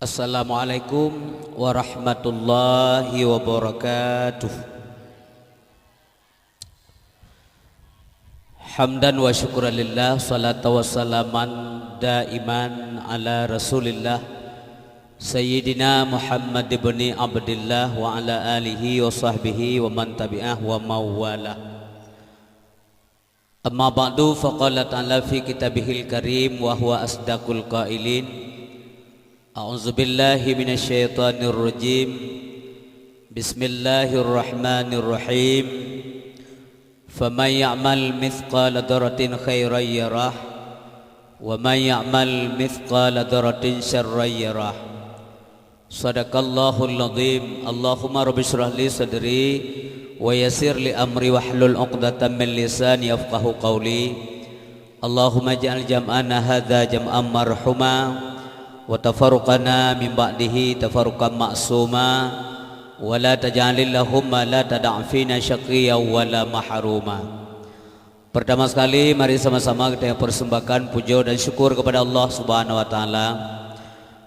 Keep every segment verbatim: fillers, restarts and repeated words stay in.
Assalamualaikum warahmatullahi wabarakatuh. Hamdan wa syukran lillah, salatan wa salaman daiman ala Rasulillah, Sayyidina Muhammad ibni Abdillah wa ala alihi wa sahbihi wa man tabi'ah wa mawalah. Amma ba'du, faqala ta'ala fi kitabihil karim wa huwa asdaqul qailin. A'udzubillahi minasyaitonirrajim. Bismillahirrahmanirrahim. Faman ya'mal mithqala dzarratin khairan yarah, wa man ya'mal mithqala dzarratin syarran yarah. Sadaqallahul adzim. Allahumma rabbi shrah li sadri wa yassir li amri wahlul 'uqdatam min lisani yafqahu qauli. Allahumma ij'al jam'ana hadza jam'an marhuma wa tafarruqana min ba'dihi tafarruqan ma'suma, wa la taj'alil lahumma la tada'fina syaqiyya wa la mahruma. Pertama sekali, mari sama-sama kita persembahkan puja dan syukur kepada Allah Subhanahu wa Taala,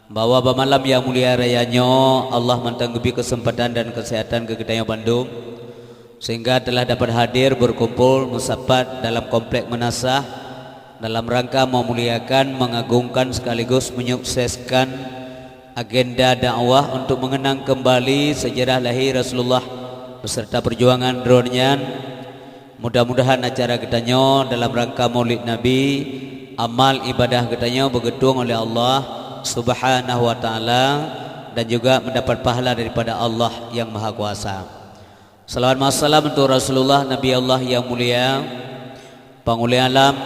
bahwa bak malam yang mulia raya nyoe Allah mantong geubri kesempatan dan kesehatan keu geutanyoe bandum, sehingga telah dapat hadir berkumpul meusapat dalam komplek meunasah dalam rangka memuliakan, mengagungkan sekaligus menyukseskan agenda dakwah untuk mengenang kembali sejarah lahir Rasulullah beserta perjuangan droe nyan. Mudah-mudahan acara geutanyoe dalam rangka Maulid Nabi, amal ibadah geutanyoe beugeutueng oleh Allah Subhanahu wa Taala dan juga mendapat pahala daripada Allah Yang Maha Kuasa. Salawat masalam untuk Rasulullah, Nabi Allah yang mulia, panghulée alam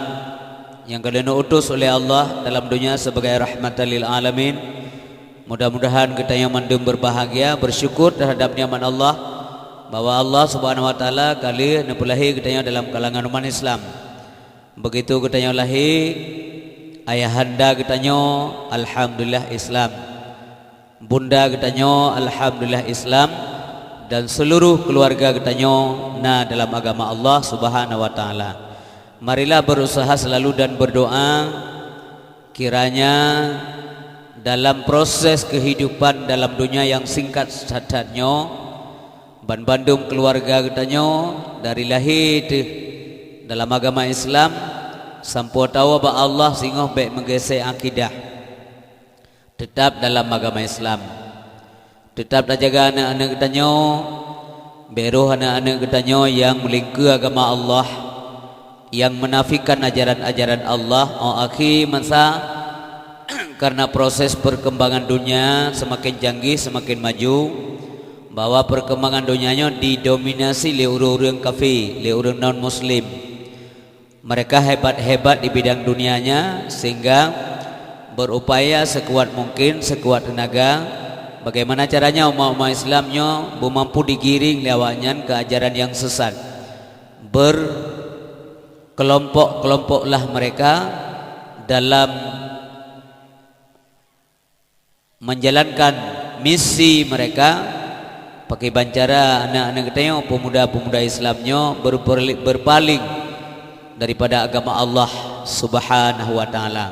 nyang ka lheueh utus oleh Allah dalam dunia sebagai rahmatan lil alamin. Mudah-mudahan geutanyoe mandum berbahagia, bersyukur terhadap nikmat Allah, bahwa Allah Subhanahu wa Taala ka lheueh neupeulahé geutanyoe dalam kalangan umat Islam. Begitu geutanyoe lahé, ayahanda geutanyoe, alhamdulillah, Islam. Bunda geutanyoe, alhamdulillah, Islam, dan seluruh keluarga geutanyoe na dalam agama Allah Subhanahu wa Taala. Marilah berusaha selalu dan berdoa, kiranya dalam proses kehidupan dalam dunia yang singkat satat nyoe, banbandum keluarga geutanyoe dari lahé teuh dalam agama Islam, sampoe tawoe bak Allah singoh bék meugeusé akidah. Teutap dalam agama Islam. Teutap tajaga aneuëk-aneuëk geutanyoe, bék roh aneuëk-aneuëk geutanyoe nyang meulingkeue agama Allah, nyang meunafikan ajaran-ajaran Allah, óh akhé masa, karena proses perkembangan dunia semakin canggih, semakin maju, bahwa perkembangan dunia nyoe didominasi lé ureuëng-ureuëng kafé, lé ureuëng non muslim. Mereka hebat-hebat di bidang dunianya, sehingga berupaya sekuat mungkin, sekuat tenaga, bagaimana caranya umat-umat Islam nyoe beumampu digiring lé awaknyan ke ajaran yang sesat. Berkelompok-kelompoklah mereka dalam menjalankan misi mereka, pakriban cara aneuëk-aneuëk geutanyoe, pemuda-pemuda Islam nyoe berperli-, berpaling daripada agama Allah Subhanahu wa Taala.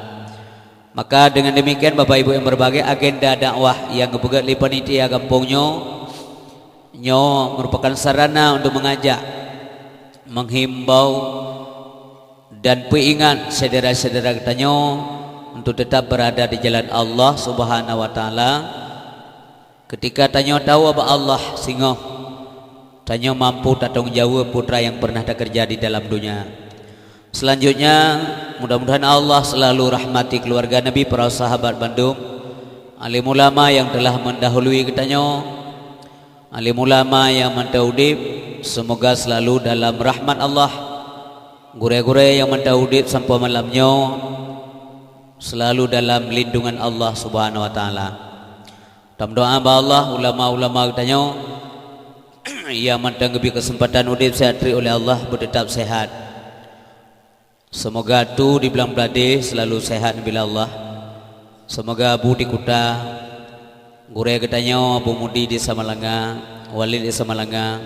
Maka dengan demikian, Bapak Ibu yang berbahagia, agenda dakwah nyang geupeugét lé panitia gampông nyoe, nyoe merupakan sarana untuk mengajak, menghimbau, dan peuingat syedara-syedara geutanyoe untuk tetap berada di jalan Allah Subhanahu wa Taala. Ketika tanyoe tawoe bak Allah singoh, tanyoe mampu tatong jaweueb peue nyang pernah takeureuja di dalam dunia. Selanjutnya, mudah-mudahan Allah selalu rahmati keluarga Nabi, para sahabat bandum, alim ulama yang telah mendahului geutanyoe, alim ulama nyang mantong udeb, semoga selalu dalam rahmat Allah. Gurée-gurée nyang mantong udeb sampoe malam nyoe, selalu dalam lindungan Allah Subhanahu wa Taala. Tameudoá bak Allah, ulama-ulama geutanyoe nyang mantong geubri keuseumpatan udeb sehat treuk oleh Allah, beuteutap sehat. Seumoga tu di Blang Bladeh selalu sehat bila Allah. Seumoga Abu di Kuta, gurée geutanyoe Abu Mudi di Samalanga, Walid di Samalanga,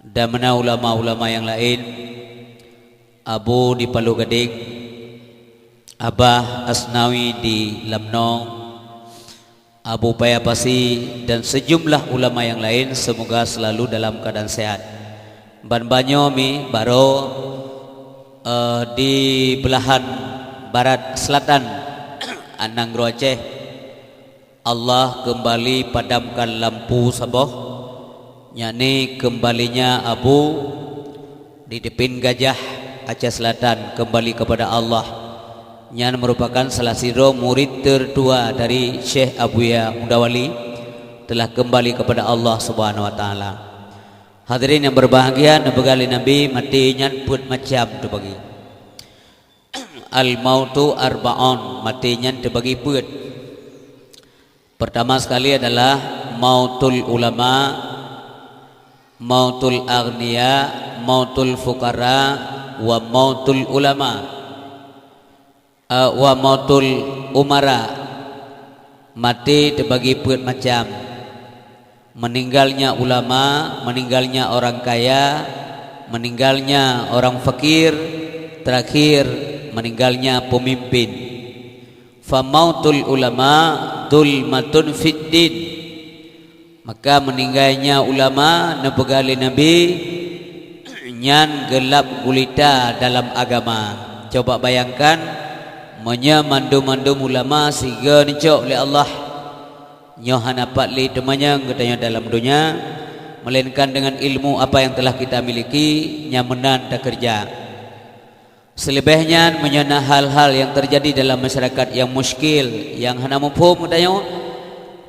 dan meunan ulama-ulama nyang laén, Abu di Palu Gadeng, Abah Asnawi di Lamnong, Abu Paya Pasi, dan sejumlah ulama yang lain, semoga selalu dalam keadaan sehat. Ban banyoe mi baroe, eh, di belahan barat selatan Nanggroe Aceh, Allah kembali padamkan lampu saboh, yakni kembalinya Abu di Dipin Gajah, Aceh Selatan, kembali kepada Allah. Nyan merupakan salah sidroe murid tertua dari Syekh Abuya Mudawali, telah kembali kepada Allah Subhanahu wa Taala. Hadirin yang berbahagia, neupeugah lé Nabi, maté nyan peuet macam teubagi. Al-mautu arba'un, maté nyan teubagi peuet. Pertama sekali adalah mautul ulama, mautul aghnia, mautul fuqara, wa mautul ulama, eh, wa mautul umara. Maté teubagi peuet macam. Meninggalnya ulama, meninggalnya orang kaya, meninggalnya orang fakir, terakhir meninggalnya pemimpin. Famautul ulama zulmatun fid din. Maka meninggalnya ulama, neupeugah lé Nabi, nyan geulab gulita dalam agama. Coba bayangkan, meunyoe mandum-mandum ulama sigoe neucok lé Allah, nyoe hana pat lé teumanyong geutanyoe dalam donya, melainkan dengan ilmu apa yang telah kita miliki, nyang meunan takeureuja. Seuleubeh nyan, meunyoe na hal-hal nyang teujadi dalam masyarakat nyang muskil, nyang hana muphom geutanyoe,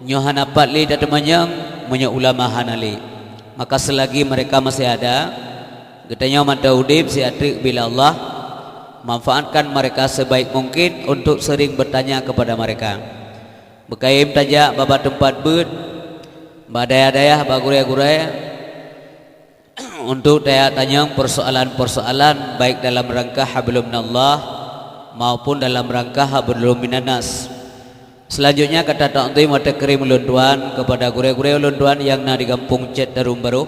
nyoe hana pat lé tateumanyong meunyoe ulama hana lé. Maka seulagi mereka masih ada, geutanyoe mantong udeb siat teuk bila Allah, manfaatkan mereka sebaik mungkin untuk sering bertanya kepada mereka. Beukayém tajak bak teumpat beuet, bak dayah-dayah, bak gurée-gurée, untuk taya-, tanyong persoalan-persoalan baik dalam rangka hablum minallah maupun dalam rangka hablum minannas. Selanjutnya, kata takzim wa takrim ulôn tuan kepada gurée-gurée ulôn tuan nyang na di Gampông Cot Tarum Barôh,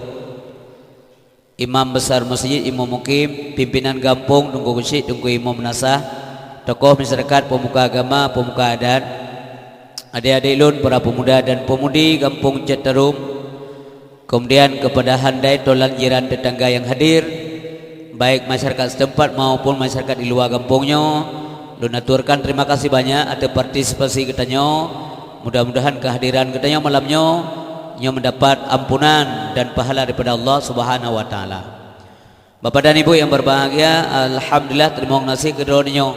Imam Besar Masjid, Imum Mukim, pimpinan gampông, Teungku Geuchik, Teungku Imum Meunasah, tokoh masyarakat, pemuka agama, pemuka adat, adik-adik lôn, para pemuda dan pemudi Gampông Cot Tarum, kemudian kepada handai tolan jiran tetangga yang hadir, baik masyarakat setempat maupun masyarakat di luar gampông nyoe, lôn aturkan terima kasih banyak atas partisipasi geutanyoe. Mudah-mudahan kehadiran geutanyoe malam nyoe, nyoe mendapat ampunan dan pahala daripada Allah Subhanahu wa Taala. Bapak dan Ibu yang berbahagia, alhamdulillah, teurimong gaséh keu droeneuh nyoe.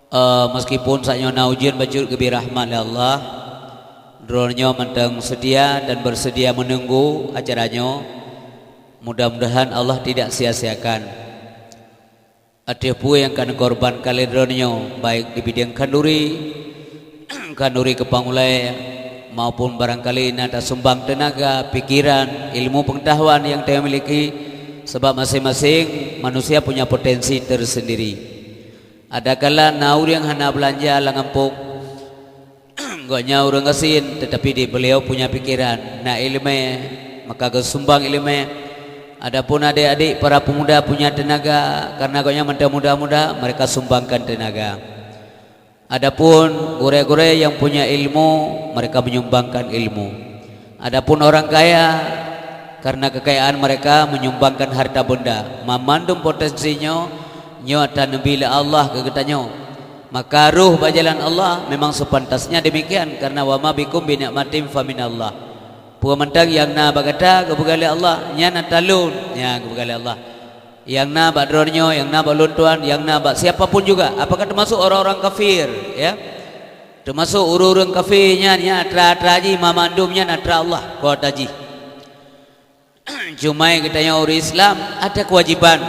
Eh, meskipun saat nyoe na ujeuen bacut geubri rahmat lé Allah, droeneuh nyoe mantong setia dan bersedia menunggu acara nyoe. Mudah-mudahan Allah tidak sia-siakan. Ateueh peue nyang ka neukorbankan lé droeneuh nyoe, baik di bidang khanduri, khanduri keupang ulée, maupun barangkali na tasumbang teunaga, pikiran, ilmu pengetahuan nyang teuh miliki, sabab maséng-maséng manusia punya potensi tersendiri. Adakala na ureuëng hana beulanja lam gampông, gobnyan ureuëng gasien, tetapi di beliau punya pikiran, na iéleumé, maka geusumbang iéleumé. Adapun adik-adik para pemuda punya tenaga, karena gobnyan mantong muda-muda, mereka sumbangkan tenaga. Adapun gurée-gurée yang punya ilmu, mereka menyumbangkan ilmu. Adapun orang kaya, karena kekayaan mereka menyumbangkan harta benda. Mamandum potensi nyoe, nyoe atra neubi lé Allah keu geutanyoe. Maka rôh bak jalan Allah memang sepantasnya demikian, karena wa ma bikum bi ni'matin fa minallah. Peue mantong nyang na bak gata geupeugah lé Allah, nyan atra lôn, nyan geupeugah lé Allah. Nyang na bak droeneuh nyoe, nyang na bak lôn tuan, nyang na bak siapa pun juga, apakah termasuk orang-orang kafir, ya? Termasuk ureuëng-ureuëng kafé nyan, nyan atra-atra jih, mamandum nyan atra Allah, kuasa jih. Cuma geutanyoe ureuëng Islam ada kewajiban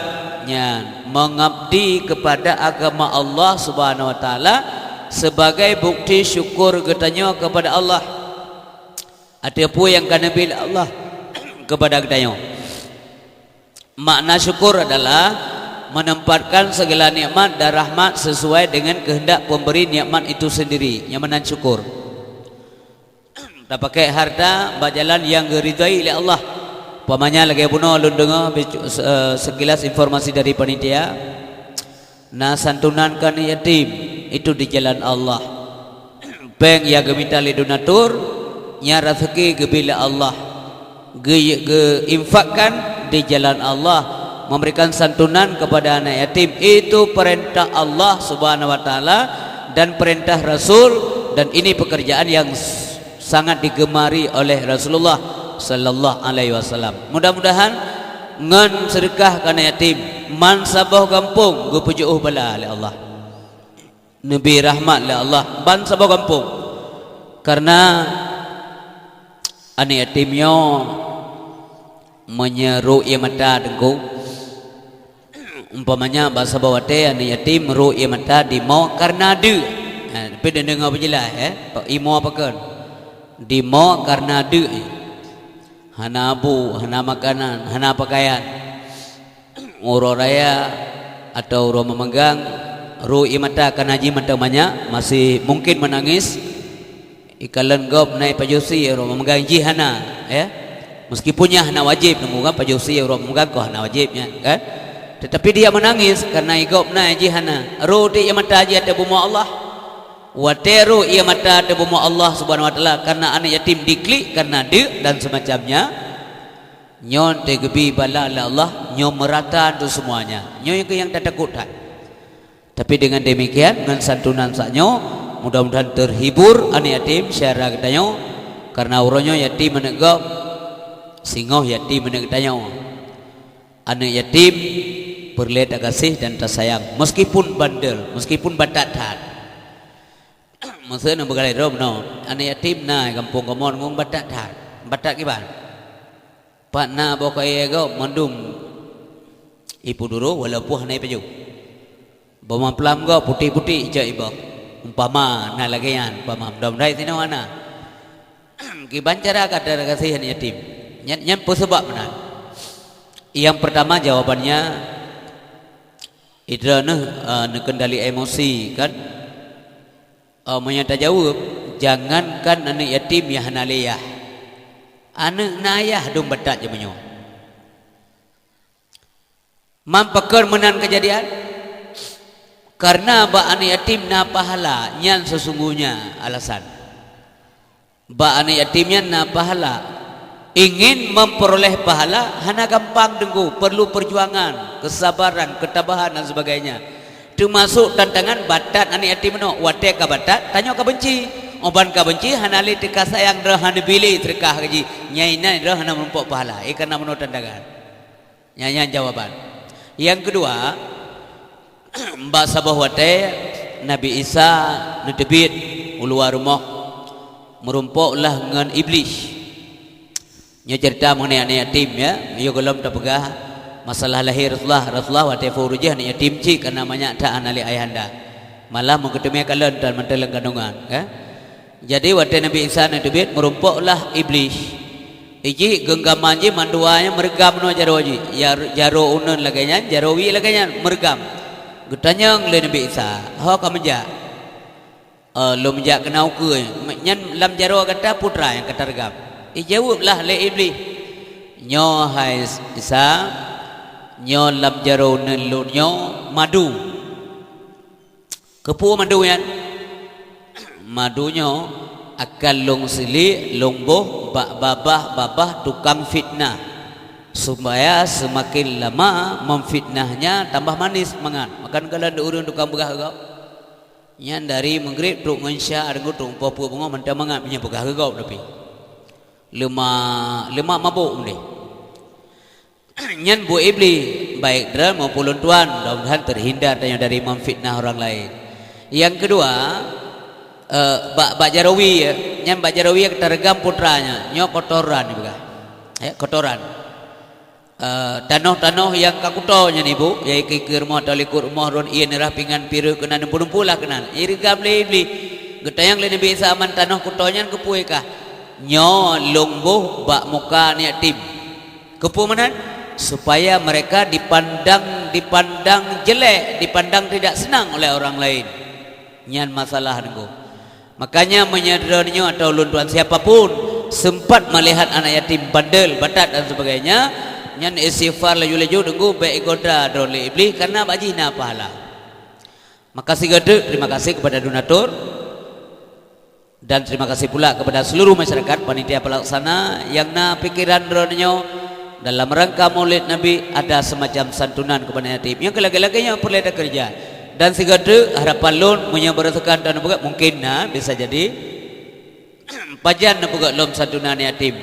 nyan mengabdi kepada agama Allah Subhanahu wa Taala sebagai bukti syukur geutanyoe kepada Allah. Ateueh peue nyang ka neubi lé Allah kepada geutanyoe. Makna syukur adalah menempatkan segala nikmat dan rahmat sesuai dengan kehendak pemberi nikmat itu sendiri, nyang meunan syukur. Tapakai harta bak jalan nyang geuridhoi lé Allah. Umpamanya lagée bunoe lôn deungoe, eh, sekilas informasi dari panitia, na santunan keu aneuk yatim, itu di jalan Allah. Péng nyang geumita lé donatur, nyan raseuki geubri lé Allah, geu-, geuinfakkan di jalan Allah, memberikan santunan kepada anak yatim, itu perintah Allah Subhanahu wa Taala dan perintah Rasul, dan ini pekerjaan yang s-, sangat digemari oleh Rasulullah sallallahu alaihi wasallam. Mudah-mudahan ngon sedekah keu anak yatim, ban saboh gampông geupeujeuôh bala lé Allah. Neubri rahmat lé Allah ban saboh gampông. Kareuna aneuk yatim nyoe meunyoe rhot ié mata teungku, umpamanya bak saboh watée aneuk yatim rhot ié mata dimoe kareuna deuk. Ha, tapi deungoe beujeulaih, eh, imoe pakon? Dimoe kareuna deuk. Hana abu, hana makanan, hana pakaian. Uroe raya atawa uroe meumeugang, rhot ié mata kana jih mantong manyak, masih mungkin meunangis. Ikalon gob na ipajoh sie uroe meumeugang jih hana, ya. Meskipun nyan hana wajéb, nunggu kan pajoh sie uroe meumeugang kok hana wajéb nyan, kan? Tetapi dia menangis karena igob na jih hana. Rhot ié mata jih ateueh bumoe Allah. Watée rhot ié mata ateueh bumoe Allah Subhanahu wa Taala karena aneuk yatim diklik, karena deuk dan semacamnya, nyoe teugeubri bala lé Allah, nyoe meurata untuk semuanya. Nyoe keuh nyang tatakot that. Tapi dengan demikian, ngon santunan sak nyoe, mudah-mudahan terhibur aneuk yatim syedara geutanyoe, karena uroe nyoe yatim aneuk gob, singoh yatim aneuk geutanyoe. Aneuk yatim peureulée tagaséh dan tasayang, meskipun bandel, meskipun batat that. Masa na beugalai droe meunoe, aneuk yatim na gampông kamoe ngon batat that. Batat kiban? Pat na boh kayée gob mandum ipeuduro walaupun hana ipajoh. Boh mamplam gob putéh-putéh icok iboh. Umpama na lagée nyan, umpama mudah-mudahan sinoe hana. Kiban cara ka tagaséh aneuk yatim? Nyan, nyan peue sabab meunan? Yang pertama jawabannya, idroeneuh, eh, neukendali emosi, kan? Eh, meunyoe tajaweueb, jangankan aneuk yatim nyang hana lé yah. Aneuk na yah dum batat jameun nyoe. Man pakon meunan keujadian? Karena bak aneuk yatim na pahala, nyan sesungguhnya alasan. Bak aneuk yatim nyan na pahala. Ingin memperoleh pahala hana gampang teungku, perlu perjuangan, kesabaran, ketabahan dan sebagainya. Teumasok tantangan batat aneuk yatim nyoe, watée ka batat, tanyoe ka beunci. Óh ban ka beunci, hana lé teuka sayang droe hana bile seudeukah keu jih. Nyan inan droe hana meurumpok pahala. Eh, ka na meunoe tantangan. Nyan, nyan jawaban. Nyang keudua, bak saboh watée Nabi Isa neuteubiet u luwa rumoh, meurumpok lah ngon Iblih. Nyoe cerita mengenai aneuk yatim, ya. Yôh gohlom tapeugah masalah lahé Rasulullah. Rasulullah watée phon uroe jih aneuk yatim cit, karena manyak that hana lé ayahanda. Malah meukeuteumé kalon tan mantong lam kandungan, ya. Jadi watée Nabi Isa neuteubiet, meurumpok lah Iblih. Ijih geunggaman jih mandua nyan meureugam nyoe jaroe jih. Ya, jaroe uneuen lagée nyan, jaroe wie lagée nyan meureugam. Geutanyong lé Nabi Isa, "Ho ka meujak?" "Eh, lôn meujak keunan ukeue." "Nyan lam jaroe gata peue teuma nyang ka tareugam?" Ijaweueb lah lé Iblih, "Nyoe hai Isa, nyoe lam jaroe uneuen lôn nyoe madu." "Keupeue madu nyan?" "Madu nyoe akan lôn silik, lôn boh bak babah-babah tukang fitnah, supaya seumaken lama memfitnahnya tambah manis mangat." Maka gohlom ureuëng tukang peugah gob. Nyan dari Maghrib trok ngon Isya, deungon trok poh peuet beungoh mantong mangat meunyoe peugah keu gob, tapi leumah, leumah mabök meunan. Nyan buet Iblih, baik droe maupun lôn tuan, mudah-mudahan terhindar tanyoe dari memfitnah orang lain. Nyang keudua, eh, bak, bak jaroe wie, nyan bak jaroe wie ka tareugam peue teuma nyoe, nyoe kotoran ipeugah. Eh, kotoran. Eh, tanoh-tanoh nyang ka kuto nyan ibu, ya, ikeue-keue rumoh atawa likot rumoh droen, ie neurah pingan pireuk keunan, dumpeue-dumpeue lah keunan. Ireugam lé Iblih. Geutanyong lé Nabi Isa, "Man tanoh kuto nyan keupeue kah?" "Nyoe lôn boh bak muka aneuk yatim." "Keupeue meunan?" "Supaya mereka dipandang, dipandang jelek, dipandang tidak senang oleh orang lain." Nyan masalah nunggu. Makanya meunyoe droeneuh nyoe atawa ulôn tuan siapa pun sempat melihat anak yatim bandel, batat dan sebagainya, nyan istighfar laju-laju, nunggu bék igoda droe lé Iblih, karena bak jih na pahala. Makasih geuh teuk, terima kasih kepada donatur. Dan terima kasih pula kepada seluruh masyarakat panitia pelaksana nyang na pikiran droeneuh nyoe dalam rangka Maulid Nabi ada semacam santunan kepada yatim. Nyang keu lagée-lagée nyoe peureulée takeureuja. Dan sigoe teuk harapan lôn meunyoe beureusakan dan peugah mungkin na bisa jadi pajan neupeugah lom santunan yatim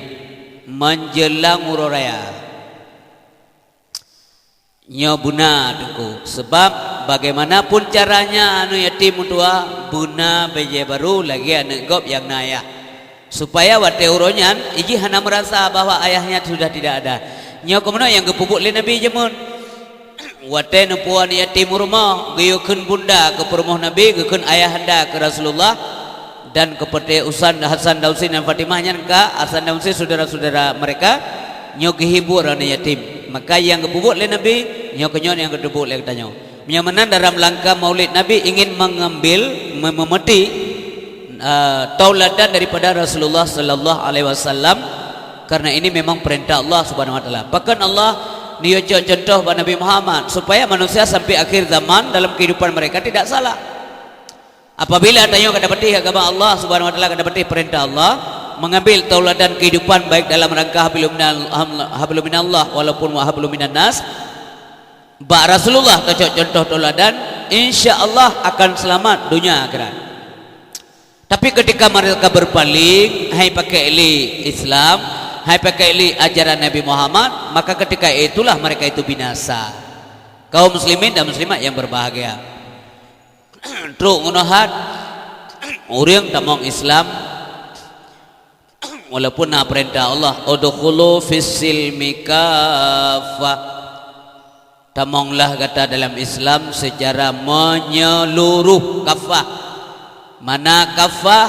menjelang uroe raya. Nyoe beuna Teungku, sebab bagaimanapun caranya aneuk yatim meutuah beuna bajée barô lagée aneuk gob nyang na ayah, supaya watée uroe nyan jih hana meurasa bahwa ayahnya sudah tidak ada. Nyoe keumeunyoe nyang geupeubuet lé Nabi jameun. Watée neupuan yatim u rumoh, geuyue kheun bunda keu peurumoh Nabi, geukheun ayahanda keu Rasulullah, dan keu Peuté Usan, Hasan dan Husin dan Fatimah nyan ka Hasan dan Husin syedara-syedara mereka, nyoe geuhibur aneuk yatim. Maka nyang geupeubuet lé Nabi, nyoe keunyoe nyang geupeubuet lé geutanyoe. Meunyoe meunan dalam langkah Maulid Nabi ingin mengambil, me-, memetik, eh, tauladan daripada Rasulullah sallallahu alaihi wasallam, karena ini memang perintah Allah Subhanahu wa taala. Bahkan Allah neuyue cok contoh bak Nabi Muhammad supaya manusia sampai akhir zaman dalam kehidupan mereka tidak salah. Apabila tanyoe ka dapati agama Allah Subhanahu wa taala, ka dapati perintah Allah, mengambil tauladan kehidupan baik dalam rangka hablum minal-, ham-, hablum minallah walaupun wa hablum minan nas, bak Rasulullah tacok contoh tauladan, insya Allah akan selamat dunia akhirat. Tapi ketika mereka berpaling, hai pakai lé Islam, hai pakai lé ajaran Nabi Muhammad, maka ketika itulah mereka itu binasa. Kaum muslimin dan muslimat yang berbahagia. Trok ngon hat, ureuëng tamong Islam, walaupun na perintah Allah, "Udkhulu fis silmi kaffah." Tamonglah gata dalam Islam secara menyeluruh, kaffah. Mana kaffah?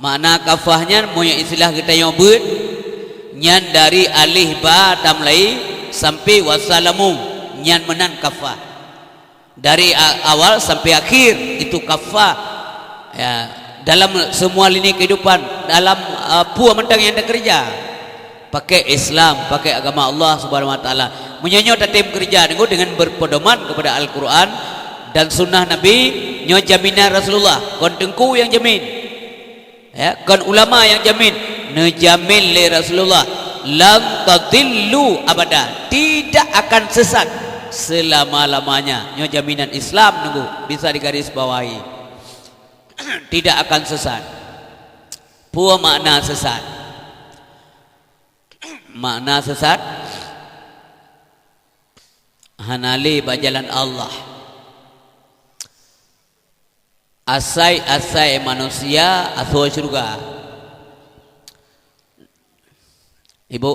Makna kaffah nyan, meunyoe istilah geutanyoe beuet, nyan dari alif ba tamlai sampai wasalamu, nyan meunan kaffah. Dari a-, awal sampai akhir itu kaffah. Ya, dalam semua lini kehidupan, dalam, uh, peue mantong nyang takeureuja. Pakai Islam, pakai agama Allah Subhanahu wa taala. Meunyoe nyoe tatem keureuja deungon, dengan berpedoman kepada Al-Quran dan sunnah Nabi, nyoe jaminan Rasulullah, kon teungku nyang jamin. Ya, kon ulama nyang jamin, neujamin lé Rasulullah, "Lan tadillu abada," tidak akan sesat selama-lamanya. Nyoe jaminan Islam, Teungku, bisa digarisbawahi. Tidak akan sesat. Peue makna sesat? Makna sesat, hana lé bak jalan Allah. Asai-asai manusia asoe syeuruga. Ibu,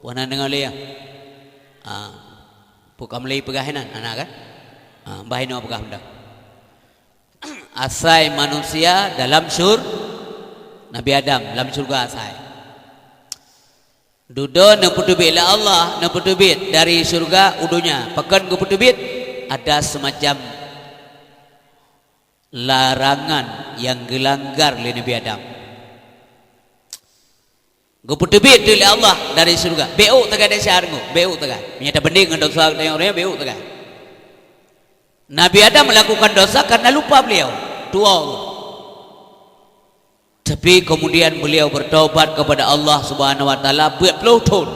wana deungoe lé ya? Ah, peue ka mulai peugah inan, hana kan? Ah, bah inoe peugah benda. Asai manusia dalam syur-, Nabi Adam lam syeuruga asai. Dudoe neupeuteubiet lé Allah, neupeuteubiet dari syeuruga u donya. Pakon geupeuteubiet? Ada semacam larangan nyang geulanggar lé Nabi Adam. Geupeuteubiet lé Allah dari syeuruga. Bék tagai desya deungoe, bék tagai. Meunyoe tabandeng ngon dosa geutanyoe, bék tagai. Nabi Adam melakukan dosa karena lupa beliau, tuwoe. Tapi kemudian beliau bertobat kepada Allah Subhanahu wa taala peuet ploh thon.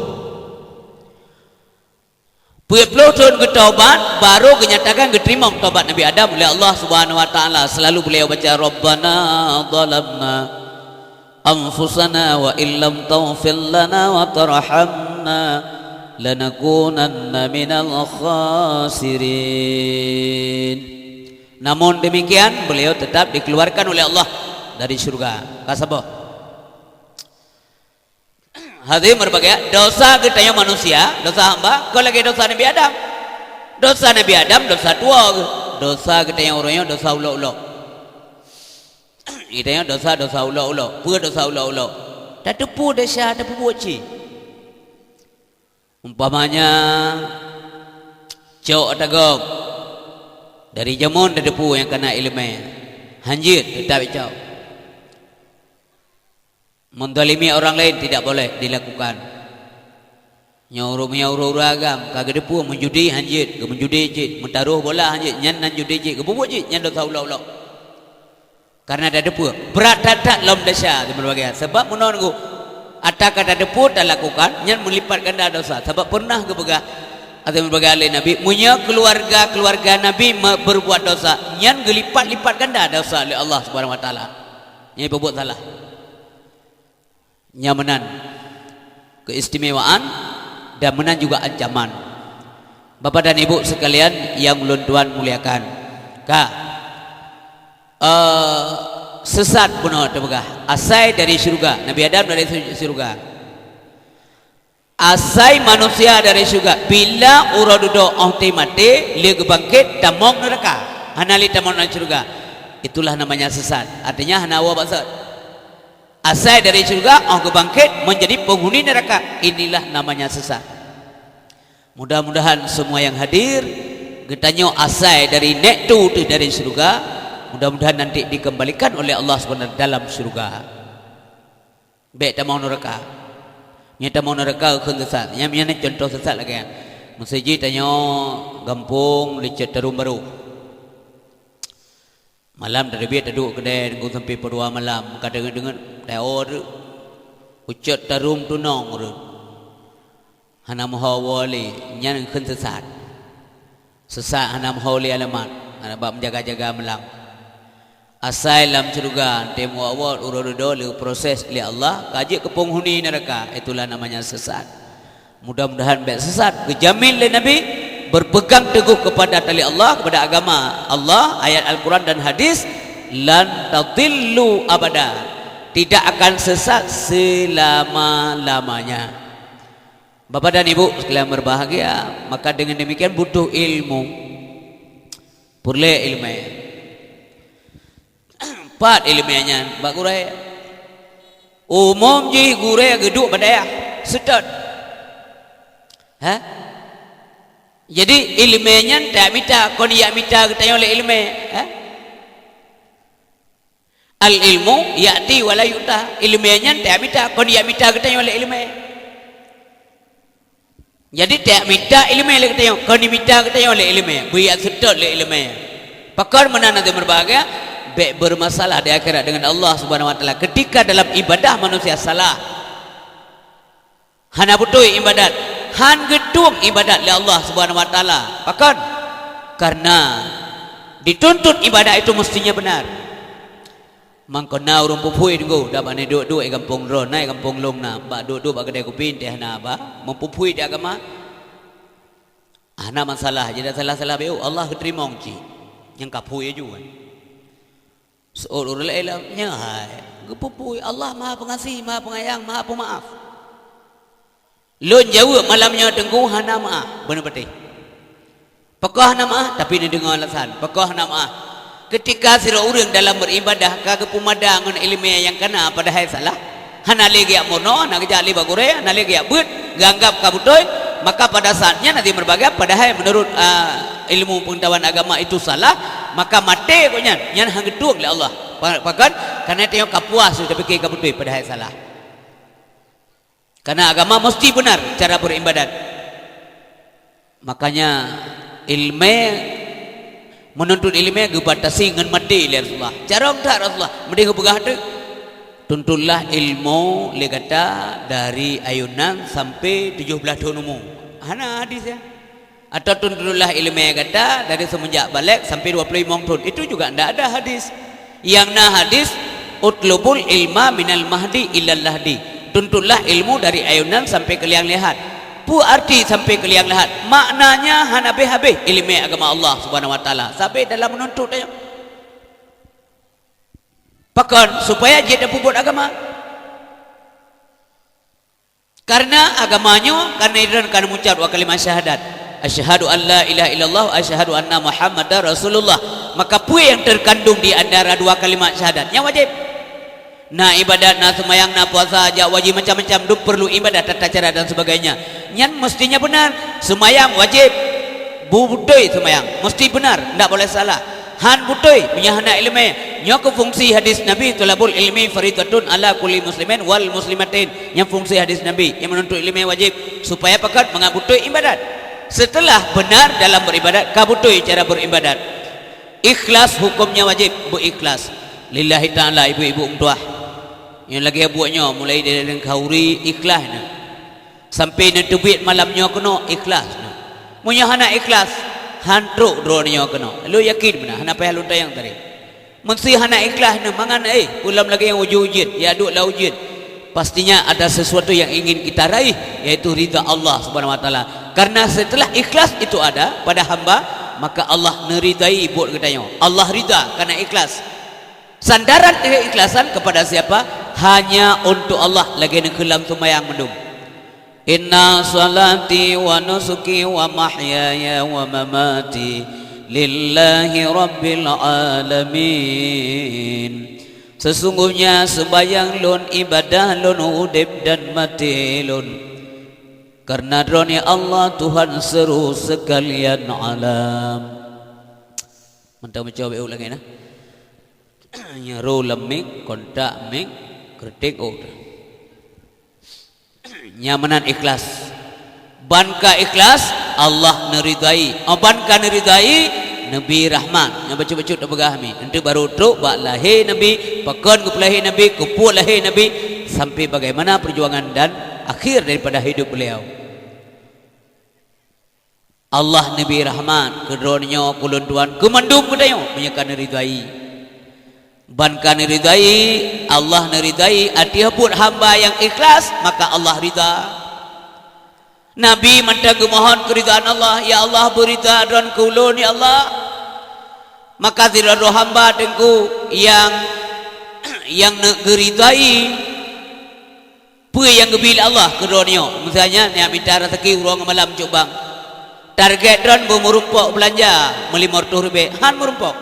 Peuet ploh thon geutobat, baru geunyatakan geuteurimong tobat Nabi Adam oleh Allah Subhanahu wa taala. Selalu beliau baca, "Rabbana zalamna anfusana wa illam taghfir lana wa tarhamna lanakunanna minal khasirin." Namun demikian, beliau tetap dikeluarkan oleh Allah dari syurga. Ka saboh. Hadirin berbahagia, dosa geutanyoe manusia, dosa hamba, kon lagée dosa Nabi Adam. Dosa Nabi Adam, dosa tuwoe geuh. Dosa geutanyoe ureuëng nyoe, dosa ulok-ulok. Geutanyoe dosa, dosa ulok-ulok. Peue dosa ulok-ulok? Tateupeue desya, tapeubuet cit. Umpamanya, cok ata gob. Dari jameun tateupeue nyang kana iéleumé. Hanjeuet, teutap icok. Menzalimi orang lain tidak boleh dilakukan. Nyoe ureuëng, nyoe ureuëng agam, ka geuteupeue meujudi hanjeuet, geumeujudi cit, meutaroh bola hanjeuet, nyan nan judi cit, geupeubuet cit, nyan dosa ulok-ulok. Karena tateupeue, brat that-that lom desya, teuma bagi. Sebab meunoe nunggu, ata ka tateupeue talakukan, nyan meulipat ganda dosa. Sebab pernah geupeugah, ateueh meubagi lé Nabi, meunyoe keuluwarga-keuluwarga Nabi me-, berbuat dosa, nyan geulipat-lipat ganda dosa lé Allah Subhanahu Wa Taala. Nyan peubuet salah. Nyan meunan keistimewaan dan meunan juga ancaman. Bapak dan Ibu sekalian yang ulôn tuan muliakan. Ka, eh, sesat bunoe teupeugah. Asai dari syeuruga. Nabi Adam dari sy-, syeuruga. Asai manusia dari syeuruga. Bila uroe dudoe 'oh teumaté, lé geubangkét, tamong neuraka. Hana lé tamong lam syeuruga. Itulah namanya sesat. Artinya hana woe bak sot. Asai dari syeuruga, 'oh geubangkét menjadi penghuni neraka. Inilah namanya sesat. Mudah-mudahan semua yang hadir, geutanyoe asai dari nèk tu teuh dari syeuruga, mudah-mudahan nanti dikembalikan oleh Allah Subhanahu Wa Taala dalam syeuruga. Bèk tamong neuraka. Nyan tamong neuraka kheun sesat. Nyan, nyan contoh sesat lagèe nyan. Meuseuji tanyoe gampông Licet Tarum Barô. Malam teubiet taduek keudè nunggu sampai pukul dua malam, ka deungon-deungon tawoe, ucok tarum tunong ureueng. Hana meuho woe lé, nyan kheun sesat. Sesat hana meuho lé alamat, hana bak meujaga-jaga malam. Asai lam syeuruga, tém wot-wot uroe dudoe lé proses lé Allah, ka jeuet keu penghuni neuraka, itulah namanya sesat. Mudah-mudahan bèk sesat. Geujamin lé Nabi, berpegang teguh kepada tali Allah, kepada agama Allah, ayat Al-Quran dan hadis, "Lan tadillu abada." Tidak akan sesat selama-lamanya. Bapak dan Ibu sekalian berbahagia, maka dengan demikian butuh ilmu. Peureulèe ileumèe. Pat ileumèe nyan bak gurèe. Umum jih gurèe geuduek bak dayah, seutôt. Ha? Jadi ileumèe nyan tajak mita, kon jijak mita geutanyoe lé ileumèe. Ha? Al-ilmu ya'ti wa la yu'ta. Ileumèe nyan tajak mita, kon jijak mita geutanyoe lé ileumèe. Jadi, tajak mita ileumèe lé geutanyoe, kon jimita geutanyoe lé ileumèe, beujak seutôt lé ileumèe. Pakon meunan hadirin berbahagia, bèk bermasalah di akhirat dengan Allah Subhanahu Wa Taala. Ketika dalam ibadah manusia salah, hana beutôi ibadat, han geutueng ibadat lé Allah Subhanahu Wa Taala. Pakon? Karena dituntut ibadat itu mestinya benar. Mangkon na ureueng peuphôi teungku, dak bak nyan duek-duek di gampông droe, na di gampông lôn na, bak duek-duek bak keudè kupi, entah na haba, meupeuphôi di agama. Hana masalah, jadi salah-salah beu, Allah geuteurimong cit. Nyang ka phui aju kan. Seuôt ureueng laén lom, nyan hai, geupeuphôi, Allah Maha Pengasih, Maha Penyayang, Maha Pemaaf. Lôn jaweueb malam nyoe teungku hana meuah, beuneupatéh. Pakon hana meuah, tapi neudeungoe alasan. Pakon hana meuah? Keutika sidroe ureueng dalam beuribadah ka geupeumada ngon ileumèe nyang kana padahai salah, hana lé geujak meurunoe, hana geujak lé bak gurèe, hana lé geujak beuet, geuanggab ka beutôi, maka pada saat nyan hadirin berbahagia, padahai meunurot, a, ilmu peungeutahuan agama itu salah, maka maté gobnyan, nyan han geutueng lé Allah. Pa-, pakon? Karena tanyoe ka puas tapike ka beutôi padahai salah. Karena agama mesti benar cara beribadat. Makanya ileumèe, menuntut ileumèe geubatasi ngon maté lé Rasulullah. Carông that Rasulullah, meudeh geupeugah teuk, "Tuntutlah ilmu lé gata dari ayeunan sampai tujoh blaih thôn umu." Hana hadis nyan. Atau tuntutlah ileumèe gata dari semenjak balek sampai dua puluh limong thôn. Itu juga ndak ada hadis. Nyang na hadis, "Utlubul ilma minal mahdi ilal lahdi." Tuntutlah ilmu dari ayeunan sampai keu liang lahat. Peue arti sampai keu liang lahat? Maknanya hana habéh-habéh ileumèe agama Allah Subhanahu Wa Taala. Sabé dalam meununtut nyan. Pakon? Supaya jeuet tapeubuet agama. Karena agama nyoe, karena droen ka meucap dua kalimat syahadat, "Asyhadu an la ilaha illallah wa asyhadu anna Muhammadar Rasulullah." Maka peue nyang terkandung di antara dua kalimat syahadat? Nyan wajéb. Na ibadat, na seumayang, na puasa, jak haji, macam-macam, dum perlu ibadat, tata cara dan sebagainya. Nyan mestinya benar. Seumayang wajéb. Bu-, beutôi seumayang. Mesti benar. Ndak boleh salah. Han beutôi, meunyoe hana ileumèe. Nyoe keuh fungsi hadis Nabi, "Thalabul ilmi faridatun ala kulli muslimin wal muslimatin." Nyan fungsi hadis Nabi, nyang meununtut ileumèe wajéb. Supaya pakon? Mangat beutôi ibadat. Setelah benar dalam beribadat, ka beutôi cara beribadat. Ikhlas hukumnya wajéb, beuikhlas. Lillahi ta'ala, ibu-ibu meutuah. Nyang lagée buet nyoe, mulai dari khauri ikhlas na. Sampai neuteubiet malam nyoe keunoe ikhlas na. Meunyoe hana ikhlas, han trok droeneuh nyoe keunoe. Lôn yakin meunan, hana payah lôn tanyong tadi. Meusé hana ikhlas na, mangat, eh, peue lom lagée nyang ujeuen-ujeuen, ya duek lam ujeuen. Pastinya ada sesuatu yang ingin kita raih, yaitu ridha Allah Subhanahu wa Taala. Karena setelah ikhlas itu ada pada hamba, maka Allah neuridai buet geutanyoe. Allah ridha karena ikhlas. Sandaran keikhlasan kepada siapa? Hanya untuk Allah, lagée neukheun lam seumayang mandum. Inna salati wa nusuki wa mahyaya wa mamati lillahi rabbil alamin. Sesungguhnya sembahyang lôn, ibadah lôn, udeb dan maté lôn, karena Droeneuh Allah, Tuhan seluruh sekalian alam. Mantong meucoba u lagée na. Nyan roe lam mic, kontak mic, kritik, oh. Nyan meunan ikhlas. Ban ka ikhlas, Allah neuridai. Oh, ban ka neuridai, neubi rahmat. Nyan bacut-bacut tapeugah mi. Nanti baru trok bak lahé Nabi, pakon geupeulahé Nabi, keupeue lahé Nabi, sampai bagaimana perjuangan dan akhir daripada hidup beliau. Allah neubi rahmat keu droeneuh nyoe, keu lôn tuan, keu mandum geutanyoe, meunyoe ka neuridai. Ban ka neuridai, Allah neuridai, ateueh buet hamba nyang ikhlas, maka Allah ridha. Nabi mantong geumohon keuridhaan Allah, "Ya Allah, beuridha droen keu ulôn, ya Allah." Maka sidroe-droe hamba teungku nyang, nyang neugeuridai, peue nyang geubi lé Allah keu droeneuh nyoe. Misalnya, neujak mita raseuki uroe ngon malam cubang. Target droen beumeurumpok beulanja meulimong reutôh ribée, han meurumpok.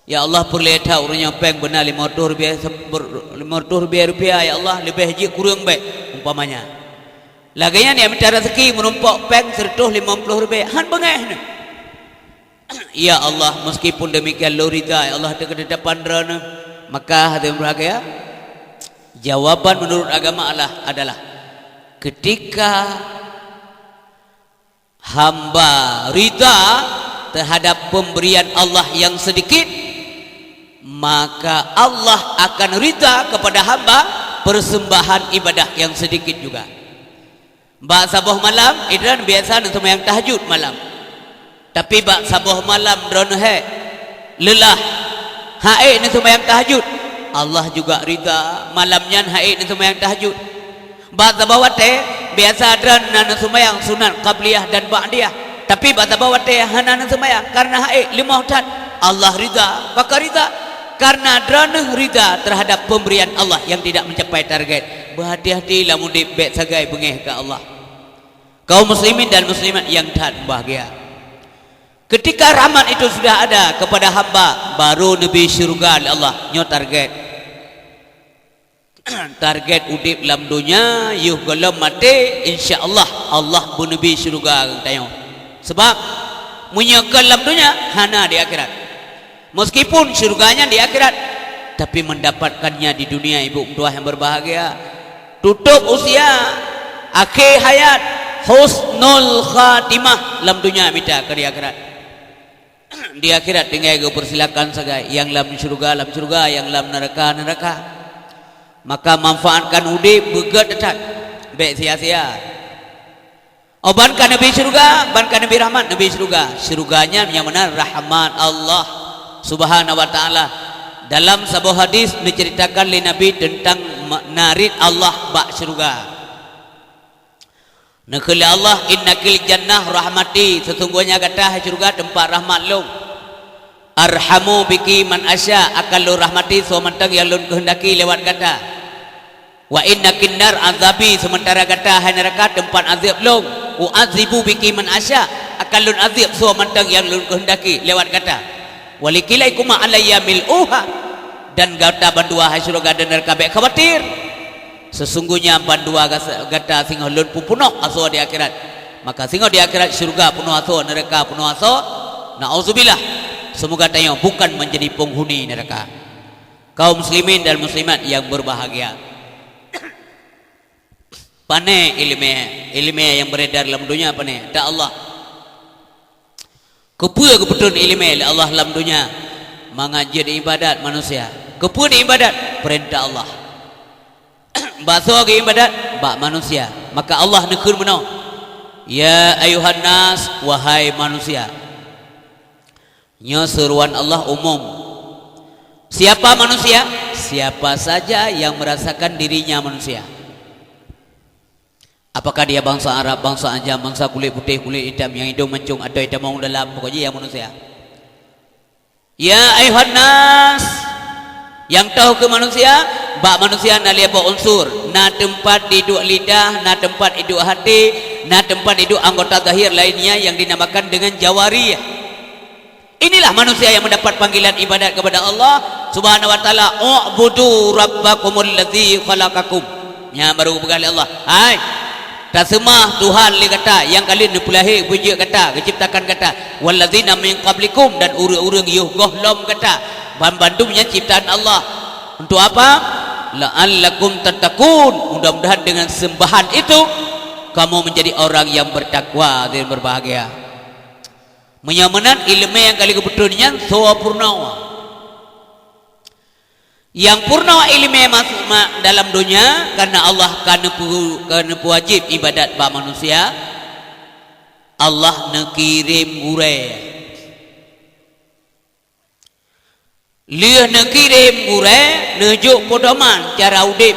Ya Allah, peureulée that uroe nyoe péng beuna limong reutôh ribée, limong reutôh ribée rupiah, ya Allah, leubeh jeuet kureueng bék, umpamanya. Lagée nyan neujak mita raseuki meurumpok péng sireutôh limong ploh ribée, han beungéh neuh. Ya Allah, meskipun demikian lôn ridha, ya Allah, teuka teuteupandra neuh. Maka hadirin berbahagia, jawaban menurut agama Allah adalah ketika hamba ridha terhadap pemberian Allah yang sedikit, maka Allah akan ridha kepada hamba persembahan ibadah yang sedikit juga. Bak saboh malam, idran biasa neuseumayang tahajud malam. Tapi bak saboh malam droeneuh hék, leulah, han ék neuseumayang tahajud, Allah juga ridha, malam nyan han ék neuseumayang tahajud. Bak saboh watée, biasa droen na neuseumayang sunat qabliyah dan ba'diyah. Tapi bak saboh watée hana neuseumayang, karena han ék, leumoh that, Allah ridha, baka ridha. Karena droeneuh ridha terhadap pemberian Allah yang tidak mencapai target. Beuhati-hati lam udeb, bék sagai beungéh keu Allah. Kaum muslimin dan muslimat yang that bahagia, ketika rahmat itu sudah ada kepada hamba, baru neubi syurga lé Allah. Nyoe target. Target udeb lam donya, yoh gohlom maté, insya Allah, Allah beuneubi syurga geutanyoe. Sebab, meunyoe kon lam donya, hana di akhirat. Meskipun syurga nyan di akhirat, tapi mendapatkannya di dunia, ibu meutuah yang berbahagia. Tutup usia, akhé hayat, husnul khatimah lam donya mita keu di akhirat. Di akhirat tinggai geupersilakan sagai, nyang lam syurga, lam syurga, nyang lam neuraka, neuraka. Maka manfaatkan udeb beugét that, bék sia-sia. Oh, ban ka neubi syurga, ban ka neubi rahmat, neubi syurga. Syurga nyan nyang meunan rahmat Allah Subhanahu wa Taala. Dalam saboh hadis neuceuritakan lé Nabi teuntang ma-, na rit Allah bak syurga. Neukheun lé Allah, "Innakil jannah rahmati," sesungguhnya gata hai syurga teumpat rahmat Lôn. "Arhamu biki man asya," akan Lôn rahmati soe mantong nyang Lôn keuheundaki lewat gata. "Wa innakin nar azabi," seumeuntara gata hai neuraka teumpat azab Lôn. "U'adzibu biki man asya," akan Lôn azab soe mantong nyang Lôn keuheundaki lewat gata. "Wa likilaikuma alayya mil'uha," dan gata bandua hai syurga dan neuraka bék khawatir. Sesungguhnya bandua gasa-, gata singoh Lôn peupunoh asoe di akhirat. Maka singoh di akhirat syurga peunoh asoe, neuraka peunoh asoe. Na'udzubillah. Semoga tanyoe bukan menjadi penghuni neuraka. Kaum muslimin dan muslimat yang berbahagia. Pane ileumé, ileumé nyang beredar lam donya pane? Ata Allah. Keupeue geupeutrön ileumé lé Allah lam donya? Mangat jeuet ibadat manusia. Keupeue ibadat? Peurintah Allah. Bak soe geuibadat? Bak manusia. Maka Allah neukheun meunoe, "Ya ayuhan nas, wahai manusia." Nyoe seuruan Allah umum. Siapa manusia? Siapa saja yang merasakan dirinya manusia. Apakah dia bangsa Arab, bangsa Ajam, bangsa kulit putih, kulit hitam, yang hidung mancung atau hitam maung dalam, pokok jih nyang manusia. Ya ayuhan nas, nyang toh keu manusia, bak manusia na lhèe boh unsur, na teumpat iduek lidah, na teumpat iduek até, na teumpat iduek anggota zahir lainnya yang dinamakan dengan jawarih. Inilah manusia yang mendapat panggilan ibadat kepada Allah Subhanahu wa Taala, "U'budu rabbakumul ladzi khalaqakum." Nyan baru geupeugah lé Allah, "Hai, taseumah Tuhan lé gata nyang ka lheueh neupeulahé, beujeuet gata, geuciptakan gata, walladzina min qablikum, dan ureuëng-ureuëng yoh gohlom gata." Ban bandum nyan ciptaan Allah. Untuk apa? "La'allakum tattaqun." Mudah-mudahan dengan sembahan itu kamu menjadi orang yang bertakwa dan berbahagia. Meunyoe meunan, iéleumé nyang ka lheueh geupeutrön nyan soe purnoe? Nyang purnoe iéleumé mas-, ma-, dalam donya, karena Allah ka neupeu-, ka neupeuwajéb ibadat bak manusia, Allah neukirém gurée. Lheueh neukirém gurée, neujok peudoman cara udép.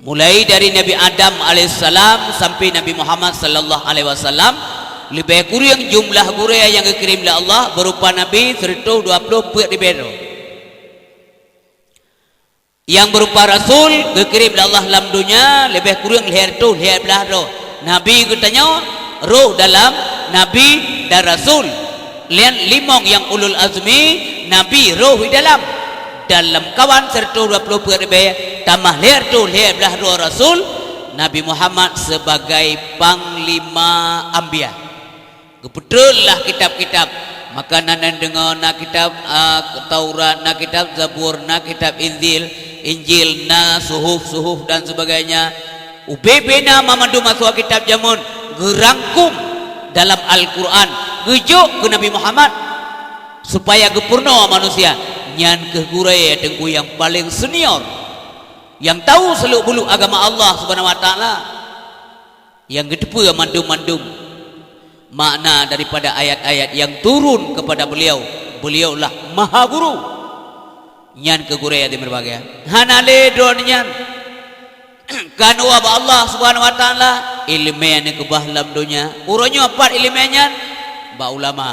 Mulai dari Nabi Adam alaihissalam sampai Nabi Muhammad sallallahu alaihi wasallam, leubeh kureueng jumlah gurée nyang geukirém lé Allah beurupa nabi sireutoh dua ploh peuet ribée droe. Nyang beurupa rasul geukirém lé Allah lam donya leubeh kureueng lhèe reutôh lhèe blaih droe. Nabi geutanyoe roh dalam nabi dan rasul. Lheueh limong nyang ulul azmi, nabi roh di dalam. Dan lamkawan sireutoh dua ploh peuet ribée tamah lhèe reutôh lhèe blaih droe rasul, Nabi Muhammad sebagai panglima anbiya. Geupeutrön lah kitab-kitab. Maka na neudeungoe na kitab, a, Taurat, na kitab Zabur, na kitab Injil, Injil, na suhuf-suhuf dan sebagainya. Ubé-bé na mamandum asoe kitab jameun geurangkum dalam Al-Quran, geujok keu Nabi Muhammad supaya geupeurunoe manusia. Nyan kheueh gurée teungku nyang paleng senior, nyang tahu seluk-buluk agama Allah Subhanahu wa Taala. Nyang geuteupeue mandum-mandum makna daripada ayat-ayat nyang turun kepada beliau, beliaulah Maha Guru. Nyan kheueh gurée nyang berbahagia. Hana lé droe nyan ka neuwoe bak Allah Subhanahu wa Taala, iéleumé neukeubah lam donya. Uroe nyoe pat iéleumé nyan? Bak ulama.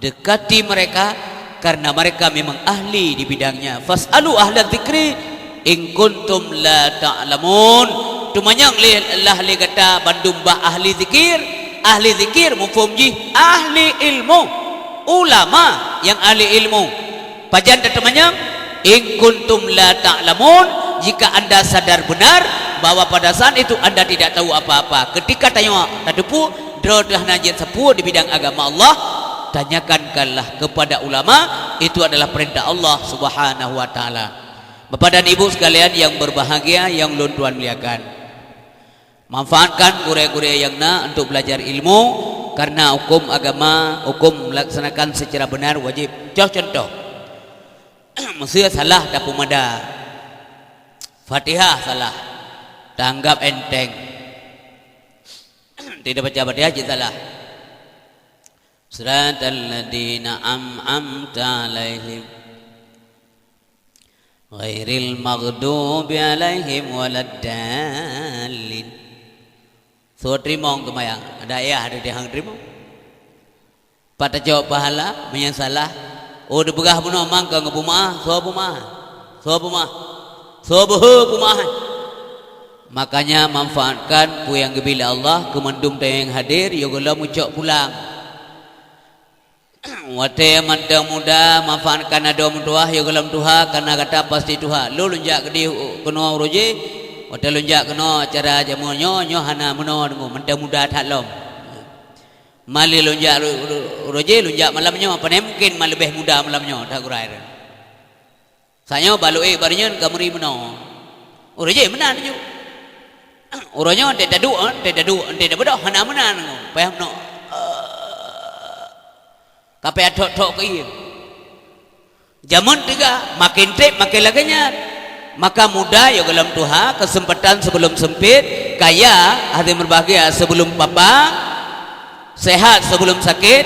Dekati mereka, karena mereka memang ahli di bidangnya. "Fas'alu ahla dzikri in kuntum la ta'lamun." Teumanyong lé, lah lé gata bandum bak ahli zikir. Ahli zikir muphom jih ahli ilmu, ulama nyang ahli ilmu. Pajan tateumanyong? "In kuntum la ta'lamun," jika anda sadar benar bahwa pada saat itu anda tidak tahu apa-apa. Ketika tanyoe tateupeue, droe teuh hana jeuet sapeue di bidang agama Allah, tanyakanlah kepada ulama, itu adalah perintah Allah Subhanahu wa Taala. Bapak dan Ibu sekalian yang berbahagia, yang ulôn tuan muliakan, manfaatkan gurée-gurée nyang na untuk belajar ilmu, karena hukum agama, hukum melaksanakan secara benar wajib. Cok contoh, meuseu salah tapeumada, Fatihah salah, tanggap enteng. Tidak baca Fatihah cit salah. Siratal ladzina an'amta 'alaihim ghairil maghdubi 'alaihim waladdallin. Soe teurimong seumayang, ada ayah ada dihang teurimong. Pat tacok pahala meunyoe salah? Oh, dipeugah bunoe mang ka geupeumaah, soe peumaah? Soe peumaah? Soe beuhe peumaah? Makanya manfaatkan peue nyang geubri lé Allah keu mandum tanyoe nyang hadir, yoh gohlom ucok pulang. Watée mantong muda, manfaatkan adoe meutuah, yoh gohlom tuha, karena gata pasti tuha. Lôn, lôn jak keudeh keunoe uroe jéh, watée lôn jak keunoe acara jameun nyoe, nyoe hana meunoe deungoe, mantong muda that lom. Ma lé lôn jak ru-, ru-, uroe jéh, lôn jak malam nyoe, pane mungken ma leubeh muda malam nyoe, that gurée. Saat nyoe bak luwéh baroe nyan ka meuri meunoe. Uroe jéh meunan ju. Uroe nyoe teuh taduek, teuh taduek, teuh tabeudôh hana meunan. Payah meunoe. Ka payah thok-thok keu ié. Jameun teuga, makin treb makin lagée nyan. Maka muda yoh gohlom tuha, keuseumpatan sigohlom seumpét, kaya, hati meubahgia sigohlom papa, sehat sigohlom sakét,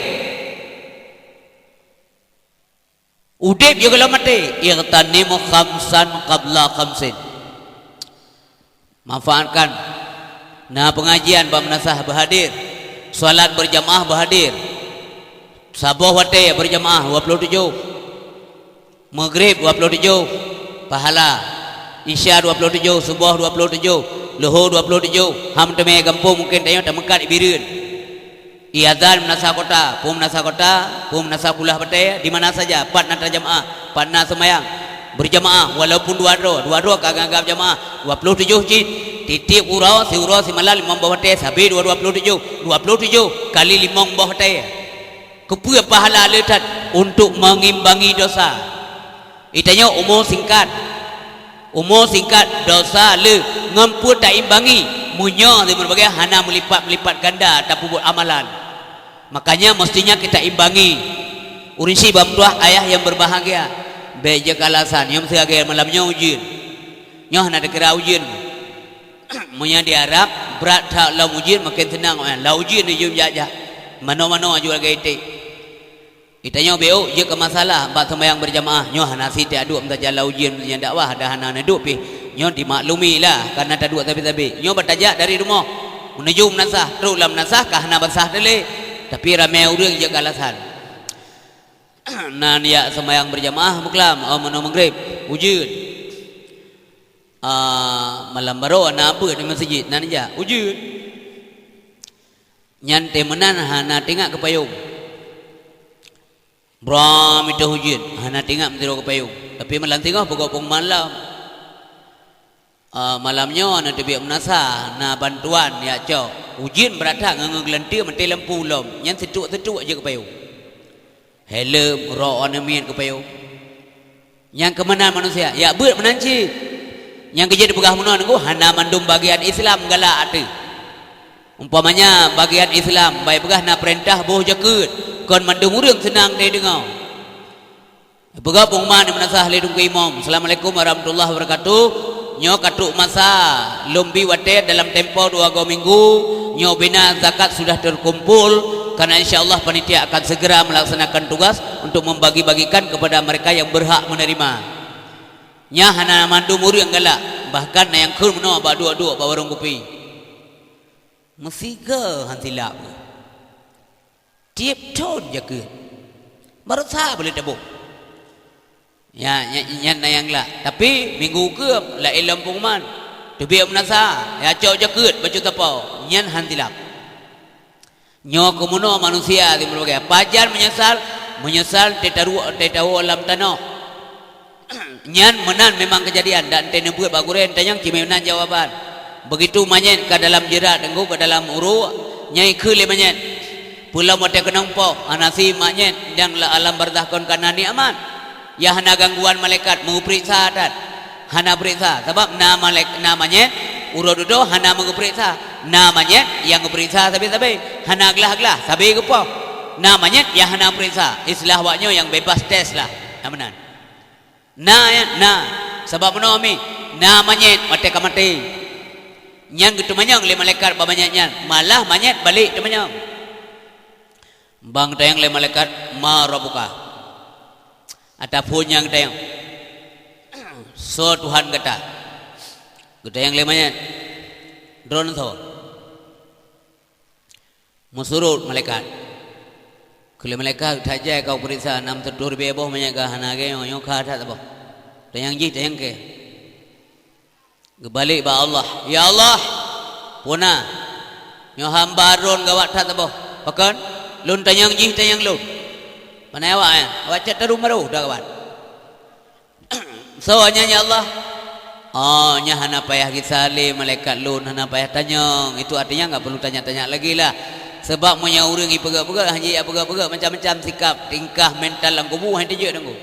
udeb yoh gohlom maté. Ightanimu khamsan qabla khamsin. Manfaatkan. Na pengajian bak meunasah beuhadir, salat berjamaah beuhadir, saboh watée berjamaah dua puluh tujoh, Maghrib dua puluh tujoh pahala, Isya dua puluh tujoh, Suboh dua puluh tujoh, Luhô dua puluh tujoh. Ham teumé gampông mungken tanyoe tameukat i Bireuen. Iazan meunasah kota, peue meunasah kota, peue meunasah kulah batée, di mana saja, pat na tajamaah, pat na seumayang berjamaah, walaupun dua droe, dua droe ka geuanggab jamaah, dua puluh tujoh cit, tieb-tieb uroe, siuroe simalam limong boh watée, sabe dua, dua puluh tujoh, dua puluh tujoh kali limong boh watée. Keupeue pahala le that? Untuk mengimbangi dosa. Geutanyoe umu singkat. Umu singkat, dosa le, ngon peue taimbangi, meunyoe di meubagée hana meulipat-meulipat ganda tapeubuet amalan. Makanya mestinya kita imbangi. Ureuëng syiek bak meutuah ayah nyang berbahagia, bék jeuet keu alasan, nyoe meusti lagée malam nyoe ujeuen. Nyoe hana takira ujeuen. Meunyoe di Arab, brat that lom ujeuen, makin seunang awaknyan. Lam ujeuen jeuem jak-jak. Manoe-manoe aju lagée iték. Geutanyoe bék jeuet keu masalah bak seumayang berjamaah. Nyoe hana siti aduek meusajan lam ujeuen, meusajan dakwah, dan hana neuduek pih. Nyoe dimaklumi lah, kareuna taduek sabe-sabe. Nyoe bak tajak dari rumoh menuju meunasah, trok lam meunasah ka hana basah teuh lé. Tapi ramé ureuëng jeuet keu alasan. Na neujak seumayang berjamaah meuklam, oh, meunoe Maghrib, ujeuen. Ah, malam baroe na beuet di meuseujid, na neujak, ujeuen. Nyan teuh meunan hana teuingat keu payong. Bram itôh ujeuen, hana teuingat meusidroe keu payong. Tapi malam singoh peugot pengumuman lom. Ah, malam nyoe na teubiet meunasah, na bantuan jak cok. Ujeuen brat that ngon, ngon geulanteue maté lampu lom. Nyan seutuek-seutuek jeuet keu payong. Heleuem, rok aneuk miet keu payong. Nyang keu meunan manusia, jak beuet meunan cit. Nyang keujeuet dipeugah meunoe nunggu hana mandum bagian Islam galak ateueh. Umpamanya bagian Islam, bék peugah na peurintah boh jakeuet, kon mandum ureuëng seunang teudeungoe. Peugah pengumuman di meunasah lé Teungku Imum, "Assalamualaikum warahmatullahi wabarakatuh. Nyoe ka trok masa, lôn bi watée dalam tempo dua go minggu, nyoe bina zakat sudah terkumpul, karena insya Allah panitia akan segera melaksanakan tugas untuk membagi-bagikan kepada mereka yang berhak menerima." Nyan hana mandum ureuëng galak, bahkan na nyang kheun meunoe bak duek-duek bak warong kupi. Meusigoe han silap. Tieb thon jakeuet. Baroesa boleh taboh. Ya, nya-, nyan na nyang glak. Tapi minggu keue laén lom pengumuman. Teubiet meunasah, jak cok jakeuet bacut sapo. Nyan han silap. Nyoe keu meunoe manusia di meureubagai. Pajan meunyeusal? Meunyeusal teutarok, teutawoe lam tanoh. Nyan meunan memang keujadian, dan teuneubeuet bak gurée tanyong cit meunan jawaban. Begitu manyét ka dalam jeurat teungku, ka dalam uruek, nyan ikheun lé manyét. Peulom watée keunong poh, hana si manyét nyang lam alam barzakh kon ka na nikmat. Ya hana gangguan malaikat meupeuriksa that. Hana peuriksa, sabab na malaik-, na manyét, uroe dudoe hana meupeuriksa. Na manyét nyang geupeuriksa sabe-sabe, hana glah-glah, sabe geupoh. Na manyét nyang hana peuriksa, istilah awaknyoe nyang bebas tes lah. Na meunan. Na, ya, na. Sabab meunoe mi, na manyét watée ka maté. Nyan geuteumanyong lé malaikat bak manyét nyan, malah manyét balek teumanyong. Bang geutanyong lé malaikat, "Ma rabbuka?" Ata phon nyang geutanyong, "Soe Tuhan gata?" Geutanyong lé manyét, "Droeneuh soe?" Meusurot malaikat. Kheun lé malaikat, "That jai ka kupeuriksa, nam teutuh ribée boh manyét gah hana lagée nyoe, nyoe kha that saboh. Tanyong jih, tanyong kée." Geubalek bak Allah, "Ya Allah, peue na? Nyoe hamba droen gawat that saboh. Pakon? Lôn tanyong jih tanyong lôn." Pane awak nyan? Awak cit tarum barô dah gawat. "Soe nyan, ya Allah?" "Oh, nyan hana payah gisa lé malaikat lôn, hana payah tanyong. Itu artinya enggak perlu tanya-tanya lagi lah. Sebab meunyoe ureuëng ipeugah-peugah, hana jipeugah-peugah, macam-macam sikap, tingkah, mental lam kubu, hana teujeuet deungoe."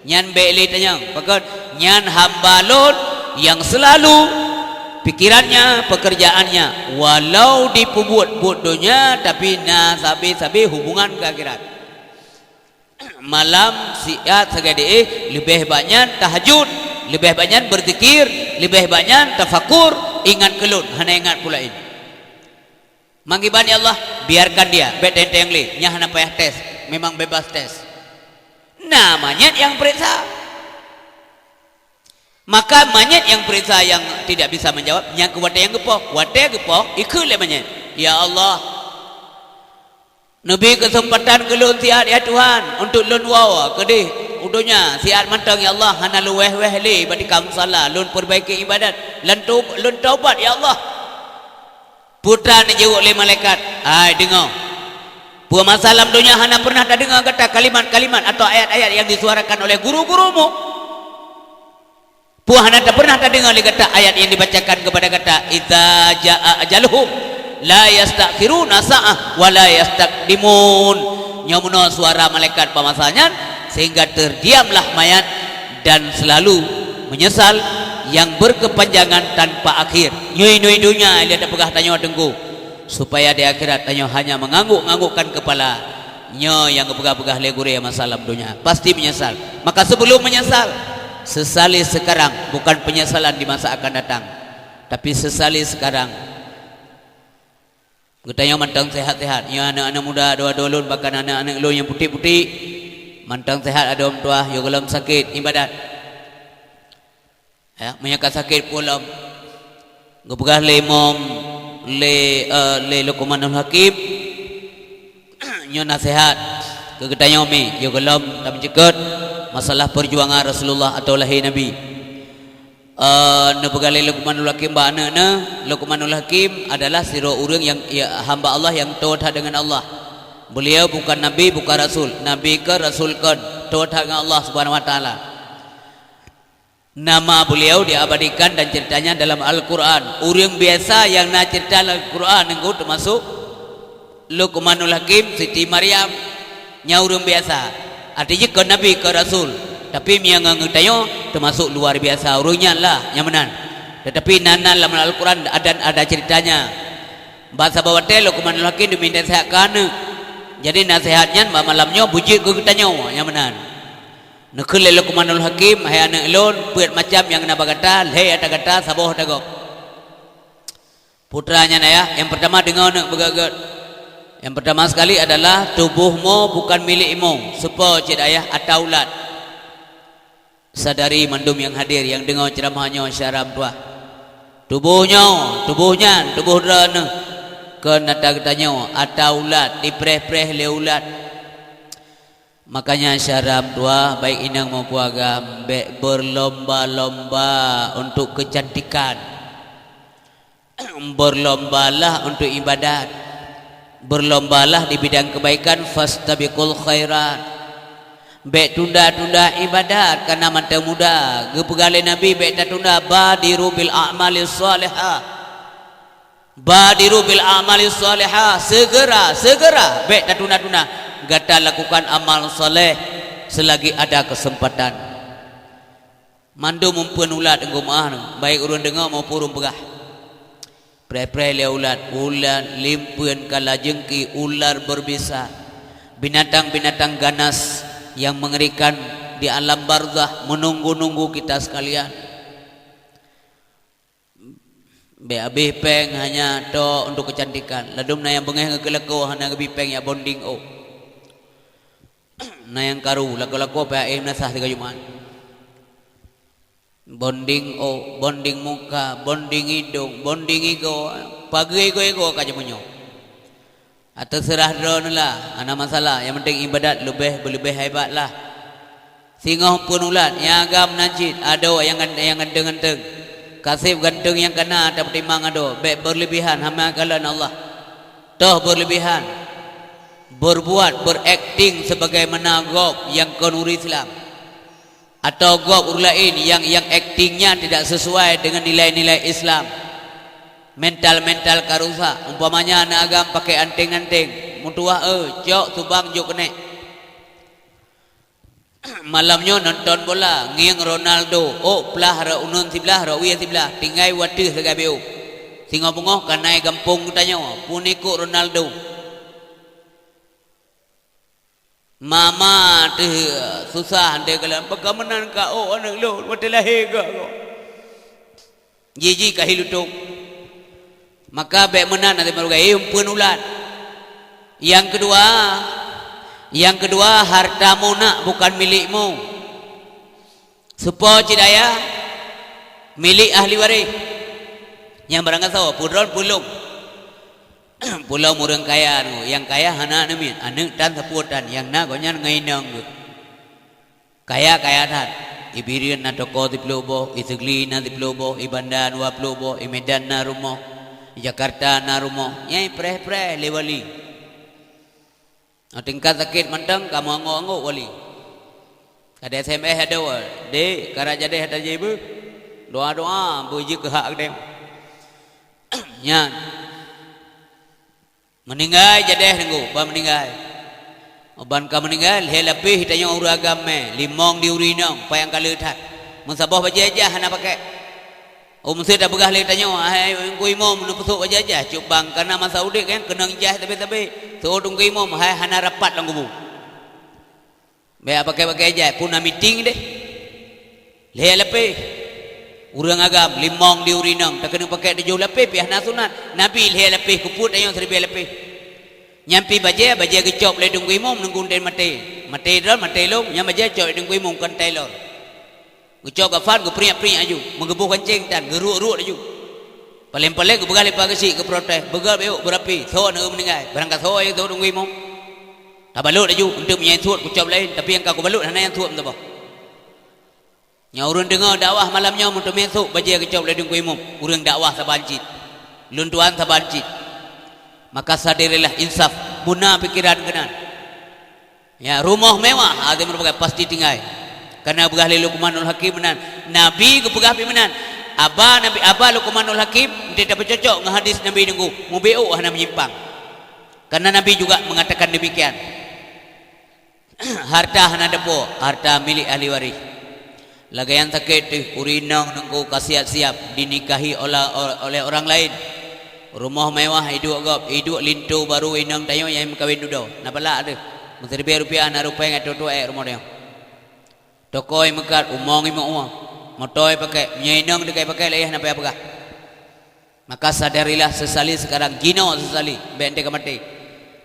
Nyan bék lé tanyong, pakon? Nyan hamba lôn nyang seulalu pikirannya, pekerjaannya, walau dipeubuet buet donya, tapi na sabe-sabe hubungan keu akhirat. Malam siat sagai diéh, leubeh banyak tahajud, leubeh banyak berzikir, leubeh banyak tafakur, ingat keu lôn, hana ingat peue laén. Manggiban, "Ya Allah, biarkan dia, bék teunteng lé, nyan hana payah tes, memang bebas tes." Nah, manyét nyang peuriksa. Maka manyét nyang peuriksa nyang tidak bisa menjawab, nyan keuh watée nyang geupoh. Watée geupoh, ikheun lé manyét, "Ya Allah, neubi keuseumpatan keu lôn siat, ya Tuhan, untuk lôn woe keudeh u donya siat mantong, ya Allah, hana lôn wéh-wéh lé bak tika musala, lôn peurbaiki iébadat, lôn tau-, lôn taubat, ya Allah." Peue teujiweuk lé malaikat, "Hai, deungoe! Peue masa lam donya hana pernah tadeungoe gata kalimat-kalimat atau ayat-ayat nyang disuarakan oleh guru-gurumu? Peue hana pernah tadeungoe lé gata ayat nyang dibacakan keupada gata, 'Idza jaa ajaluhum la yasta'khiruna sa'ah wa la yastaqdimun'?" Nyoe meunoe suara malaikat bak masa nyan, sehingga terdiamlah mayat dan selalu menyesal yang berkepanjangan tanpa akhir. Nyoe inui donya lé tapeugah tanyoe teungku, supaya di akhirat tanyoe hanya mengangguk-anggukkan kepala. Nyoe nyang geupeugah-peugah lé gurée masa lam donya, pasti menyesal. Maka sebelum menyesal, sesali sekarang, bukan penyesalan di masa akan datang, tapi sesali sekarang. Geutanyoe mantong sehat-sehat. Nyoe aneuëk-aneuëk muda, dua-dua lôn bahkan aneuëk-aneuëk lôn nyang putéh-putéh, mantong sehat, adoe meutuah, yoh gohlom sakét iébadat. Ya, meunyoe ka sakét peue lom, geupeugah lé Imam, lé, eh, lé Luqmanul Hakim, nyoe naseuhat keu geutanyoe mi, yoh gohlom tameuceukeut masalah perjuangan Rasulullah atau lahé Nabi. Eh, neupeugah lé Luqmanul Hakim bak aneuëk neuh, Luqmanul Hakim adalah sidroe ureuëng nyang, ya, hamba Allah nyang toe that deungon Allah. Beliau bukan nabi, bukan rasul. Nabi kon, rasul kon, toe that deungon Allah Subhanahu Wa Taala. Nama beliau diabadikan dan ceritanya dalam Al-Quran. Ureuëng biasa nyang na cerita lam Al-Quran nyoe teumasuk Luqmanul Hakim, Siti Maryam, nyan ureuëng biasa. Arti jih kon nabi, kon rasul. Tapi meunyoe ngon geutanyoe teumasuk luar biasa ureuëng nyan lah, nyang meunan. Tetapi na, na lam Al-Quran dan ada ceritanya. Bak saboh watée Luqmanul Hakim geumeunasehat keu aneuëk. Jadi naseuhat nyan bak malam nyoe beujeuet keu geutanyoe, nyang meunan. Neukheun lé Luqmanul Hakim, "Hai aneuëk lôn, peuet macam nyang na bak gata, lhée ata gata, saboh ata gob." Putra nyan ayah, nyang pertama deungoe aneuëk beugét-gét. Yang pertama sekali adalah tuboh mo bukan milék mo, seupôt cit ayah ata ulat. Sadari mandum nyang hadir, nyang deungoe ceuramah nyoe syedara meutuah. Tuboh nyoe, tuboh nyan, tuboh droeneueh, kon ata geutanyoe, ata ulat, dipreh-preh lé ulat. Makanya syedara meutuah, baik inong maupun agam, bék berlomba-lomba untuk kecantikan. Berlombalah untuk ibadat. Berlombalah di bidang kebaikan, fastabiqul khairat. Bék tunda-tunda ibadat, karena mantong muda. Geupeugah lé Nabi, bék tatunda, "Badiru bil a'malis shalihah." Badiru bil a'malis shalihah, segera, segera, bék tatunda-tunda. Gata lakukan amal saleh selagi ada kesempatan. Mandum eumpeuen ulat, Teungku, meu'ah, baik ureuëng deungoe maupun ureuëng peugah. Preh-preh lé ulat, ulat, limpeuen, kala jeungki, ular berbisa, binatang-binatang ganas yang mengerikan di alam barzakh menunggu-nunggu kita sekalian. Bék habéh péng hanya tok untuk kecantikan. Ladôm na nyang beungéh ngon keu lakoe hana geubri péng jak bonding ôk. Na nyang karu, lakoe-lakoe pih akhé meunasah sigoe Jumat. Bonding ôk, bonding muka, bonding idong, bonding igoe, pageue igoe-igoe ka jimeunyok. Ateuseurah droeneuh lah, hana masalah, nyang penting ibadat leubeh beuleubeh hebat lah. Singoh peunulat, nyang agam nan cit, adoe nyang gan-, nyang ganteng-ganteng. Kaseb ganteng nyang kana tapeutimang adoe, bék beureulebihan hama kalon Allah. Toh beureulebihan, beurbuat, beurakting sebagaimana gob nyang kon ureuëng Islam. Atawa gob ureuëng laén nyang, nyang akting nyan tidak sesuai dengan nilai-nilai Islam. Mental-mental ka rusak. Umpamanya aneuëk agam pakai anting-anting, meutuwah, eh, cok subang jok keunék. Malam nyoe nonton bola, ngieng Ronaldo, ôk plah rot uneuen siblah, rot wie siblah, tinggai wateueh sagai B O. Singoh beungoh ka na i gampông geutanyoe, peunikot Ronaldo. Mama teuh susah, andai kala baka meunan ka ôk aneuëk lôn watée lahé geuh. Jiji ka hi lutông. Maka bék meunan, até meureugai, eh, umpeuen ulat. Nyang keudua, nyang keudua, hartamu nak bukan milikmu. Seupôt cit ayah, milik ahli waréh. Nyang barangkasoe, peudron peulông. Peulông ureuëng kaya nyoe, nyang kaya hana neumiet, aneuëk tan sapeue tan, nyang na gobnyan ngon inong geuh. Kaya-kaya that. I Bireuen na toko siplôh boh, i Seugli na siplôh boh, i Banda na dua plôh boh, i Medan na rumoh, i Jakarta na rumoh. Nyang preh-preh lé wali. Óh tingkat sakét mantong ka meuanggô-anggô wali. Ka di S M S adoe, "Dek, karat jadéh ata jibeuet. Doa-doa beujeuet keu hak geutanyoe." Nyan. Meuninggai jadéh teungku, ban meuninggai. Ban ka meuninggai, lhée lapéh tanyoe ureuëng agam mé, limong di ureuëng inong, payang ka le that. Meusaboh bajée jah hana pakék. Oh, meusé tapeugah lé tanyoe, "Hai Teungku Imum, neupeusôk bajée jah, cuk bang, kana masa udeb kan keunong jah sabe-sabe." Sôk Teungku Imum, hai hana rapat lam kubu. Bék pakék-pakék jai, peue na miting deh. Lhée lapéh. Ureuëng agam, limong di ureuëng inong, takeuneuk pakék tujoh lapéh, pih hana sunat. Nabi lhée lapéh, keupeue tanyoe siribée lapéh. Nyan pih bajée, bajée geucok lé Teungku Imum, nunggu den maté. Maté droe, maté lôn, nyan bajée cok lé Teungku Imum, kon tailor. Geucok kafan, geupriek-priek laju, meugeuboh kancéng tan, geuruek-ruek laju. Paléng-paléng geupeugah lé Pak Geuchik, geuprotes, "Beugét bék, beurapi, soe na meuninggai, barangkasoe nyang soe Teungku Imum." Tabalot laju, eunteuk meunyoe suet kucok laén, tapi nyang ka kubalot hana nyang suet meusaboh. Nyang ureuëng deungoe dakwah malam nyoe meuteumé sôk bajée geucok lé Teungku Imum, ureuëng dakwah saban cit, lôn tuan saban cit. Maka sadarilah insaf, beuna pikeran keunan. Ya, rumoh mewah, até meureupakat pasti tinggai. Karena peugah lé Luqmanul Hakim meunan, Nabi geupeugah pih meunan. Aba Nabi, aba Luqmanul Hakim, eunteuk tapeucocok ngon hadis Nabi teungku, mubiôh hana meunyimpang. Karena Nabi juga mengatakan demikian. Harta hana deupok, harta milik ahli waris. Lagée nyan sakét teuh, ureuëng inong teungku ka siap-siap dinikahi ola-, oleh orang laén. Rumoh mewah iduek gob, iduek linto barô inong tanyoe nyang meukawen dudoe. Na balak teuh, meusiribée rupiah na rupée ngon tutoe rumoh tanyoe. Toko imeukat, umong imeuueng, moto ipakék, meunyoe inong teuka ipakék lé ayah na payah peugah. Maka sadarilah, sesali sekarang, jinoe sesali, bék eunteuk ka maté.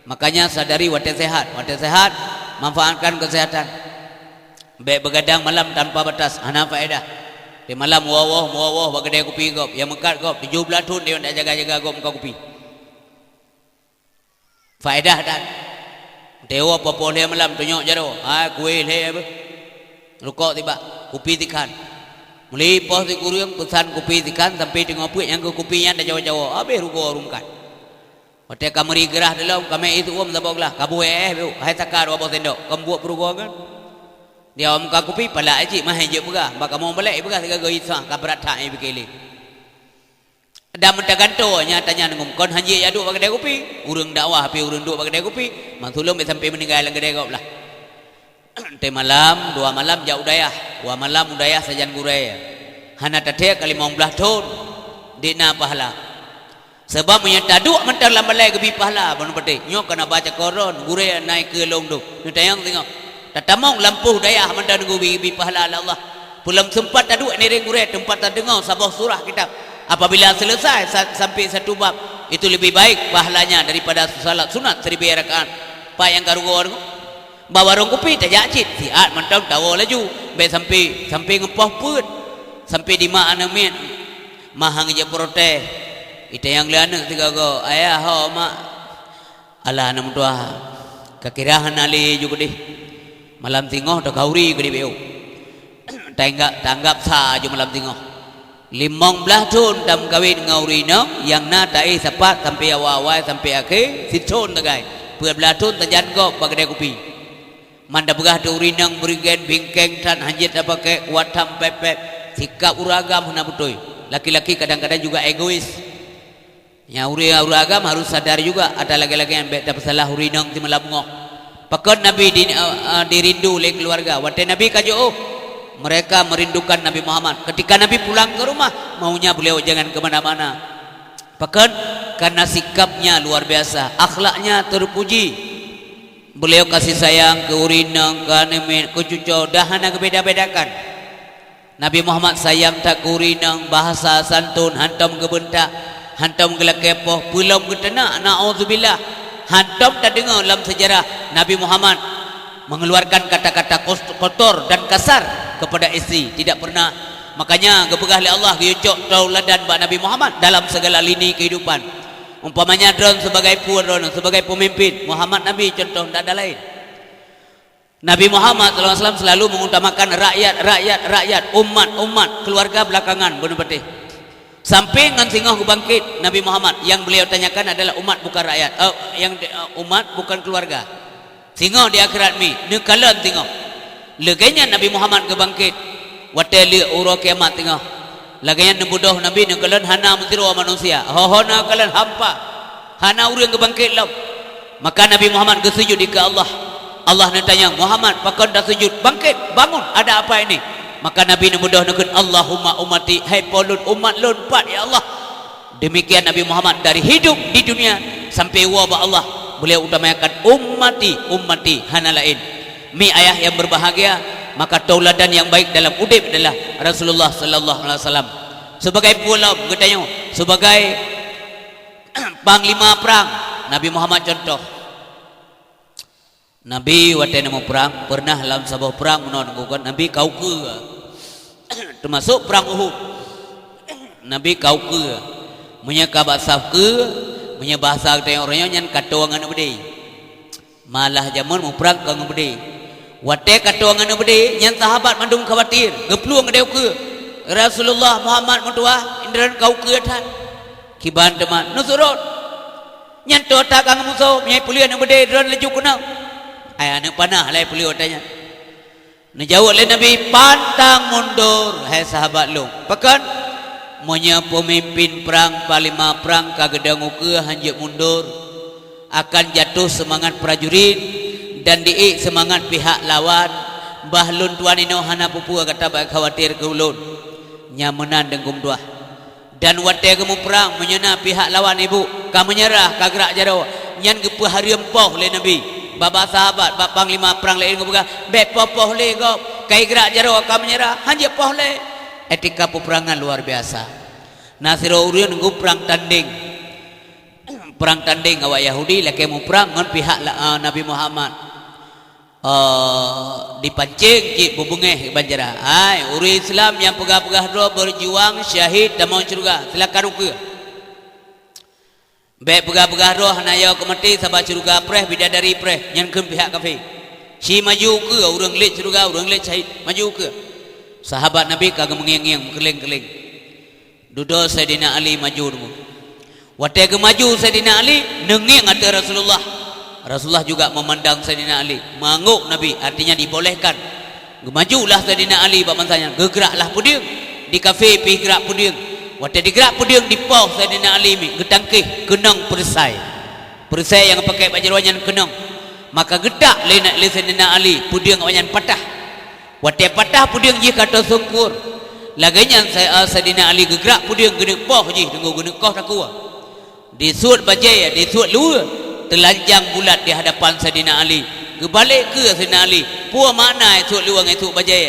Makanya sadari watée sehat, watée sehat, manfaatkan kesehatan. Bék begadang malam tanpa batas, hana faedah. Di malam woe-woe, woe-woe bak keudée kupi gob, nyang meukat gob, tujoh blaih thon deungon tajaga-jaga gob meukat kupi. Faedah tan. Teuwoe poh-poh lhée malam tunyok jaroe, hai kueh lhée beuh. Rukok tibak, kupi tikhan. Meuli poh sikureueng peusan kupi tikhan sampai teungoh peuet nyang keu kupi nyan tacawoe-cawoe, habéh rugoe rungkat. Watée ka meuri geurah dilom, ka mé ié siuem saboh glah, ka buet éh, hai saka dua boh sendok, kon buet peurugoe kan. Di awak muka kupi, palak cit mah jeuet peugah, bak kamoe balek peugah sigoe-goe isah, ka brat that nyang pike lé. Dan meutagantoe nyang tanyan ngum kon hanjeuet jak duek bak keudée kupi. Ureuëng dakwah pih ureuëng duek bak keudée kupi, mantulom bék sampai meuninggai lam keudée gob lah. Teumalam, dua malam jak u dayah, dua malam u dayah sajan gurée. Hana tathée ka limong blaih thon, dik na pahala. Sabab meunyoe taduek mantong lam balée geubi pahala, ban patéh. Nyoe kana baca koron, gurée na ikeue lôn dum. Neutanyong singoh. Tatamong lampôh dayah mantong geubi, geubi pahala lé Allah. Peulom seumpat taduek ngiréng gurée teumpat tadeungoe saboh surah kitab. Apabila selesai sa-, sampai satu bab, itu lebih baik pahalanya daripada salat sunat siribée rakaat. Pat nyang ka rugoe deungoe? Bak warong kupi tajak cit, siat mantong tawoe laju. Bék sampai, sampai ngeupoh peuet. Sampai dimak aneuëk miet. Mah han geujak protes. Itanyong lé aneuëk sigoe-goe, "Ayah ho, mak." Alah, aneuk meutuah, ka kira hana lé ju keudeh. Malam singoh takauri keudeh biôh. Taanggab, taanggab sa ju malam singoh. Limong blaih thon tameukawen ngon ureuëng inong, nyang na taéh sapat sampai awai-awai sampai akhé, sithon sagai. Peuet blaih thon tajan gob bak keudée kupi. Man tapeugah teuh ureuëng inong beurigen bingkeng that hanjeuet tapakék kuat that pép-pép. Sikap ureuëng agam hana beutôi. Laki-laki kadang-kadang juga egois. Nyang ureuëng, ureuëng agam harus sadar juga, ata lagée-lagée nyan bék tapeusalah ureuëng inong simalam nyoe. Pakon Nabi di, eh, eh, dirindu lé keuluwarga? Watée Nabi ka jiôh, mereka merindukan Nabi Muhammad. Ketika Nabi pulang ke rumah, maunya beliau jangan ke mana-mana. Pakon? Karena sikapnya luar biasa, akhlaknya terpuji. Beliau kasih sayang keu ureueng inong, keu aneuk miet, keu cucoe, dah hana geubeda-bedakan. Nabi Muhammad sayang that keu ureueng inong, bahasa santun, hantom geubeuntak, hantom geulakée poh, peulom geuteunak, naudzubillah. Hantom tadeungoe lam sejarah Nabi Muhammad mengeluarkan kata-kata kos-, kotor dan kasar kepada istri, tidak pernah. Makanya geupeugah lé Allah geuyue cok tauladan bak Nabi Muhammad dalam segala lini kehidupan. Umpamanya droen sebagai peue droen, sebagai pemimpin, Muhammad Nabi contoh, ndak ada lain. Nabi Muhammad sallallahu alaihi wasallam selalu mengutamakan rakyat, rakyat, rakyat, umat, umat, keluarga belakangan, bunoe patéh. Sampai ngon singoh geubangkit Nabi Muhammad, yang beliau tanyakan adalah umat bukan rakyat, eh, yang, eh, umat bukan keluarga. Singoh di akhirat mi, neukalon singoh. Lagée nyan Nabi Muhammad geubangkit. Watée lheueh uroe kiamat singoh. Lagée nyan neubeudôh Nabi neukalon hana meusidroe manusia. Ho-ho neukalon hampa. Hana ureueng geubangkit lom. Maka Nabi Muhammad geusujut dikeue Allah. Allah neutanyong, "Muhammad, pakon tasujut? Bangkit, bangun, ada apa ini?" Maka Nabi neubeudôh neukheun, "Allahumma ummati, hai Po lôn, umat lôn, pat, ya Allah." Demikian Nabi Muhammad dari hidup di dunia sampai woe bak Allah, beliau utamakan ummati, ummati, hana laén. Mi ayah yang berbahagia, maka tauladan yang baik dalam udeb adalah Rasulullah sallallahu alaihi wasallam. Sebagai peue lom geutanyoe, sebagai panglima perang, Nabi Muhammad contoh. Nabi watée na muprang, pernah lam saboh prang meunan geugugat Nabi ka ukeue. Teumasok prang Uhud. Nabi ka ukeue. Meunyoe ka bak saf keue, meunyoe bahasa geutanyoe uroe nyoe nyan ka toe ngon aneuk beudé. Malah jameun muprang ka ngon beudé. Watée ka toe ngon aneuk beudé, nyan sahabat mandum khawatir, geuplueng keudeh ukeue. "Rasulullah, Muhammad meutuwah, indroen ka ukeue that." Kiban teuma, "Neusurot! Nyan toe that ka ngon musoh, meunyoe peuleueh aneuk beudé, droen laju keunoe." Hai aneuk panah lé peuleueh watée nyan. Neujaweueb lé Nabi, "Pantang mundur, hai sahabat lôn." Pakon? Meunyoe peumimpin prang, panglima prang ka geudong ukeue hán jeuet mundur, akan jatoh seumangat prajurit dan diék seumangat pihak lawan, bah lôn tuan inoe hana peue-peue gata bak khawatir keu ulôn. Nyang meunan deungon tuah. Dan watée geumuprang, meunyoe na pihak lawan ibu ka meunyeurah, ka grak jaroe, nyan geupeuhareuem poh lé Nabi. Babah sahabat, bak panglima prang laén geupeugah, "Bék poh-poh lé gob, ka grak jaroe ka meunyeurah, hán jeuet poh lé." Etika peupeurangan luar biasa. Na sidroe ureuëng geuprang tandeng. Prang tandeng awak Yahudi lakée muprang ngon pihak la-, eh, Nabi Muhammad. Eh, dipancéng cit beubeungéh banjarah. Hai, ureuëng Islam nyang peugah-peugah droe berjuang syahid tamong syeuruga, silakan ukeue. Bék peugah-peugah droe hana yo keu maté, saba syeuruga preh, bidadari preh, nyan kheun pihak kafé. Ci maju ukeue, ureuëng lét syeuruga, ureuëng lét syahid, maju ukeue. Sahabat Nabi ka geumeungieng-ngieng, meukeuléng-keuléng. Dudoe Saidina Ali maju deungoe. Watée geumaju Saidina Ali, neungieng ateueh Rasulullah. Rasulullah juga memandang Saidina Ali. Manggok Nabi, artinya dibolehkan. Geumajulah Saidina Ali bak masa nyan, geugraklah peudeueng. Di kafé pih grak peudeueng. Watée digrak peudeueng dipoh Saidina Ali mi, geutangkéh keunong peureuséh. Peureuséh nyang geupakék bak jaroe nyan keunong. Maka geutak lé, lé Saidina Ali, peudeueng awaknyan patah. Watée patah peudeueng jih ka teuseungkur. Lagée nyan Sa-, Saidina Ali geugrak peudeueng geuneuk poh jih deungon geuneuk koh takue. Disuet bajée, disuet luweue, teulanjang bulat di hadapan Saidina Ali. Geubalek keue Saidina Ali, peue makna suet luweue ngon suet bajée?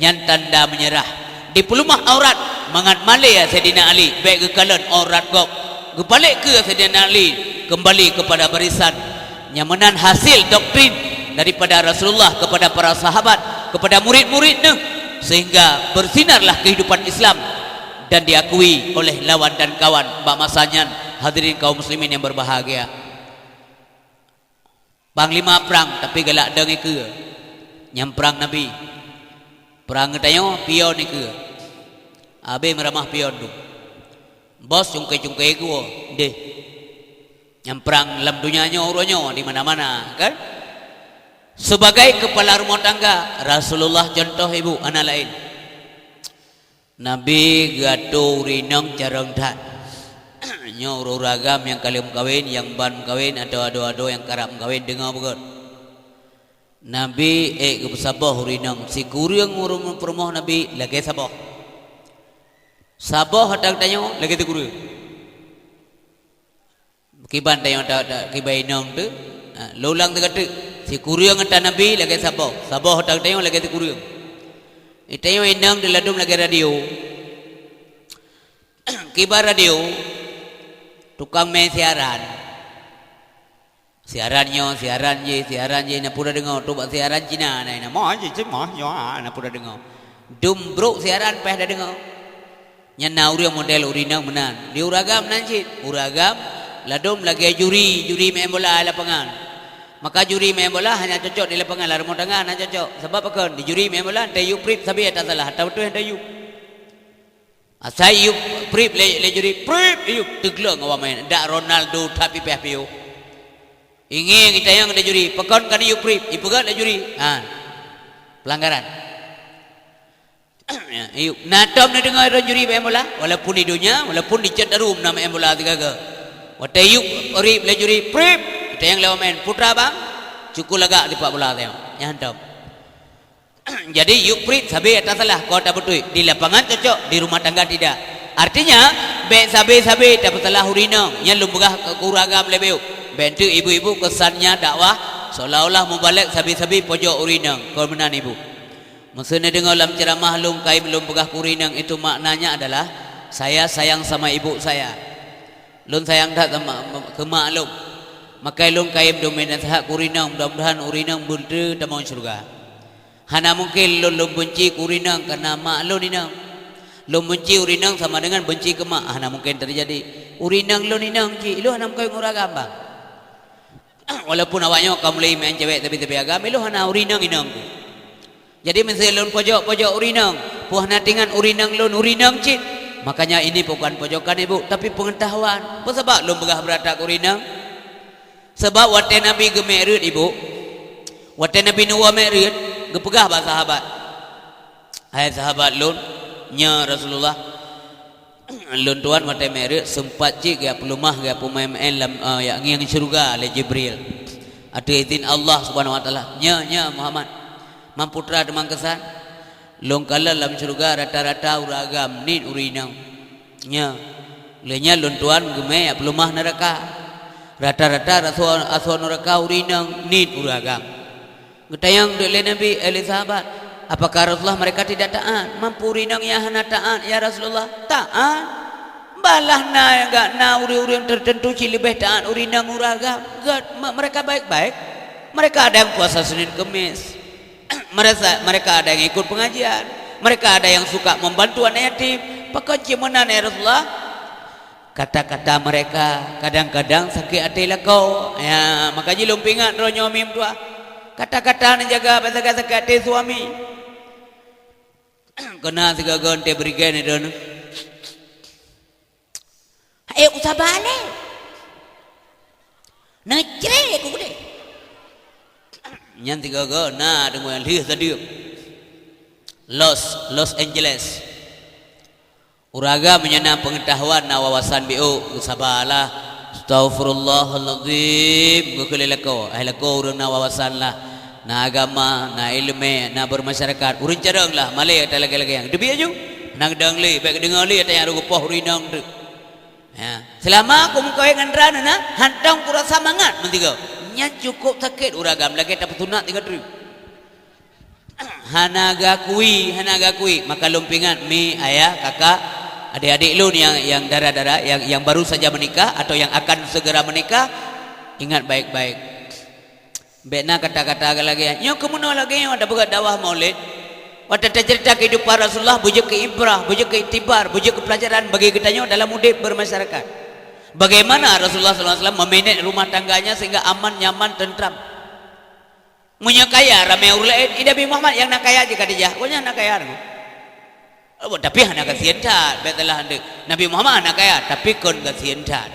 Nyan tanda meunyeurah. Dipeulumah aurat mangat malée Saidina Ali bék geukalon aurat gob. Geubalek keue Saidina Ali keumbali keupada barisan. Nyang meunan hasil doktrin daripada Rasulullah kepada para sahabat, kepada murid-murid neuh, sehingga bersinarlah kehidupan Islam dan diakui oleh lawan dan kawan. Bak masa nyan, hadirin kaum muslimin yang berbahagia, panglima prang tapi galak dong ikeue. Nyang prang Nabi. Prang geutanyoe pion ikeue. Abéh meuramah pion tu. Bos cungkai-cungkai gua deh. Nyang prang lam dunia nyoe uroe nyoe di mana-mana, kan? Sebagai kepala rumah tangga, Rasulullah contoh ibu, hana laén. Nabi geuatô ureuëng inong carông that. Nyoe ureuëng agam nyang ka lheueh meukawen, nyang ban meukawen, atawa adoe-adoe nyang karab meukawen, deungoe beugét. Nabi ék geupeusaboh ureuëng inong, sikureueng ureuëng peurumoh Nabi lagée saboh. Saboh ata geutanyoe lagée sikureueng. Kiban tanyoe ta-, ta-, kiban inong tu, ha, lôn ulang sigoe teuk. Sikureueng ata Nabi lagée saboh, saboh ata geutanyoe lagée sikureueng. Geutanyoe inong diladum lagée radio. Kiban radio, tukang mé siaran. Siaran nyoe, siaran jih, siaran jih, na peue tadeungoe, tu bak siaran Cina na, na moh jih, cit moh nyoe, na peue tadeungoe. Dum brok siaran pih tadeungoe. Nyan na ureuëng model ureuëng inong meunan. Di ureuëng agam nan cit, ureuëng agam ladom lagée juri, juri main bola lapangan. Maka juri main bola hana cocok di lapangan, lam rumoh tangga hana cocok. Sabab pakon? Di juri main bola, tayue prip sabe ata salah, ata beutôi tayue. Asai iyup prip lé, lé juri, prip iyup, teugleng awak main. Dak Ronaldo that pipéh piôh. Ingieng itanyong lé juri, pakon ka iyup prip, ipeugét lé juri. Ha. Pelanggaran. Ya, iyup. Na tom neudeungoe droe juri main bola, walaupun di dunia, walaupun di chat room na main bola sigaga. Watée iyup prip lé juri, prip, itanyong lé awak main, putra bang, cukôp lagak dipak bola tanyong. Nyan tom. Jadi, yue prip sabe ata salah, kon ata beutôi. Di lapangan cocok, di rumah tangga tidak. Artinya, bék sabe-sabe tapeusalah ureuëng inong. Nyan lôn peugah keu ureuëng agam lé beuh. Bék teuk ibu-ibu keusannya dakwah seolah-olah mubalek sabe-sabe pojok ureuëng inong. Kon meunan ibu. Meuseu neudeungoe lam ceuramah lôn kayém lôn peugah keu ureuëng inong, itu maknanya adalah, saya sayang sama ibu saya. Lôn sayang that sama, keu mak lôn. Makai lôn kayém dum naseuhat keu ureuëng inong, mudah-mudahan ureuëng inong beutôi tamong syeuruga. Hana mungken lôn, lôn beunci keu ureuëng inong kareuna mak lôn inong. Lôn beunci ureuëng inong sama dengan beunci keu mak. Hana mungken teujadi. Ureuëng inong lôn inong cit, ilôn hana meukawen ngon ureuëng agam bang. Walaupun awak nyoe ka mulai meu'en cewek tapi-tapi agam, ilôn hana ureuëng inong inong. Jadi meuseu lôn pojok-pojok ureuëng inong, peue hana teuingat ureuëng inong lôn ureuëng inong cit. Makanya ini bukan pojokan ibu, tapi pengetahuan. Peue sabab lôn peugah beurata keu ureuëng inong? Sabab watée Nabi geumi'raj ibu, watée Nabi neuwoe mi'raj, geupeugah bak sahabat, "Hai sahabat lôn, nyoe Rasulullah, lôn tuan watée mi'raj seumpat cit geupeuleumah, geupeumaén-maén lam, eh, jak ngieng syeuruga lé Jibril. Ateueh idhin Allah Subhanahu wa Taala, nyoe, nyoe Muhammad, man putra teuma keusan, lôn kalon lam syeuruga rata-rata ureuëng agam, niet ureuëng inong." Nyoe, lheueh nyan lôn tuan geumé jak peuleumah neuraka. Rata-rata asoe, asoe neuraka ureuëng inong, niet ureuëng agam. Geutanyong lé Nabi, eh, lé sahabat, "Apakah Rasulullah mereka tidak taat? Man peue ureuëng inong nyang hana taat, ya Rasulullah?" "Taat. Bah lah na, na ureuëng-ureuëng tertentu cit leubeh taat ureuëng inong ureuëng agam. Gét, me-, mereka baik-baik. Mereka ada yang puasa Senin Kemis." Merasa, mereka ada yang ikut pengajian, mereka ada yang suka membantu anak yatim. Pakon cit meunan, ya Rasulullah? Kata-kata mereka kadang-kadang sakét até lakoe. Ya, maka jih lôn peuingat droe nyoe mi meutuah. Kata-kata neujaga bak sakét-sakét até suami. Keunan sigoe-goe teuh berikan droeneuh. Eh, usah balek. Neucre ku gudeh. Nyan tiga-tiga na deungon lheueh tadi. Los, Los Angeles. Ureuëng agam meunyoe na peungeutahuan, na wawasan biôk, sabalah. Astaghfirullahalazim, geukheun lé lakoe. Hai lakoe ureuëng na wawasan lah. Na agama, na iéleumé, na beureumasyarakat. Ureuëng carông lah, malée ata lagée-lagée nyang. Teubiet ju. Hana geudong lé, bék geudeungoe lé ata nyang rôh geupoh ureuëng inong teuh. Ya. Seulama ku meukawen ngon droeneuh na, hantom kurasa mangat meusigoe. Nyan cukôp sakét ureuëng agam lagée tapeusunat tiga turi. Hana geuakui, hana geuakui. Maka lôn peuingat mi, ayah, kakak, adik-adik lôn nyang, nyang dara-dara, nyang, nyang baru saja menikah atau nyang akan segera menikah, ingat baik-baik. Bék na kata-kata lagée nyan. Nyoe keumeunyoe lagée nyoe tapeugah dakwah Maulid. Watée taceurita keuhidupan Rasulullah, beujeuet keu ibrah, beujeuet keu iktibar, beujeuet keu peulajaran bagi geutanyoe dalam udeb beureumasyarakat. Bagaimana Rasulullah sallallahu alaihi wasallam memanage rumah tangganya sehingga aman, nyaman, tentram. Meunyoe kaya ramé ureuëng laén, i Nabi Muhammad nyang na kaya cit Khadijah, gobnyan na kaya deungon. Oh, tapi hana gasien that, bék salah ndeuk. Nabi Muhammad hana kaya, tapi kon gasien that.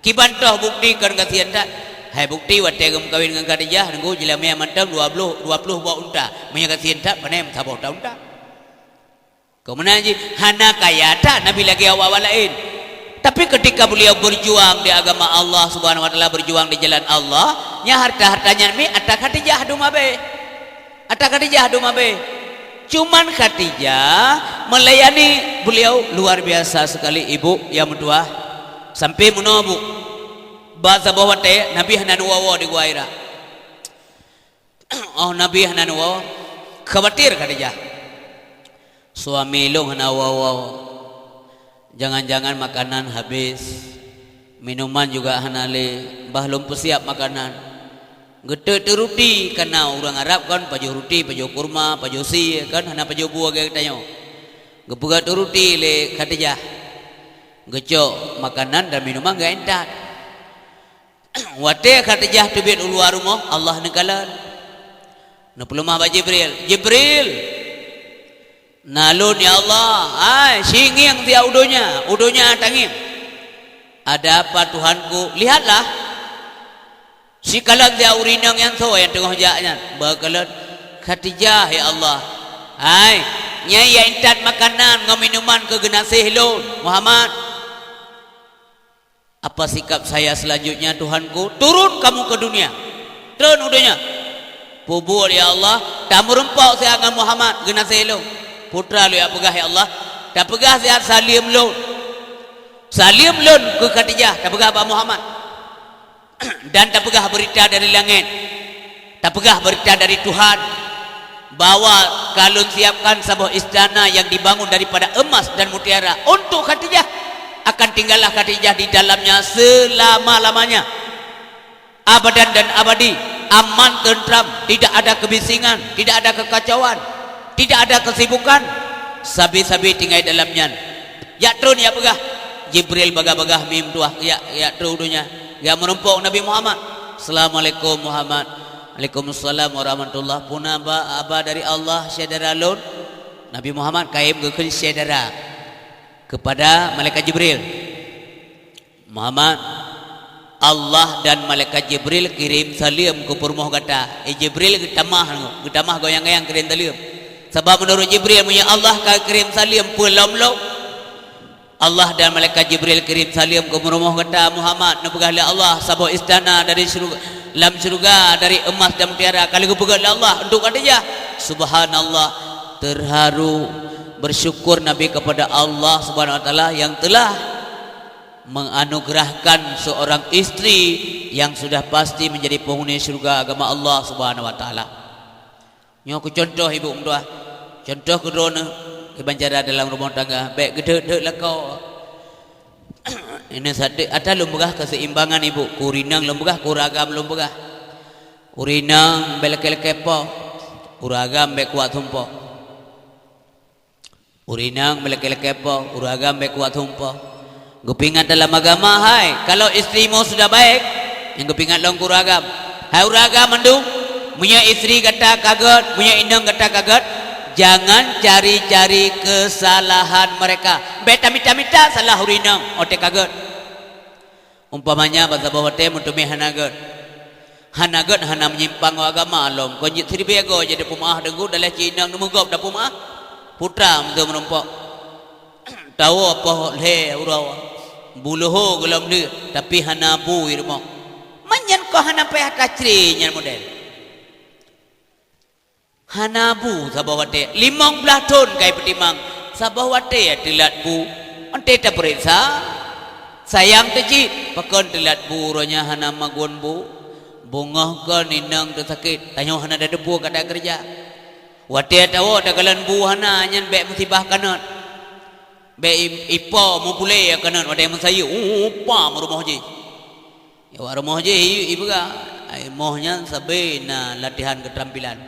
Kiban toh bukti kon gasien that? Hai bukti watée geumeukawen ngon Khadijah, nunggu jeulamé mantong dua ploh, dua ploh boh unta. Meunyoe gasien that, pane meusaboh ta unta. Keumeunang jih hana kaya that Nabi lagée awak-awak laén. Tapi ketika beliau berjuang di agama Allah Subhanahu wa Taala, berjuang di jalan Allah, nya harta-harta nyan mi ata Khadijah dum abéh. Ata Khadijah dum abéh. Cuman Khadijah melayani beliau luar biasa sekali, ibu nyang meutuah. Sampai meunoe bu, bak saboh watée Nabi hana neuwoe-woe di Gua Hira. Oh Nabi hana neuwoe, khawatir Khadijah. Suami lôn hana woe-woe. Jangan-jangan makanan habis, minuman juga hana lé, bah lôn peusiap makanan. Geuteuk teuh ruti, kana ureuëng Arab kan pajoh ruti, pajoh kurma, pajoh sie, kan hana pajoh buah lagée geutanyoe. Geupeugah teuh ruti lé Khadijah. Geucok makanan dan minuman geuintat. Watée Khadijah teubiet u luwa rumoh, Allah neukalon. Neupeuleumah bak Jibril, "Jibril, na lôn ya Allah, ai, singieng siat u donya, u donya tangieng. Ada apa Tuhanku? Lihatlah, sikalon siat ureuëng inong nyan soe nyang teungoh jak nyan." Beukalon, "Khadijah ya Allah, ai, nyan nyang intat makanan ngon minuman keu geunaséh lôn, Muhammad." "Apa sikap saya selanjutnya, Tuhanku?" "Turun kamu ke dunia. Treun u donya." "Peubuet ya Allah, tameurumpok siat ngon Muhammad geunaséh lôn." "Peue teuma lôn jak peugah ya Allah?" "Tapeugah siat saleuem lôn. Saleuem lôn keu Khadijah, tapeugah bak Muhammad. Dan tapeugah beurita dari langét. Tapeugah beurita dari Tuhan, bahwa ka lôn siapkan saboh istana yang dibangun daripada emas dan mutiara untuk Khadijah. Akan tinggallah Khadijah di dalamnya selama-lamanya. Abadan dan abadi, aman, tentram, tidak ada kebisingan, tidak ada kekacauan, tidak ada kesibukan. Sabe-sabe tinggai dalam nyan." "Jak treun jak peugah." Jibril bagah-bagah mim tuah, jak, jak treun u donya. Jak meurumpok Nabi Muhammad. "Assalamualaikum Muhammad." "Waalaikumsalam warahmatullah. Peue na ba-, haba dari Allah, syedara lôn?" Nabi Muhammad kayém geukheun syedara kepada malaikat Jibril. "Muhammad, Allah dan malaikat Jibril kirim saleuem keu peurumoh gata." Eh, Jibril geutamah, geutamah goyang-goyang kirim saleuem. Sabab meunurot Jibril, meunyoe Allah ka kirim saleuem peulom-lom, Allah dan malaikat Jibril kirim saleuem keu peurumoh gata, Muhammad, neupeugah lé Allah saboh istana dari syuru-, lam syeuruga dari emas dan mutiara ka lheueh geupeugét lé Allah untuk Khadijah. Subhanallah, terharu, bersyukur Nabi kepada Allah Subhanahu wa Taala yang telah menganugerahkan seorang istri yang sudah pasti menjadi penghuni syurga agama Allah Subhanahu wa Taala. Nyoe keu contoh ibu meutuah, contoh keu droeneuh kiban cara dalam rumoh tangga, bék geudeuk-deuk lakoe. Ini satu ata lôn peugah keseimbangan ibu, keu ureueng inong lôn peugah, keu ureueng agam lôn peugah. Ureueng inong bék lakée-lakée po, ureueng agam bék kuat sumpah. Ureueng inong meulakée-lakée po, ureueng agam bék kuat sumpah. Geupeuingat dalam agama, hai, kalau istrimu sudah baik, nyang geupeuingat lom keu ureueng agam. Hai ureueng agam mandum, meunyoe istri gata ka gét, meunyoe inong gata ka gét, jangan cari-cari kesalahan mereka. Bék tamita-mita salah ureueng inong watée ka gét. Umpamanya, bak saboh watée meuteumé hana gét. Hana gét hana meunyimpang u agama lom. Kon jeuet siribée goe jadi peumeu'ah deungon daleh cit inong neumeugop dan peumeu'ah. Putra meuteumé meurumpok. Tawoe poh lhée uroe. Buleue ho gohlom lheueh, tapi hana bu i rumoh. Manyan kok hana payah tacre nyan model. Hana bu saboh watée, limong blaih thon kai peutimang, saboh watée teulat bu. Onte tapeuriksa, sayang teuh cit, pakon teulat bu uroe nyan hana magun bu. Beungoh kon inong teuh sakét, tanyoe hana tateupeue kata keureuja. Watée tawoe takalon bu hana, nyan bék musibah kanot. Bék i-, ipo mupulée kanot watée meusayeue, upa meurumoh jih. Awak rumoh jih i-, ipeugah, ai moh nyan sabe na latihan keterampilan.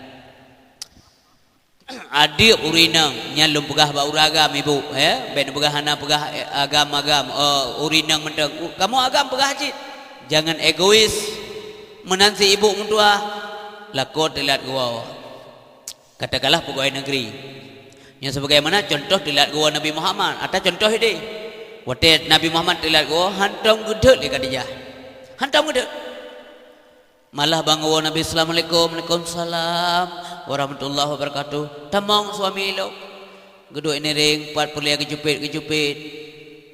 Adeuk ureueng inong, nyan lôn peugah bak ureueng agam ibu, eh, bék neupeugah hana peugah, eh, agam-agam, eh, ureueng inong mantong. U-, kamoe agam peugah cit, jangan egois. Meunan si ibu meutuah, lakoe teulat geuwoe. Katakanlah pegawai negeri. Nyoe sebagaimana contoh teulat geuwoe Nabi Muhammad, ata contoh idéh. Watée Nabi Muhammad teulat geuwoe, hantom geudeuk lé Khadijah. Hantom geudeuk. Malah ban geuwoe Nabi, "Assalamualaikum." "Waalaikumsalam warahmatullahi wabarakatuh." "Tamong suami lôn." Geuduek ngiréng, pat peureulée geucupet-geucupet.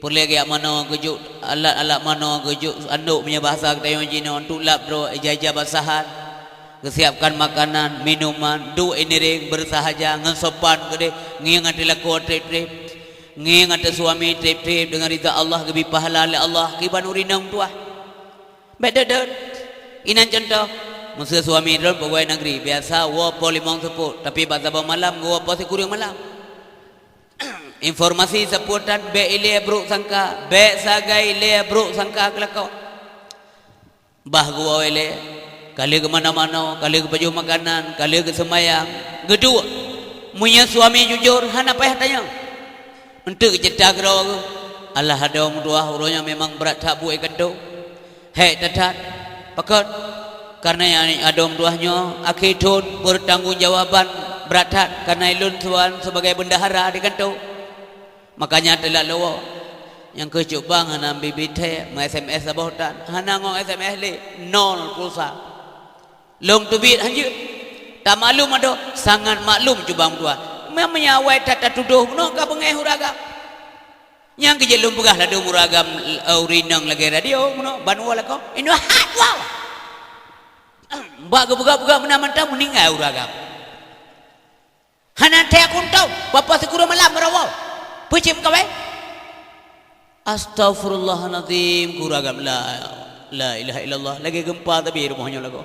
Peureulée geujak manoe geujok, alat-alat manoe geujok, andok meunyoe bahasa geutanyoe jinoe, tulap droe, ija-ija basahan. Geusiapkan makanan, minuman, duek ngiréng, beureusahaja, ngon sopan keudeh, ngieng ateueh lakoe treb-treb. Ngieng ateueh suami treb-treb, deungon rida Allah, geubri pahala lé Allah, kiban ureueng inong tuah. Bék dot-dot. Inan contoh. Meuseu suami droe pegawai negeri, biasa woe po limong seupôt, tapi bak saboh malam geuwoe po sikureueng malam. Informasi seupôt tan, bék ilée brok sangka, bék sagai ilée brok sangka keulakoe. Bah geuwoe ilée, ka lheueh geumanoe-manoe, ka lheueh geupajoh makanan, ka lheueh geuseumayang, geuduek. Meunyoe suami jujur, hana payah tanyong. Eunteuk ceurita keudroe geuh, alah adoe meutuwah uroe nyoe memang brat that buet i kantô. Hék that-that. Pakon? Kareuna adoe meutuwah nyoe akhé thon, peutanggong jawaban brat that, kareuna ulôn suan sibagai bendahara di kantô. Makanya teulat lé woe. Nyang keuh cubang hana bibit thée, meu-S M S saboh tan, hana ngon S M S lé, nol pulsa. Lôn teubiet hanjeuet. Tamaklum adoe, sangat maklum cubang meutuwah. Meunyoe awai that tatudôh bunoe ka beungéh ureueng agam. Nyang keuh jeuet lôn peugah ladôm ureueng agam, eh, ureueng inong lagée radio bunoe, ban woe lakoe. Inoe hat woe. Bak geupeugah-peugah meunan mantong meuninggai ureueng agam. Hana thée kuntom, po sikureueng malam meurawoe. Peue cit meukawen? Astaghfirullahalazim, keu ureueng agam la, la ilaha illallah. Lagée geumpa sabe rumoh nyoe lagoe.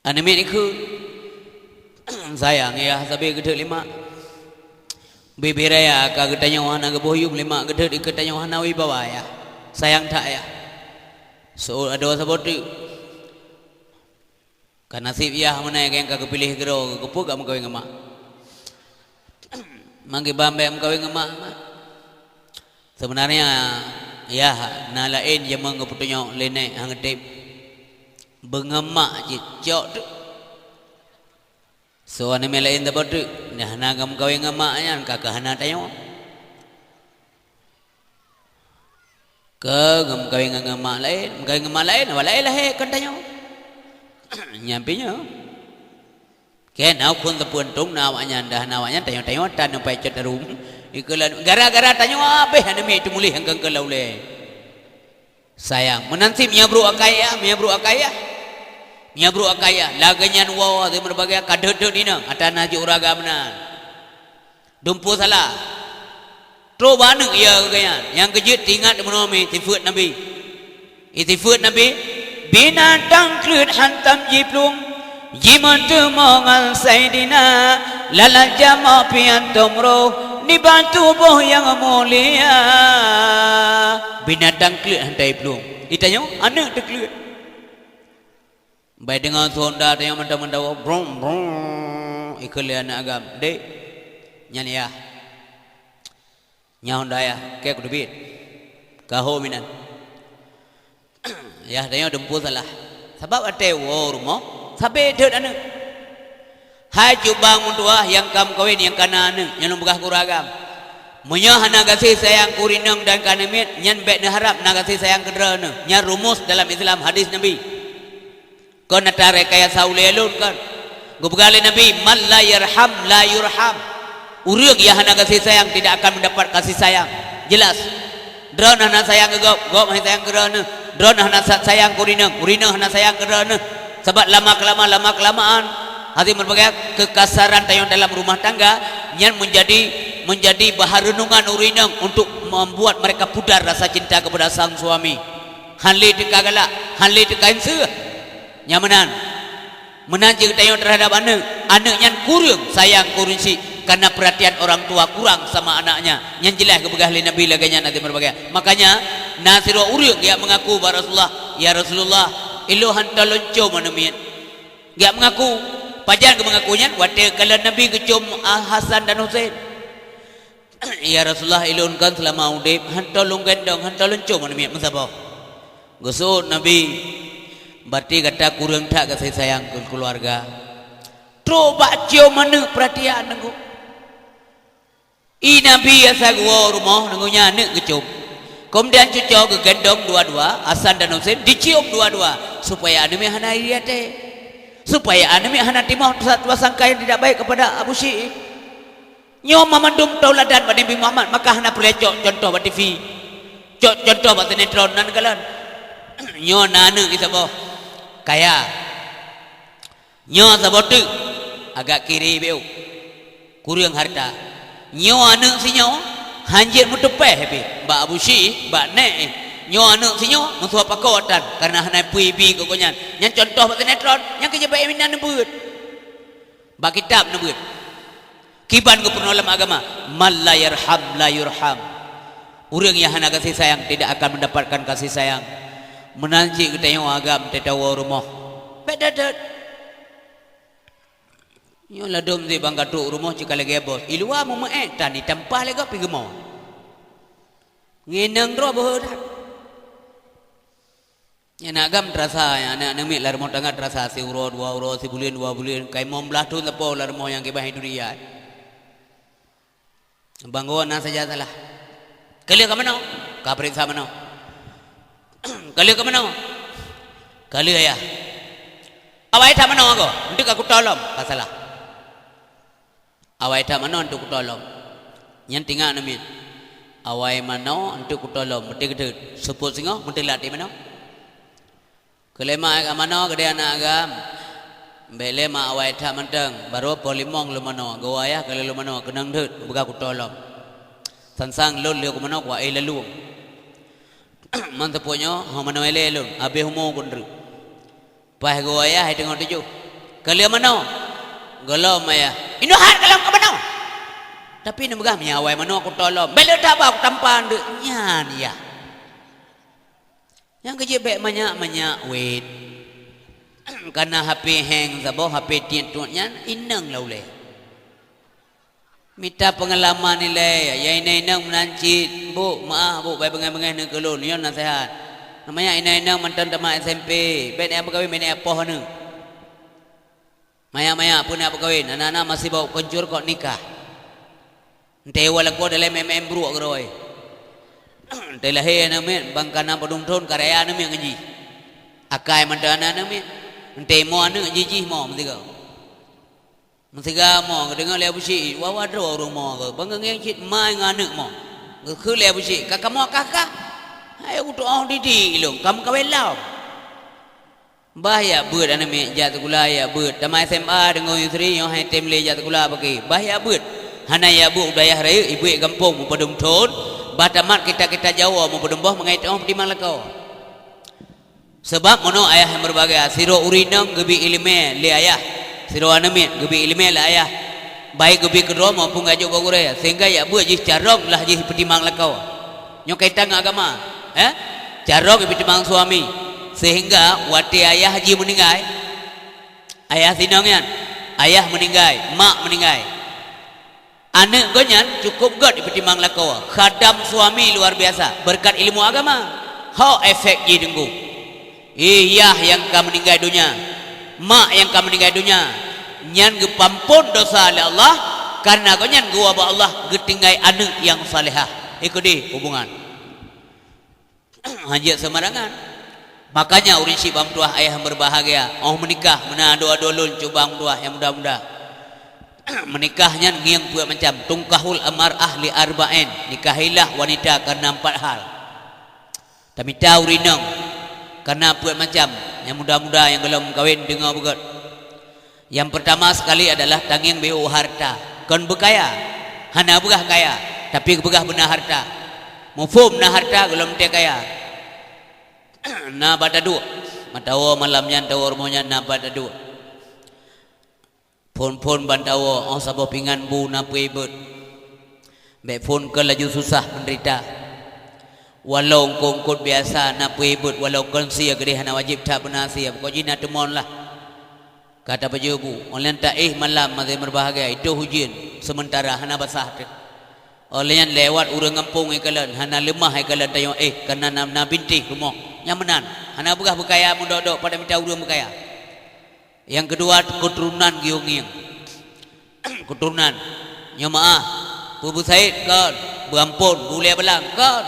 Aneuk miet ikheun. Sayang yah sabe geuthot lé mak. Bibit raya ka geutanyoe hana geuboh yuem lé mak, geuthot ikeu tanyoe hana wibawa yah. Sayang that yah. Seuôt adoe saboh teuk. Ka naseb yah meunan nyang ka geupiléh keudroe, keupeue ka meukawen ngon mak. Mangkeuban bék meukawen ngon mak, mak. Seubeunarnya yah na laén jameun geupeutunyok lé nèk han geutem. Beungon mak cit cok teuk. Soe aneuk miet laén saboh teuk, nyang hana ka meukawen ngon mak nyan ka keuh hana tanyoe. Keu geumeukawen ngon mak laén, meukawen ngon mak laén, awak laén lahé kon tanyoe. Nyan pih nyoe. Keu na ukeue teupeue untông na awaknyan, dah na awaknyan tanyoe-tanyoe tan nyoe pai cot arum. Ikeu lôn, gara-gara tanyoe habéh aneuk miet teumuléh nyang keu-keu lam ulée. Sayang, meunan cit meunyoe brok akai yah, meunyoe brok akai yah. Meunyoe brok akai yah, lagée nyan woe, teumeureubagai ka deuet-deuet inong, ata na jeuet ureueng agam meunan. Dumpeue salah. Trok bak aneuk ya geuh nyan, nyang keu jeuet teuingat meunoe mi sifeuet Nabi. Sifeuet Nabi, binatang kleuet hantom jiplueng, jimeuteumé ngon Saidina, lalajam pian tom roh, nibak tuboh nyang mulia. Binatang kleuet hantom jiplueng. Geutanyoe aneuk teukleuet. Bai deungoe su honda tanyoe mantong-mantong, brong, brong, ikheun lé aneuk agam, "Dek, nyan yah. Nyan honda yah, keu kuteubiet. Ka ho minan." Yah tanyoe dumpeue salah. Sabab watée woe rumoh, sabe deuet aneuk. Hai cubang meutuwah nyang ka meukawen nyang ka na aneuk, nyan lôn peugah keu ureueng agam. Meunyoe hana gaséh sayang keu ureueng inong dan keu aneuk miet, nyan bék neuharab na gaséh sayang keu droeneuh. Nyan rumus dalam Islam hadis Nabi. Kon ata rekayasa ulée lôn kon. Geupeugah lé Nabi, "Man la yarham la yurham." Ureuëng nyang hana gaséh sayang tidak akan mendapat kasih sayang. Jelas. Droeneuh hana sayang keu gob, gob hana sayang keu droeneuh. Droeneuh hana sa-, sayang keu ureuëng inong, ureuëng inong hana sayang keu droeneuh. Sabab lama-kelamaan, lama-kelamaan, hati meureubagai keukasaran tanyoe dalam rumah tangga nyan menjadi, menjadi bahan renungan ureuëng inong untuk membuat mereka pudar rasa cinta kepada sang suami. Han lé teuka galak, han lé teuka inseuh. Nyang meunan. Meunan cit geutanyoe teuhadab aneuëk. Aneuëk nyan kureueng sayang, kureueng syiek, karena perhatian orang tua kurang sama anaknya. Nyan jeulaih geupeugah lé Nabi lagée nyan, hati meureubagai. Makanya, na sidroe ureuëng geujak meungaku bak Rasulullah, "Ya Rasulullah, ilôn hantom lôn com aneuëk miet." Geujak meungaku. Pajan geumeungaku nyan? Watée kalon Nabi geucom, ah, Hasan dan Husein. "Ya Rasulullah, ilôn kan seulama udeb hantom lôn gendong, hantom lôn com aneuëk miet meusaboh." Geuseuôt Nabi, "Berarti gata kureueng that gaséh sayang keu keuluwarga. Trok bak com aneuëk peuratian Teungku." I Nabi asai geuwoe u rumoh, Teungku, nyan aneuëk geucom. Keumudian cucoe geugendong dua-dua, Hasan dan Husein, diciom dua-dua, supaya aneuëk miet hana iri até. Supaya aneuëk miet hana timoh tuha-, tuha sangka nyang tidak baik kepada Abu Syiek. Nyoe mamandum tauladan bak Nabi Muhammad, maka hana peureulée cok contoh bak T V. Cok contoh bak sinetron nan kalon. Nyoe na aneuëk saboh kaya. Nyoe saboh teuk agak kiri beu. Kureueng hareuta. Nyoe aneuëk sinyoe hanjeuet meuteupéh pih bak Abu Syiek, bak nèk. Nyoe aneuk sinyoe meusuah pakoe tan, kareuna hana peue ibi keu gobnyan. Nyan contoh bak sinetron, nyang keu jeuet bak inan neubeuet. Bak kitab neubeuet. Kiban geupeurunoe lam agama, "Man la yarham la yurham." Ureuëng nyang hana kasih sayang tidak akan mendapatkan kasih sayang. Meunan cit geutanyoe agam teuh tawoe rumoh. Bék that-that. Nyoe ladôm zibang ka trok rumoh cit ka lagée bos. I luwa meumeuék tan, itampah lé gob pi geumoe. Ngineng droe beuhe that. Nyang na agam teurasa, nyang na aneuk miet lam rumoh tangga teurasa siuroe dua uroe, sibuleuen dua buleuen, ka limong blaih thon sapo lam rumoh nyang kiban hai dunia. Bang geuh na saja salah. Ka lheueh ka meunoe? Ka peuriksa meunoe. Ka lheueh ka meunoe? Ka lheueh, Ayah. Awai that meunoe goe, eunteuk ka kutoe lom, ka salah. Awai that meunoe eunteuk kutoe lom. Nyan teuingat aneuk miet. Awai meunoe eunteuk kutoe lom, beutôi keuteut. Seupôt singoh meuteulat di meunoe. Keu lheueh mak ka meunoe keudeh aneuk agam. Bék lé mak awai that mantong, barô poh limong lôn meunoe, geuwoe ayah ka lheueh lôn meunoe, keunong deuet, geupeugah kutoe lom. Sang-sang lôn lheueh ku meunoe kuéh lalueng. Man seupôt nyoe, ho meunoe ilée lôn, habéh umu keu ndeuek. Paih geuwoe ayah hai teungoh tujoh. Ka lheueh meunoe? Gohlom ayah. Inoe hat gohlom ka meunoe. Tapi neupeugah meunyoe awai meunoe kutoe lom. Bék lé that bah kutampa ndeuek nyan yah. Nyang keu jeuet bék manyak-manyak wét. Kana HP heng saboh, HP tiet tuet nyan inong lam ulée. Mita peungalaman ilée, ya inong-inong meunan cit, "Bu, meu'ah, Bu, bék beungéh-beungéh neuh keu lôn, nyoe naseuhat. Namanya inong-inong mantong tamat SMP, bék neujak peukawen, bék neujak poh neuh. Manyak-manyak peue neujak peukawen, aneuk-aneuk masih bak keuncur kok nikah. Entée wa lakoe dalem M M bruek keudroe. Entée lahé aneuk miet, bang kana padum thon ka raya aneuk miet ngon jih. Akai mantong aneuk miet, entée mo aneuk jih-jih mo meusigoe." Meusiga mo, geudeungoe lé Abu Syik, wawa droe ureuëng mo geuh, beungieng cit mai ngon aneuk mo. Geukheun lé Abu Syik, "Ka kamoe kah-kah? Hai kutoh didik ilong, ka meukawen lom." Bah jak beuet aneuk miet, jak sikula jak beuet. Tamat SMA deungon Yusri nyoe hai tem lé jak sikula bagi. Bah jak beuet. Hana jak beuet u dayah rayeuk, ibuet gampông meupadum thon, bah tamat kita-kita Jawoe meupadum boh mangat teuoh peutimang lakoe. Sabab meunoe ayah nyang meubahgia, sidroe ureuëng inong geubri iéleumé lé ayah, sidroe aneuk miet geubri iéleumé lé ayah, baik geubri keudroe maupun gajok bak gurée, sehingga jak beuet jih carông lah jih peutimang lakoe. Nyoe kaitan ngon agama, eh? Carông peutimang suami, sehingga watée ayah jih meuninggai, ayah sinong nyan, ayah meuninggai, mak meuninggai. Aneuk gobnyan cukup gét ipeutimang lakoe, khadam suami luar biasa, beureukat ilmu agama. Ho efek jih teungku. Ih, yah nyang ka meuninggai donya, mak nyang ka meuninggai donya, nyan geupeuampon desya lé Allah, kareuna gobnyan geuwoe bak Allah geutinggai aneuk nyang salehah. Ih keudeh hubungan. Hanjeuet seumarangan. Makanya ureuëng syiek bak meutuah ayah meubahgia, óh meunikah meunan adoe-adoe lôn cuba meutuah nyang muda-muda. Meunikah nyan ngieng peuet macam, tungkahul mar'ah li arba'in, nikahilah wanita kareuna empat hal. Tamita ureuëng inong kareuna peuet macam, nyang muda-muda nyang gohlom meukawen deungoe beugét. Nyang peurtama sekali adalah tangieng beu harta. Kon beukaya, hana beugah kaya, tapi geupeugah beuna harta. Muphom na harta gohlom teuh kaya. Na bak taduek, meukawen malam nyan, tawoe rumoh nyan na bak taduek. Phon-phon ban tawoe, óh saboh pingan bu na peue beuet. Bék phon keu laju susah meunderita. Walau eungkôt-eungkôt biasa na peue beuet, walau kon sie keudeh hana wajéb that beuna sie, pokok jih na teumon lah. Ka tapajoh bu, óh lheueh nyan taéh malam masih meubahgia, itoh ujeuen, seumeuntara hana basah teuh. Óh lheueh nyan lewat ureuëng gampông ikalon, hana leumah ikalon tanyoe éh, kareuna na, na bintéh rumoh. Nyang meunan, hana beugah beukaya meudok-dok pada mita ureuëng beukaya. Nyang keudua, keuturonan gieng-gieng. Keuturonan. Nyoe meu'ah, peubeusaét kon, beuampon, beuulée balang kon.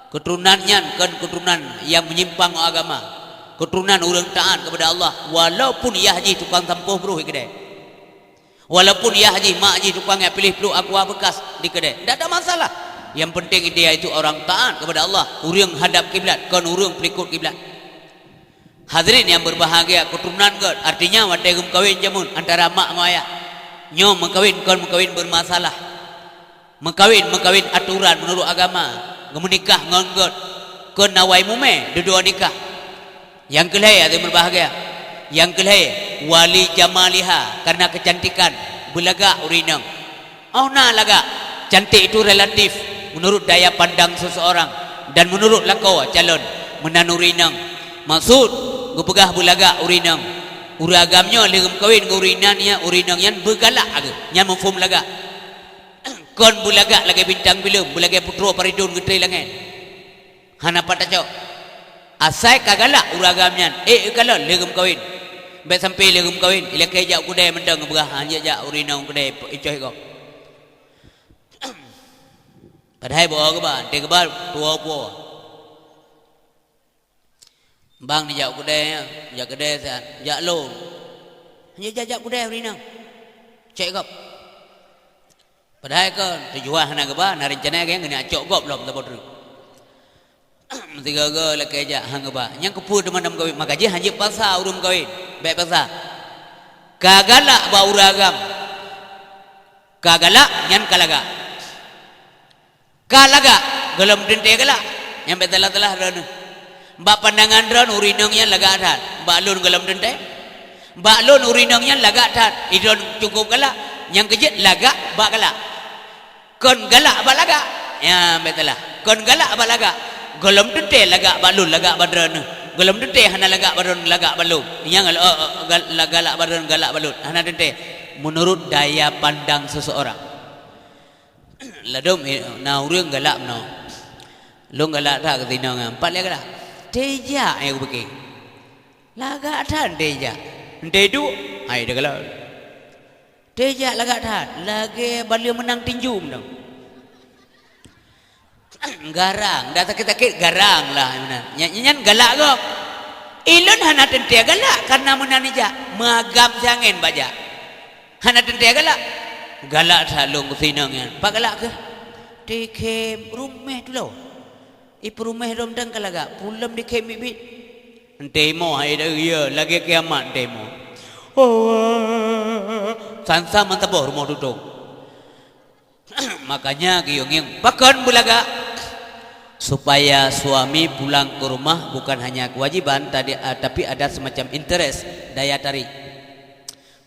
Keuturonan nyan kon keuturonan nyang meunyimpang ngon agama. Keuturonan ureuëng taát keupada Allah, walaupun yah jih tukang sampôh broh ikeudeh. Walaupun yah jih, mak jih tukang nyang piléh pluek aqua bekas dikeudeh. Ndak ada masalah. Yang penting dia itu orang taat kepada Allah, ureuëng hadap kiblat, kon ureuëng peulikot kiblat. Hadirin yang berbahagia, keuturonan gét, artinya watée geumeukawen jameun antara mak ngon ayah. Nyoe meukawen kon meukawen bermasalah. Meukawen, meukawen aturan meunurot agama, geumeunikah ngon gét. Kon awai mumè, dudoe nikah. Nyang keu lhèe, hadirin berbahagia. Nyang keu lhèe, wali jamaliha, karena kecantikan, beulagak ureueng inong. Oh, na lagak. Cantik itu relatif, menurut daya pandang seseorang dan menurut lakoe calon meunan ureueng inong. Maksud, geupeugah beulagak ureueng inong. Ureueng agam nyoe lheueh geumeukawen ngon ureueng inong nyan, ureueng inong nyan beugalak geuh, nyan meuphom lagak. Kon beulagak lagèe bintang filem, beulagèe putroe Paridon geutré langèt. Hana pat tacok. Asai ka galak ureueng agam nyan, ék geukalon lheueh geumeukawen. Bèk sampoe lheueh geumeukawen, ilakèe jak u keudè mantong geupeugah, "Han jeuet jak ureueng inong u keudè, icoh gob." Padahai beu geuba, teuh geuba tuwo puwoe. Bang, neujak u keudè, jak keudè siat, jak lôn. Han jeuet jak, jak u keudè ureueng inong. Cok gob. Padahai kon tujuan hana geuba, na reuncana geuh keuneuk cok gob lom saboh treuk. Meusigoe-goe lakèe jak han geuba. Nyang keupeue teuma na meukawen, maka jih han jeuet paksa ureueng meukawen. Bèk paksa. Ka galak bak ureueng agam. Ka galak, nyan ka lagak. Ka lagak, gohlom teuntèe galak. Nyan bèk salah-salah droeneuh. Bak pandangan droeneuh ureueng inong nyan lagak that. Bak lôn gohlom teuntèe. Bak lôn ureueng inong nyan lagak that, idroen cukôp galak, nyang keu jeuet lagak bak galak. Kon galak bak lagak. Nyan bèk salah. Kon galak bak lagak. Gohlom teuntèe lagak bak lôn, lagak bak droeneuh. Gohlom teuntèe hana lagak bak droeneuh, lagak bak lôn. Nyang gal-, oh, oh, gal-, galak bak droeneuh, galak bak lôn. Hana teuntèe. Menurut daya pandang seseorang. Ladôm, eh, na ureueng galak meunoe. Lôn galak that keu si inong nyan, pat lé galak. Teuh jak, eh, kupiké. Lagak that teuh jak. Teuh duek, hai teuh galak. Teuh jak lagak that, lagèe baleue meunang tinju meunoe. Garang, dak sakét-sakét garang lah meunan. Nyan, nyan galak gob. Ilôn hana teuntèe galak kareuna meunan ijak, meuagam siangén bak jak. Hana teuntèe galak. Galak that lôn keu si inong nyan. Pat galak keuh? Teukhém ruméh tulo. Ipeuruméh lom dang ka lagak, pulom dikhem biet-biet. Eunteue imoe hai deuh, ya, lagèe kiamat eunteue imoe. Oh, san-san meusaboh rumoh tutong. Makanya geuyue ngieng, pakon beulagak? Supaya suami pulang ke rumah bukan hanya kewajiban, tadi, ah, tapi ada semacam interest, daya tarik.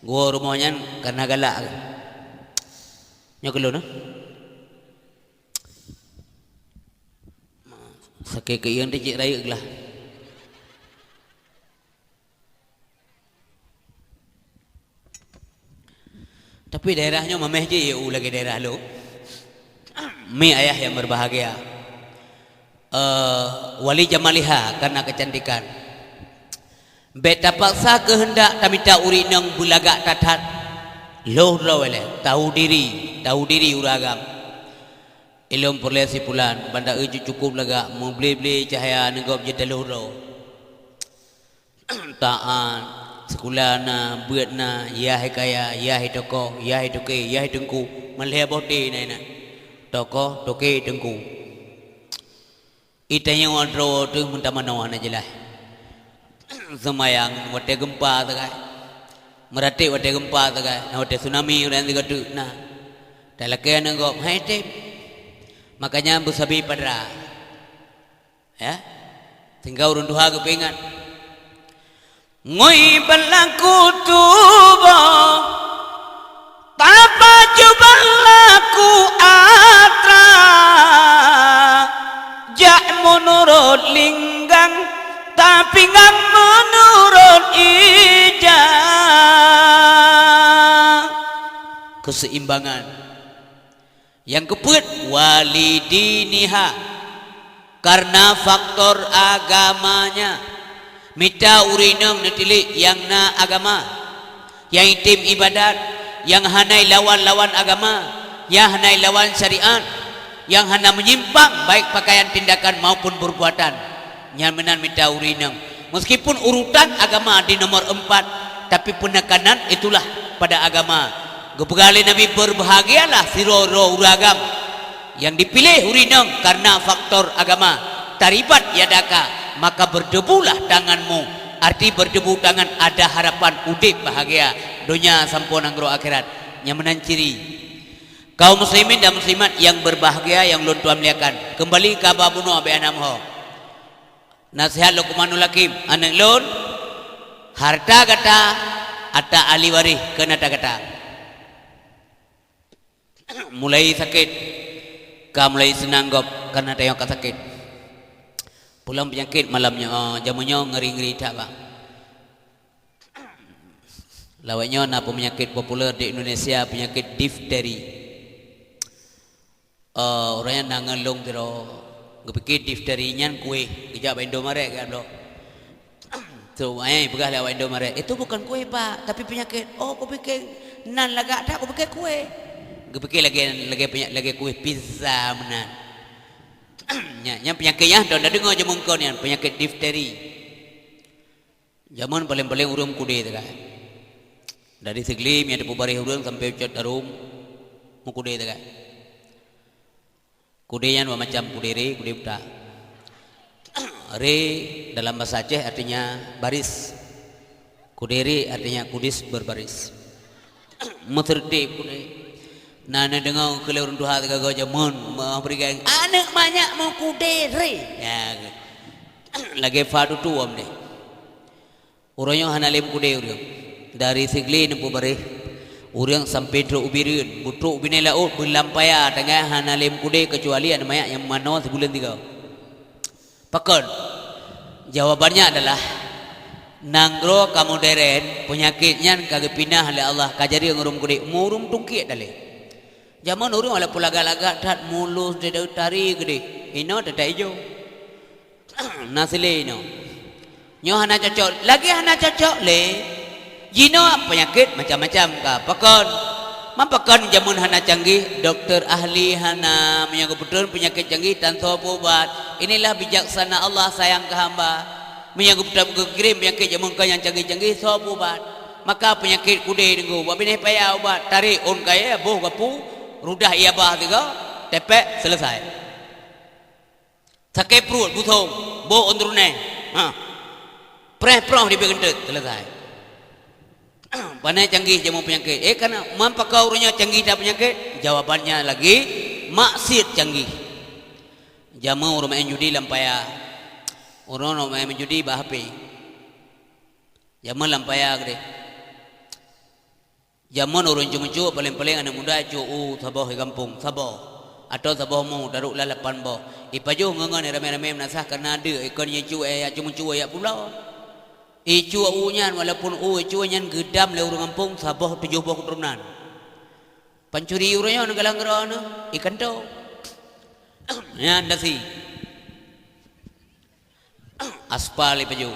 Geuwoe rumoh nyan kana galak. Nyoe keu lôn, eh. Sakét keuieng teuh cit rayeuk glah. Tapi daerah nyoe mamèh jih u lagèe daerah lôn. Mi ayah yang berbahagia. Eh, wali jamaliha karena kecantikan. Bèk tapaksa keuheundak tamita ureueng inong beulagak that-that. Lhôh droe lé, tahu diri, tahu diri ureueng agam. Ilôn peureulèe si pulan, banda eu cukôp lagak, meuble-ble cahya aneuk gob jeuet lhôh droe. Taát, sikula na, beuet na, yah kaya, yah tokoh, yah toke, yah teungku, malèe boh T na inan. Tokoh, toke, teungku. Itanyoe droe teuh meutamanoe hana jeulaih. Seumayang watèe geumpa sagai. Meuratéb watèe geumpa sagai. Na watèe tsunami ureueng sigoe teuk na. Talakèe aneuk gob hai tem. Makanya beusabe padra. Ya. Sehingga ureueng tuha geupeuingat. Ngui beulaku tuboh, tapajoh beulaku atra, jak meunurot linggang, tapinggang meunurot ija. Keuseimbangan. Nyang keupeuet, walidiniha, karena faktor agamanya. Mita ureueng inong neutilék nyang na agama, nyang item ibadat, nyang hana ilawan-lawan agama, nyang hana ilawan syariat, nyang hana meunyimpang baik pakaian, tindakan maupun peurbuatan. Nyan meunan mita ureueng inong. Meskipun urutan agama di nomor empat, tapi penekanan itulah pada agama. Geupeugah lé Nabi, "Beurbahagialah sidroe-droe ureueng agam nyang dipiléh ureueng inong kareuna faktor agama. Taribat yadaka, maka berdebulah tanganmu." Arti berdebu tangan, ada harapan udép bahagia donya sampoe nanggroe akhirat. Nyan meunan ciri. Kaum muslimin dan muslimat nyang berbahagia nyang lôn tuan muliakan, keumbali keu haba bunoe bèk hana meuho. Nasihat Luqmanul Hakim, aneuk lôn, harta gata ata ahli waréh keu ata gata. Mulai sakét, ka mulai seunang gob, kana tanyoe ka sakét. Pulang peunyakét malam nyoe, jameun nyoe ngeri-ngeri that, Bang. Lawét nyoe na peunyakét populer di Indonesia, peunyakét difteri. Eh, ureuëng nyan na ngeulong sidroe, geupike difteri nyan kueh, geujak bak Indomaret geujak bloe. So, eh, peugah lé awak Indomaret, "Itu bukan kue, Pak, tapi penyakit." "Oh, kupike nan lagak that, kupike kue." Geupike lagée, lagée penya-, lagée kue pizza meunan. Nyan, nyan peunyakét nyang teudeungoe jameun kon nyan, peunyakét difteri. Jameun paleng-paleng ureuëng meukudé teuka. Dari Sigli, meunyo teupeubaréh ureuëng sampai Ucok Tarum, meukudé teuka. Kudé nyan dua macam, kudé ré, kudé buta. Ré dalam bahasa Aceh artinya baris. Kudé ré artinya kudis berbaris. Meuseureuti kudé. Na neudeungoe keu lé ureuëng tuha teuka goe jameun, meupeurigai, "Aneuk manyak meukudé ré." Ya, lagée fa tutu am deh. Uroe nyoe hana lé meukudé ureuëng. Dari Sigli neupeubaréh ureuëng sampai trok u Bireuen, beutrok u binéh laôt, beulampaya teungoh hana lé meukudé keucuali aneuk manyak nyang manoe sibuleuen tiga. Pakon? Jawabannya adalah, nanggroe ka moderen, peunyakét nyan ka geupinah lé Allah, ka jadi ureuëng meukudé, ureuëng tungkiek dalé. Jameun ureuëng walaupun lagak-lagak that mulus, tari keudeh, inoe teutap ijo. Na silée inoe. Nyoe hana cocok. Lagée hana cocok lé, jinoe peunyakét macam-macam ka. Pakon? Man pakon jameun hana canggih, dokto ahli hana, meunyoe geupeutrön peunyakét canggih tan soe peuubat. Inilah bijaksana Allah sayang keu hamba. Meunyoe geupeutrön geukirém peunyakét jameun kon nyang canggih-canggih, soe peuubat. Maka peunyakét kudé deungoe, bak binéh paya ubat, tarek ôn kayée, boh gapu, rudah ié bah tiga, tepek, selesai. Sakét pruet, busong, boh ôn teuruneh. Ha. Preh proh di bak geunteut, selesai. Pane canggih jameun peunyakét. Eh, kana man pakon ureuëng nyoe canggih that peunyakét? Jawabannya lagi maksiet canggih. Jameun ureuëng maén judi lam paya. Ureuëng maén judi bak H P. Jameun lam paya keudeh. Jameun ureuëng cue-cue, paleng-paleng aneuk muda cue u saboh di gampông, saboh. Atawa saboh mu, tarok lah lapan boh. Ipajoh ngon-ngon ramé-ramé meunasah kareuna deuk, ikon nyang cue, eh, jak cue-cue jak pulo. Icue u nyan, walaupun u icue nyan geudam lé ureuëng gampông saboh tujoh boh keuturonan. Pancuri ureuëng nyoe neugalang keudroe neuh, ikan to. Nyan dasi. Aspal ipajoh.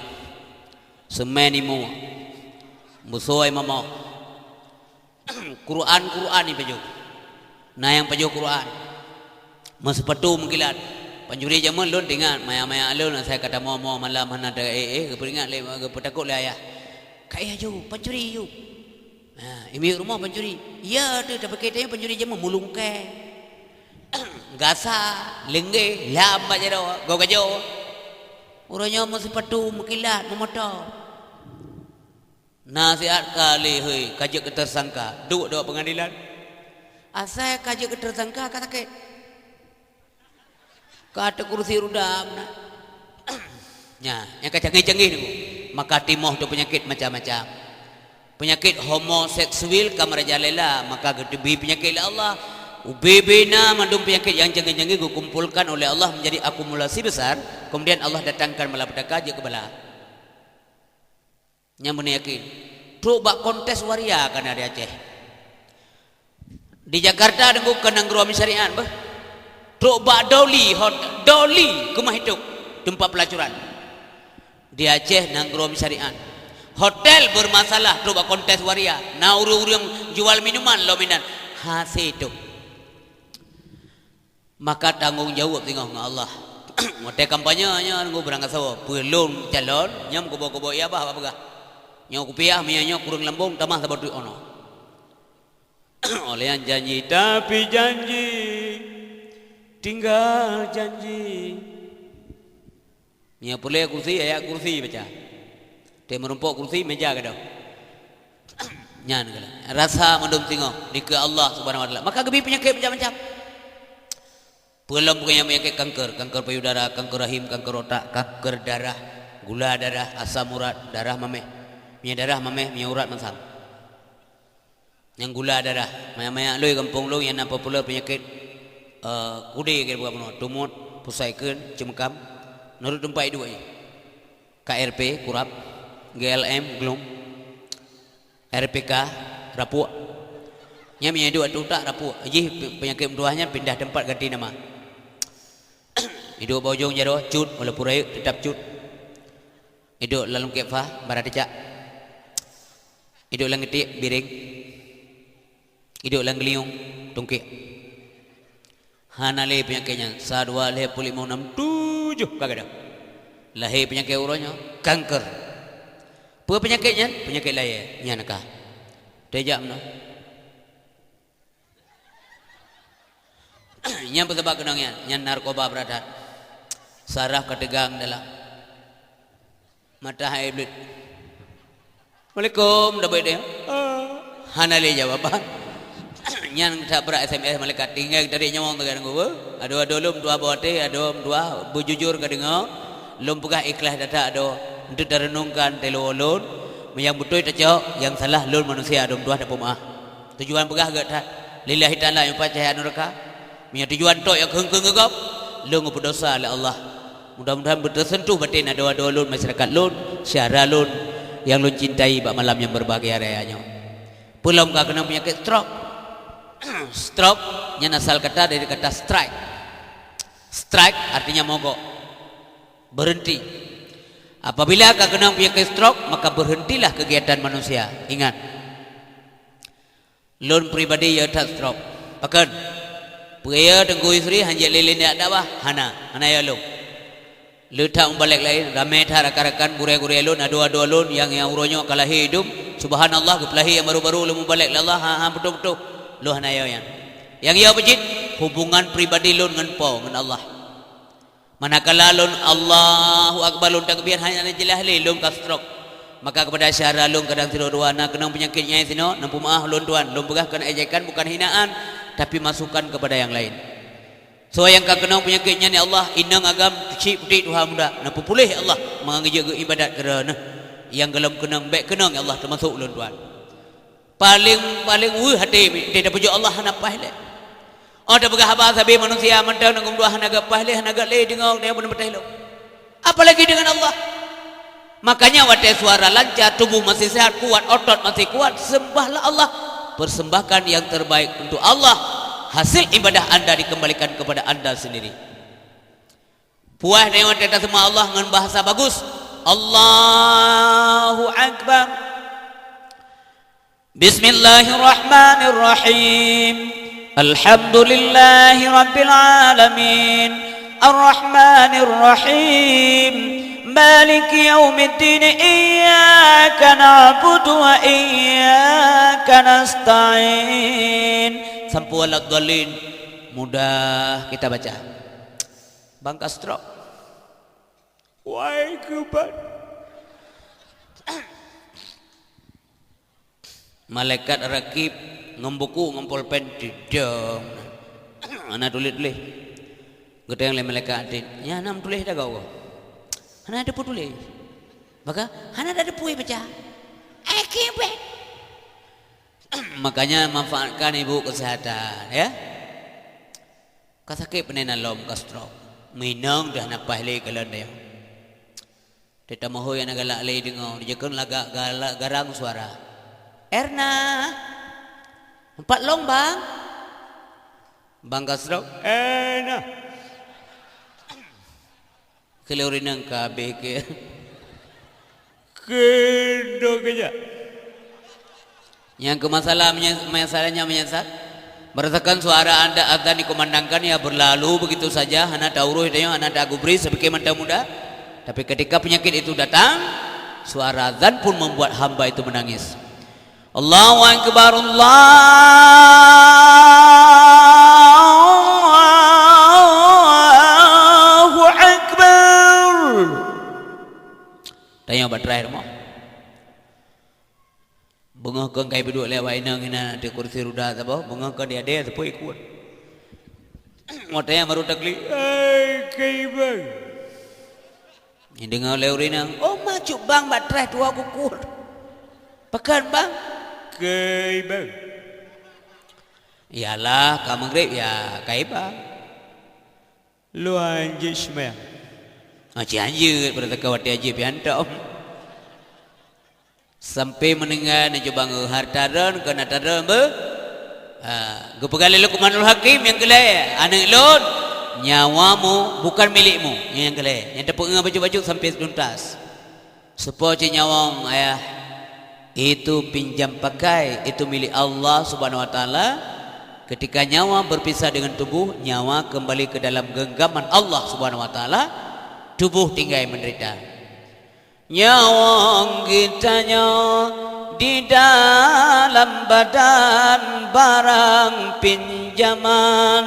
Semen imu. Musoe mamoh. Quran-Quran ipajoh. Na nyang pajoh Quran. Meuseupatu meukilat. Pancuri jameun lôn teuingat, maya-maya lôn asai ka tamoe-moe malam hana ta-, eh, eh, geupeuingat lé, geupeutakot lé ayah. Ka ayah ju, pancuri ju. Ha, imiet rumoh pancuri. Ya tu, tapi kita pancuri jameun mulungkée. Gasa, lenggeh, lam bak jaroe, gogajoe. Uroe nyoe meuseupatu, meukilat, meumoto. Nasihat ka lé hei, ka jeuet keu tersangka, duek di bak peungadilan. Asai ka jeuet keu tersangka ka sakét. Ka teukurusi ruda meunan. Nyan, nyang ka canggih-canggih tu. Maka timoh tu peunyakét macam-macam. Peunyakét homoseksual ka merajalela, maka geuteubi peunyakét lé Allah. Ubé-bé na mandum peunyakét nyang canggih-canggih geukumpolkan oleh Allah menjadi akumulasi besar, kemudian Allah datangkan malapetaka jeuet keu bala. Nyang beuna yakin. Trok bak kontes waria kana di Aceh. Di Jakarta deungoe keu nanggroe syariat beh. Trok bak Doli, hot-, Doli keumah hidup, teumpat pelacuran. Di Aceh nanggroe syariat. Hotel bermasalah trok bak kontes waria. Na ureuëng-ureuëng jual minuman lom inan. Hase tu. Maka tanggong jaweueb singoh ngon Allah. Watée kampanye nyoe nunggu beurangkasoe, peue lôn calon, nyoe meukuboh-kuboh ié bah bak peugah. Nyoe kupiah, meunyoe nyoe kureueng lambong, tamah saboh treuk ono. Oleh nyan janji, tapi janji, tinggal janji. Nyoe peureulée kursi, ayat kursi baca. Teuh meurumpok kursi, meja gadôh. Nyan keuh rasa mandum singoh dikeue Allah Subhanahu wa Taala. Maka geubi peunyakét macam-macam. Peulom bukan nyang peunyakét kanker, kanker payudara, kanker rahim, kanker otak, kanker darah, gula darah, asam urat, darah maméh. Meunyo darah maméh, meunyo urat masam. Nyang gula darah, maya-maya lôi gampông lôn nyang na populer peunyakét, eh, kudé kira bukan bunoe, tumut, pusai keun, ceumeukam. Nurot teumpat iduek jih. K R P, kurap, G L M, glum, R P K, rapuek. Nyan meunyo iduek ateueh utak, rapuek. Jih pe-, peunyakét meutuah nyan pindah teumpat ganti nama. Iduek bak ujong jaroe, cut, walaupun rayeuk, teutap cut. Iduek lam lungkét fa, bara teucak. Iduek lam geutiek, biréng. Iduek lam geulinyueng, tungkek. Hana lé peunyakét nyan, sa, dua, lhée, peuet, limong, nam, tujoh ka gadôh. Lahé peunyakét uroe nyoe, kanker. Peue peunyakét nyan? Peunyakét layée, nyan ka. Teuh jak meunoe. Nyan peusabab keunong nyan, nyan narkoba brat that. Saraf ka teugang dalam. Mata hai Iblih. Assalamualaikum, dah baik dia. Hana lé jawaban. Nyan that brat S M S malaikat, tinggai dari nyawong teuga nunggu. Adoe, adoe lôn dua boh até, adoe dua beujujur ka deungoe. Lôn peugah ikhlas that adoe. Untuk tarenungkan teuloe lôn. Nyang beutôi tacok, nyang salah lôn manusia, adoe dua tapeumaah. Tujuan peugah gét that. Lillahi ta'ala nyang pacat cahya nuraka. Meunyoe tujuan tok nyang kheun-kheun geugob, lôn geupeudosa lé Allah. Mudah-mudahan beuteusentuh baten adoe-adoe lôn, masyarakat lôn, syedara lôn nyang lôn cintai bak malam nyang berbahagia raya nyoe. Peulom ka keunong peunyakét stroke. Stroke nyan asal kata dari kata strike. Strike artinya mogok, berhenti. Apabila ka keunong peunyakét stroke, maka berhentilah kegiatan manusia. Ingat, lôn pribadi yö that stroke. Pakon? Peue yö Teungku Yusri hanjeuet lé lôn jak dakwah? Hana, hana yö lôn. Le that mubalek laén, ramé that rakan-rakan gurée-gurée lôn, adoe-adoe lôn nyang, nyang uroe nyoe ka lahé idum. Subhanallah, geupeulahé nyang baru-baru lôn mubalek lé Allah, ha, ha, beutôi-beutôi. Lôn hana yö nyan. Nyang yö beujeuet hubungan pribadi lôn ngon Po, ngon Allah. Manakala lôn Allahu Akbar, lôn takbir, hana jeulaih lé lôn ka stroke. Maka kepada syedara lôn kadang sidroe dua na keunong peunyakét nyang sinoe, neupeumaah lôn tuan, lôn peugah keunan ejekan bukan hinaan, tapi masukan kepada nyang laén. Soe nyang ka keunong peunyakét nyan, ya Allah, inong agam cit putéh tuha muda, neupeupuléh ya Allah, mangat geujeuet geuibadat keu Droeneuh. Nyang gohlom keunong, bék keunong ya Allah, teumasok lôn tuan. Paleng, paleng weueh até, teuh tapeujeuet Allah hana paih lé. Oh, tapeugah haba sabe manusia mantong nanggung dua hana geupaih lé, hana geuh lé deungoe, deungoe beuneuh patéh lom. Apalagi dengan Allah. Makanya watée suara lancar, tubuh masih sehat, kuat, otot masih kuat, sembahlah Allah. Persembahkan yang terbaik untuk Allah. Hasil ibadah anda dikembalikan kepada anda sendiri. Puas deungoe watée taseumbah Allah ngon bahasa bagus. Allahu Akbar. Bismillahirrahmanirrahim. Alhamdulillahirabbil alamin. Arrahmanirrahim. Maliki yaumiddin. Iyyaka na'budu wa iyyaka nasta'in. Sampai waladdallin. Mudah kita baca. Bangka stroke. Wai keubat. Malaikat Rakib ngon buku ngon polpen tidong. Hana tuléh-tuléh. Geutanyong lé malaikat até, "Nyan hana meutuléh dah kau?" "Hana teupeue tuléh." "Maka hana teupeue baca." "Eh, kibet." Makanya manfaatkan ibu kesehatan, ya. Ka sakét peuneuk na lom ka stroke. Meuinong teuh hana paih lé kalon dayah. Teutamah hôi hana galak lé deungoe, jijakheun lagak galak garang suara. "Erna, empat lom, Bang." Bang ka stroke. "Erna." Keu lôn rinong ka habéh keu. Keunoe keujak. Nyang keu masalah menya-, masalahnya menyesat. Merasakan suara anda azan dikumandangkan, ya berlalu begitu saja, hana taurus tanyoe, hana tagubris sebagai mantong muda. Tapi ketika penyakit itu datang, suara azan pun membuat hamba itu menangis. Allahu Akbar, Allahu Akbar. Tanyoe bak terakhir mo. Beungoh kon kai peuduek lé awak inong inan ateueh kursi roda saboh, beungoh kon di adé seupôt ikot. Watée nyan baru taklik, "Hai, kaiban." Dideungoe lé ureuëng nyan, "Oh, ma cok bang bak traih tuha kukut." "Pakon, bang?" "Kaiban." "Yalah, ka maghrib ya kaiban." "Lôn hanjeuet seumayang." "Ah, ci hanjeuet, beureuti ka watée hanjeuet pih hantom." Sampai meuninggai na cuba ngeu hareuta droen keu na tadroen beu. Ha, geupeugah lé Luqmanul Hakim nyang keu lhée, "Aneuëk lôn, nyawamu bukan milikmu." Nyang keu lhée, nyang tapeuéngat bacut-bacut sampai tuntas. Seupôt cit nyawöng, ayah, itu pinjam pakai, itu milik Allah Subhanahu wa Taala. Ketika nyawa berpisah dengan tubuh, nyawa kembali ke dalam genggaman Allah Subhanahu wa Taala, tubuh tinggai menderita. Nyawöng geutanyoe di dalam badan barang pinjaman,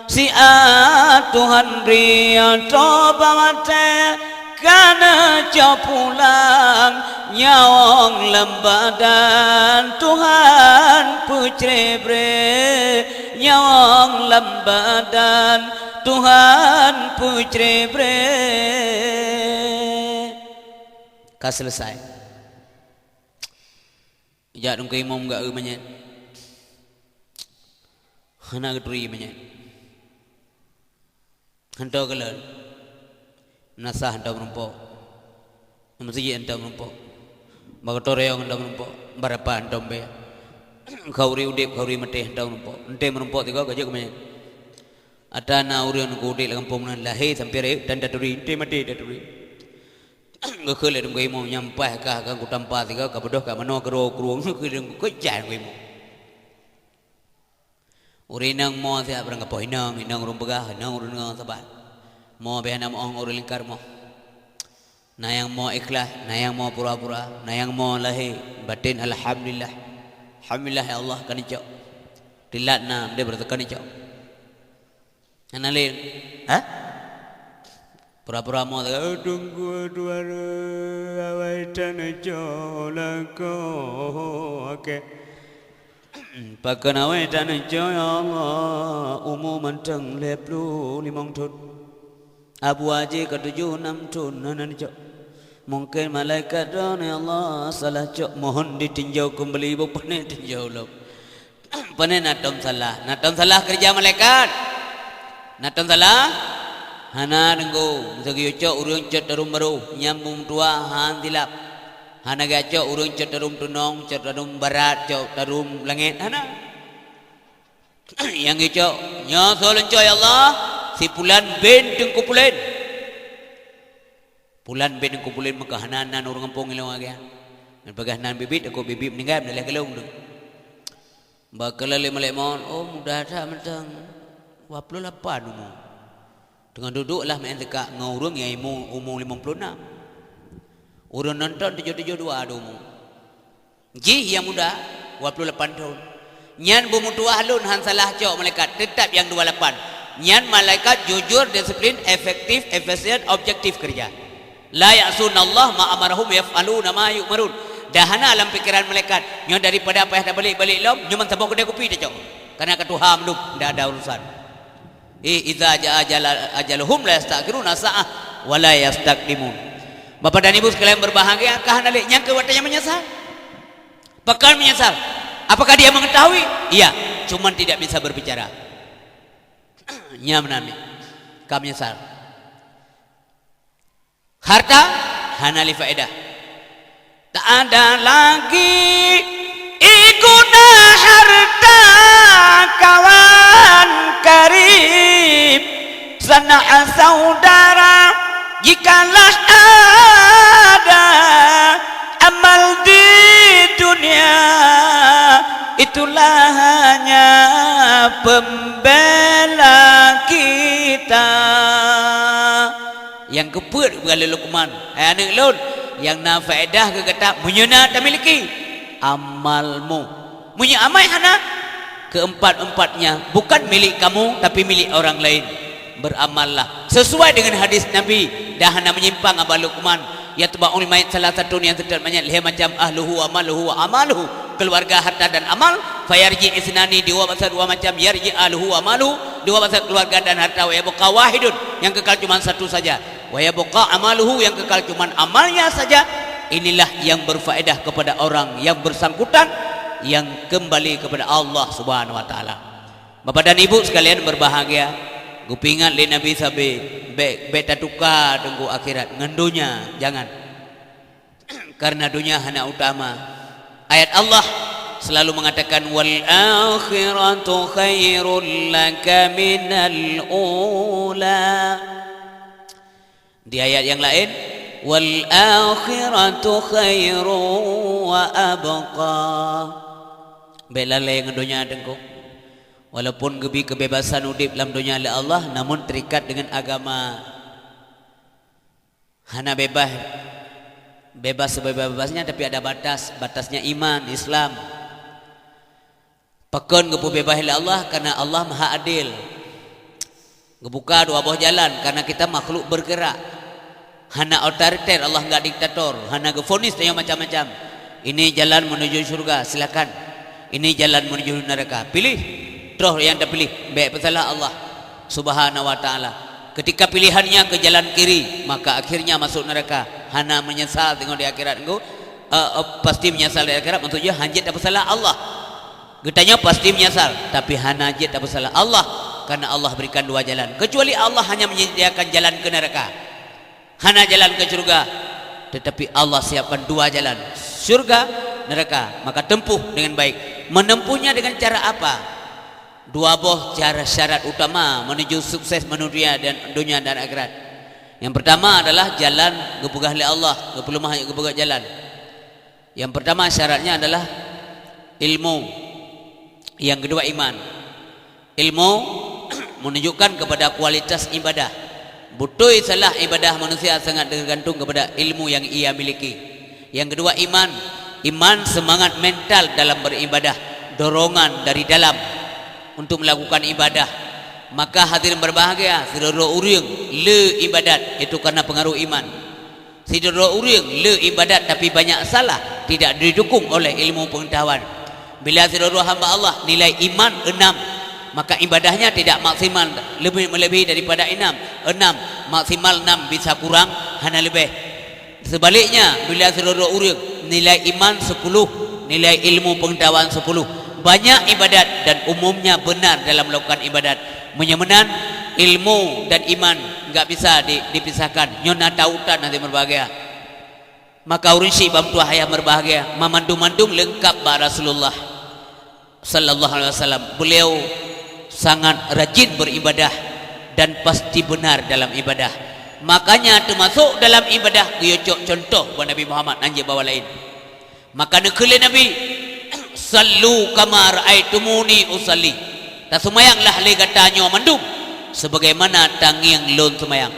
siat Tuhan bri ateueh bak watée ka neucok pulang. Nyawöng lam badan Tuhan peucre bre, nyawöng lam badan Tuhan peucre bre. Ka selesai. Jak teungku imum geu manyét. Hana geuturi manyét. Hantom keulon. Meunasah hantom meurumpok. Meuseujid hantom meurumpok. Bak gotong royong hantom meurumpok. Beurapa hantom bée. Khauri udeb, khauri maté hantom meurumpok. Enté meurumpok tiga ka jeuet keu manyét. Ata na ureuëng keu udeb lam gampông nan lahé sampoe rayeuk dan taturi, enté maté taturi. Geukheun lé teungku imum nyan paih kah ka kutampa sigoe ka beudôh ka manoe keudroe-keudroe geukheun lé teungku imum. Ureuëng inong mo siat barang gapoh inong, inong ureuëng peugah, inong ureuëng deungoe saban. Mo beh hana meuoh ureuëng lingkar mo. Na nyang mo ikhlas, na nyang mo pura-pura, na nyang mo lahé, baten alhamdulillah. Alhamdulillah ya Allah ka neucok. Teulat na, meude beureukat ka neucok. Hana lé, ha? Pura-pura mo, "Oh, teungku tuan, awai taneucok lakoe akée." "Pakon awai taneucok, ya Allah, umu mantong lhée ploh limong thon. Abu Haji ka tujoh nam thon hana neucok. Mungken malaikat droen, ya Allah, salah cok, mohon ditinjau keumbali." Bukon tinjau lom. Pane na tom salah? Na tom salah keureuja malaikat? Na tom salah? Hana, teungku. Meuseu geuyue cok ureuëng cot tarum barô, nyan beumeutuwah han silap. Hana geuyue cok ureuëng cot tarum tunong, cot tarum barat, cot tarum langét. Hana. Nyang geuyue cok, "Nyoe soe lôn cok, ya Allah? Si pulan bin teungku pulan." Pulan bin teungku pulan meukahan nan ureuëng gampông ilong agée. Ngon peugah nan bibit, aku bibit meuninggai, meudaleh keulong tu. Bak keulalé malée mon, "Oh, muda that mantong, dua puluh lapan umu." Teungoh duduek lah meu'en teuka ngon ureuëng nyang umu, umu limong puluh nam. Ureuëng nonton tujoh tujoh dua ada umu. Jih nyang muda, dua puluh lapan thon. Nyan beumeutuwah lôn han salah cok malaikat, teutap nyang dua lapan. Nyan malaikat jujur, disiplin, efektif, efisien, objektif keureuja. "La ya'sunallaha ma amarahum wa yaf'aluna ma yu'marun." Dah hana lam pikeran malaikat, nyoe daripada payah tabalek-balek lom, nyoe meusaboh keudée kupi tacok. Karena ka tuha mandum, ndak ada urusan. Eh, idza jaa ajala-, ajaluhum la yasta'khiruna sa'ah wa la yastaqdimun. Bapak dan Ibu sekalian berbahagia, ka hana lé nyang keu watée nyan meunyeusal. Pakon meunyeusal? Apakah dia mengetahui? Iya, cuman tidak bisa berbicara. Nyan meunan, ka meunyeusal. Harta hana lé faedah. Tak ada lagi guna harta kawan karib, sanak saudara jikalah ada, amal di dunia itulah hanya pembela kita. Nyang keupeuet geupeugah lé Luqman, "Hai aneuëk lôn, nyang na faedah keu gata meunyoe na tamiliki, amalmu. Meunyoe amai hana, keempat-empatnya bukan milik kamu, tapi milik orang lain. Beramallah sesuai dengan hadis Nabi dan hana menyimpang." Abah Luqman, yatba'ul mayit salasatun, nyang seutôt manyét lhée macam, ahluhu, amaluhu, wa amaluhu. keluarga, harta dan amal, fayarji isnani, dua bahasa dua macam, yarji ahluhu wa maluhu, dua bahasa keluarga dan harta, wa yabqa wahidun, yang kekal cuma satu saja, wa yabqa amaluhu, yang kekal cuma amalnya saja. Inilah yang berfaedah kepada orang yang bersangkutan, yang kembali kepada Allah Subhanahu wa Taala. Bapak dan Ibu sekalian berbahagia, gupeuingat lé Nabi sabe, bèk, bèk tatuka teungku akhirat ngon donya, jangan. Karena donya hana utama. Ayat Allah selalu mengatakan, "Wal akhiratu khairul laka minal ula." Di ayat yang lain, "Wal akhiratu khairu wa abqa." Bèk lalai ngon donya teungku. Walaupun geubi kebebasan udép lam donya lé Allah, namun terikat dengan agama. Hana bebas, bebas sebebas-bebasnya, tapi ada batas, batasnya iman, Islam. Pakon geupeubeubaih lé Allah? Karena Allah Maha Adil. Geubuka dua boh jalan karena kita makhluk bergerak. Hana otoriter, Allah enggak diktator, hana geufonis tanyoe macam-macam. Ini jalan menuju syurga, silakan. Ini jalan menuju neraka. Pilih. Troh nyang tapiléh, bèk peusalah Allah Subhanahu wa Taala. Ketika pilihannya ke jalan kiri, maka akhirnya masuk neraka. Hana menyesal teungoh di akhirat teungku. Eh, eh, pasti menyesal di akhirat, maksud jih hanjeuet tapeusalah Allah. Geutanyoe pasti menyesal, tapi hana jeuet tapeusalah Allah, karena Allah berikan dua jalan. Kecuali Allah hanya menyediakan jalan ke neraka, hana jalan ke syurga, tetapi Allah siapkan dua jalan, syurga, neraka. Maka tempuh dengan baik. Menempuhnya dengan cara apa? Dua boh cara syarat utama menuju sukses menuju dan donya dan akhirat. Yang pertama adalah jalan geupeugah lé Allah, geupeulumah geupeugah jalan. Yang pertama syaratnya adalah ilmu. Yang kedua iman. Ilmu menunjukkan kepada kualitas ibadah. Beutôi salah ibadah manusia sangat tergantung kepada ilmu yang ia miliki. Yang kedua iman. Iman semangat mental dalam beribadah, dorongan dari dalam untuk melakukan ibadah. Maka hadirin berbahagia, sidroe ureuëng le ibadat itu karena pengaruh iman. Sidroe ureuëng le ibadat tapi banyak salah, tidak didukung oleh ilmu pengetahuan. Bila sidroe hamba Allah nilai iman enam, maka ibadahnya tidak maksimal, lebih melebihi daripada enam. Enam, maksimal enam, bisa kurang, hana leubeh. Sebaliknya, bila sidroe ureuëng nilai iman sepuluh, nilai ilmu pengetahuan sepuluh, banyak ibadat dan umumnya benar dalam melakukan ibadat. Meunyoe meunan, ilmu dan iman enggak bisa di, dipisahkan. Nyoe na tautan nanti berbahagia. Maka ureuëng syiek bak meutuah ayah berbahagia, mandum-mandum leungkap bak Rasulullah sallallahu alaihi wasallam. Beliau sangat rajin beribadah dan pasti benar dalam ibadah. Makanya termasuk dalam ibadah geuyue cok contoh bak Nabi Muhammad, hanjeuet bak laén. Maka neukheun lé Nabi, "Sallu kama raaitumuni usalli." Taseumayanglah lé gata nyoe mandum sebagaimana tangieng lôn seumayang.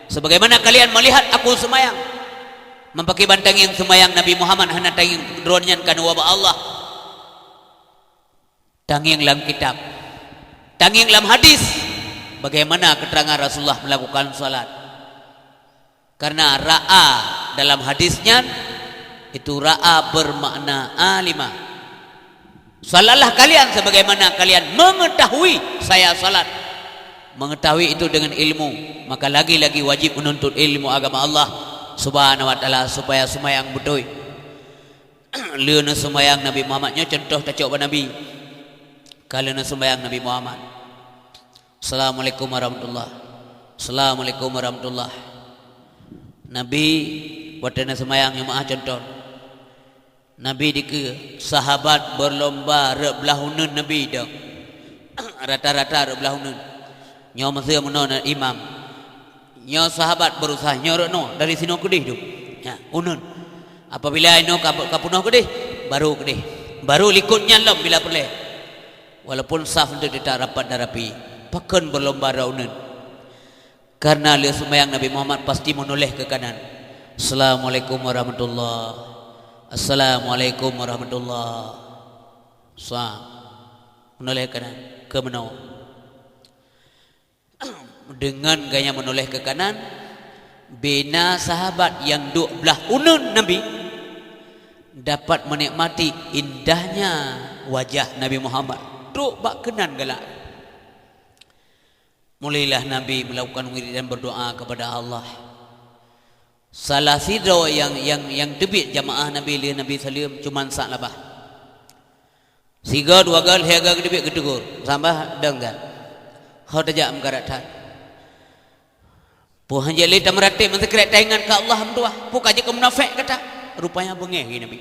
Sebagaimana kalian melihat aku seumayang. Meupakiban tangieng seumayang Nabi Muhammad hana tangieng droe nyan ka neuwoe bak Allah. Tangieng lam kitab. Tangieng lam hadis. Bagaimana keterangan Rasulullah melakukan salat. Karena ra'a dalam hadis nyan, itu ra'a bermakna alima. Salatlah kalian sebagaimana kalian mengetahui saya salat. Mengetahui itu dengan ilmu, maka lagi-lagi wajib menuntut ilmu agama Allah Subhanahu wa Taala supaya seumayang beutôi. Le neuseumayang Nabi Muhammad, nyoe contoh tacok bak Nabi. Ka le neuseumayang Nabi Muhammad. Assalamualaikum warahmatullah. Assalamualaikum warahmatullah. Nabi watée neuseumayang, nyoe meuah contoh. Nabi dikeue sahabat berlomba rot blah uneuen Nabi dong. Rata-rata rot blah uneuen. Nyoe meuseu meunoe na imam. Nyoe sahabat berusaha nyoe rot noe dari sinoe keudeh dong. Ya, uneuen. Apabila inoe ka, ka peunoh keudeh, baru keudeh. Baru likot nyan lom bila peureulée. Walaupun saf untuk tetap rapat dan rapi, pakon berlomba rot uneuen. Karena le seumayang Nabi Muhammad pasti meunoléh ke kanan. Assalamualaikum warahmatullah. Assalamualaikum warahmatullah. Sa. Meunoléh kanan. Ke meunoe. Dengan gaya meunoléh ke kanan, bina sahabat nyang duek blah uneuen Nabi. dapat menikmati indahnya wajah Nabi Muhammad. Trok bak keunan galak. Mulailah Nabi melakukan wirid dan berdoa kepada Allah. Salah sidroe nyang, nyang, nyang teubiet jamaah Nabi lé Nabi saleuem cuman Sa'labah. Sigoe dua goe lhèe goe geuteubiet geutegur, "Sa'labah, dong that. Ho tajak meukarat that. Peue han jeuet lé tameuratéb meusikrek taingat keu Allah meutuah. Peue ka jeuet keu munafék gata?" Rupanya beungéh lé Nabi.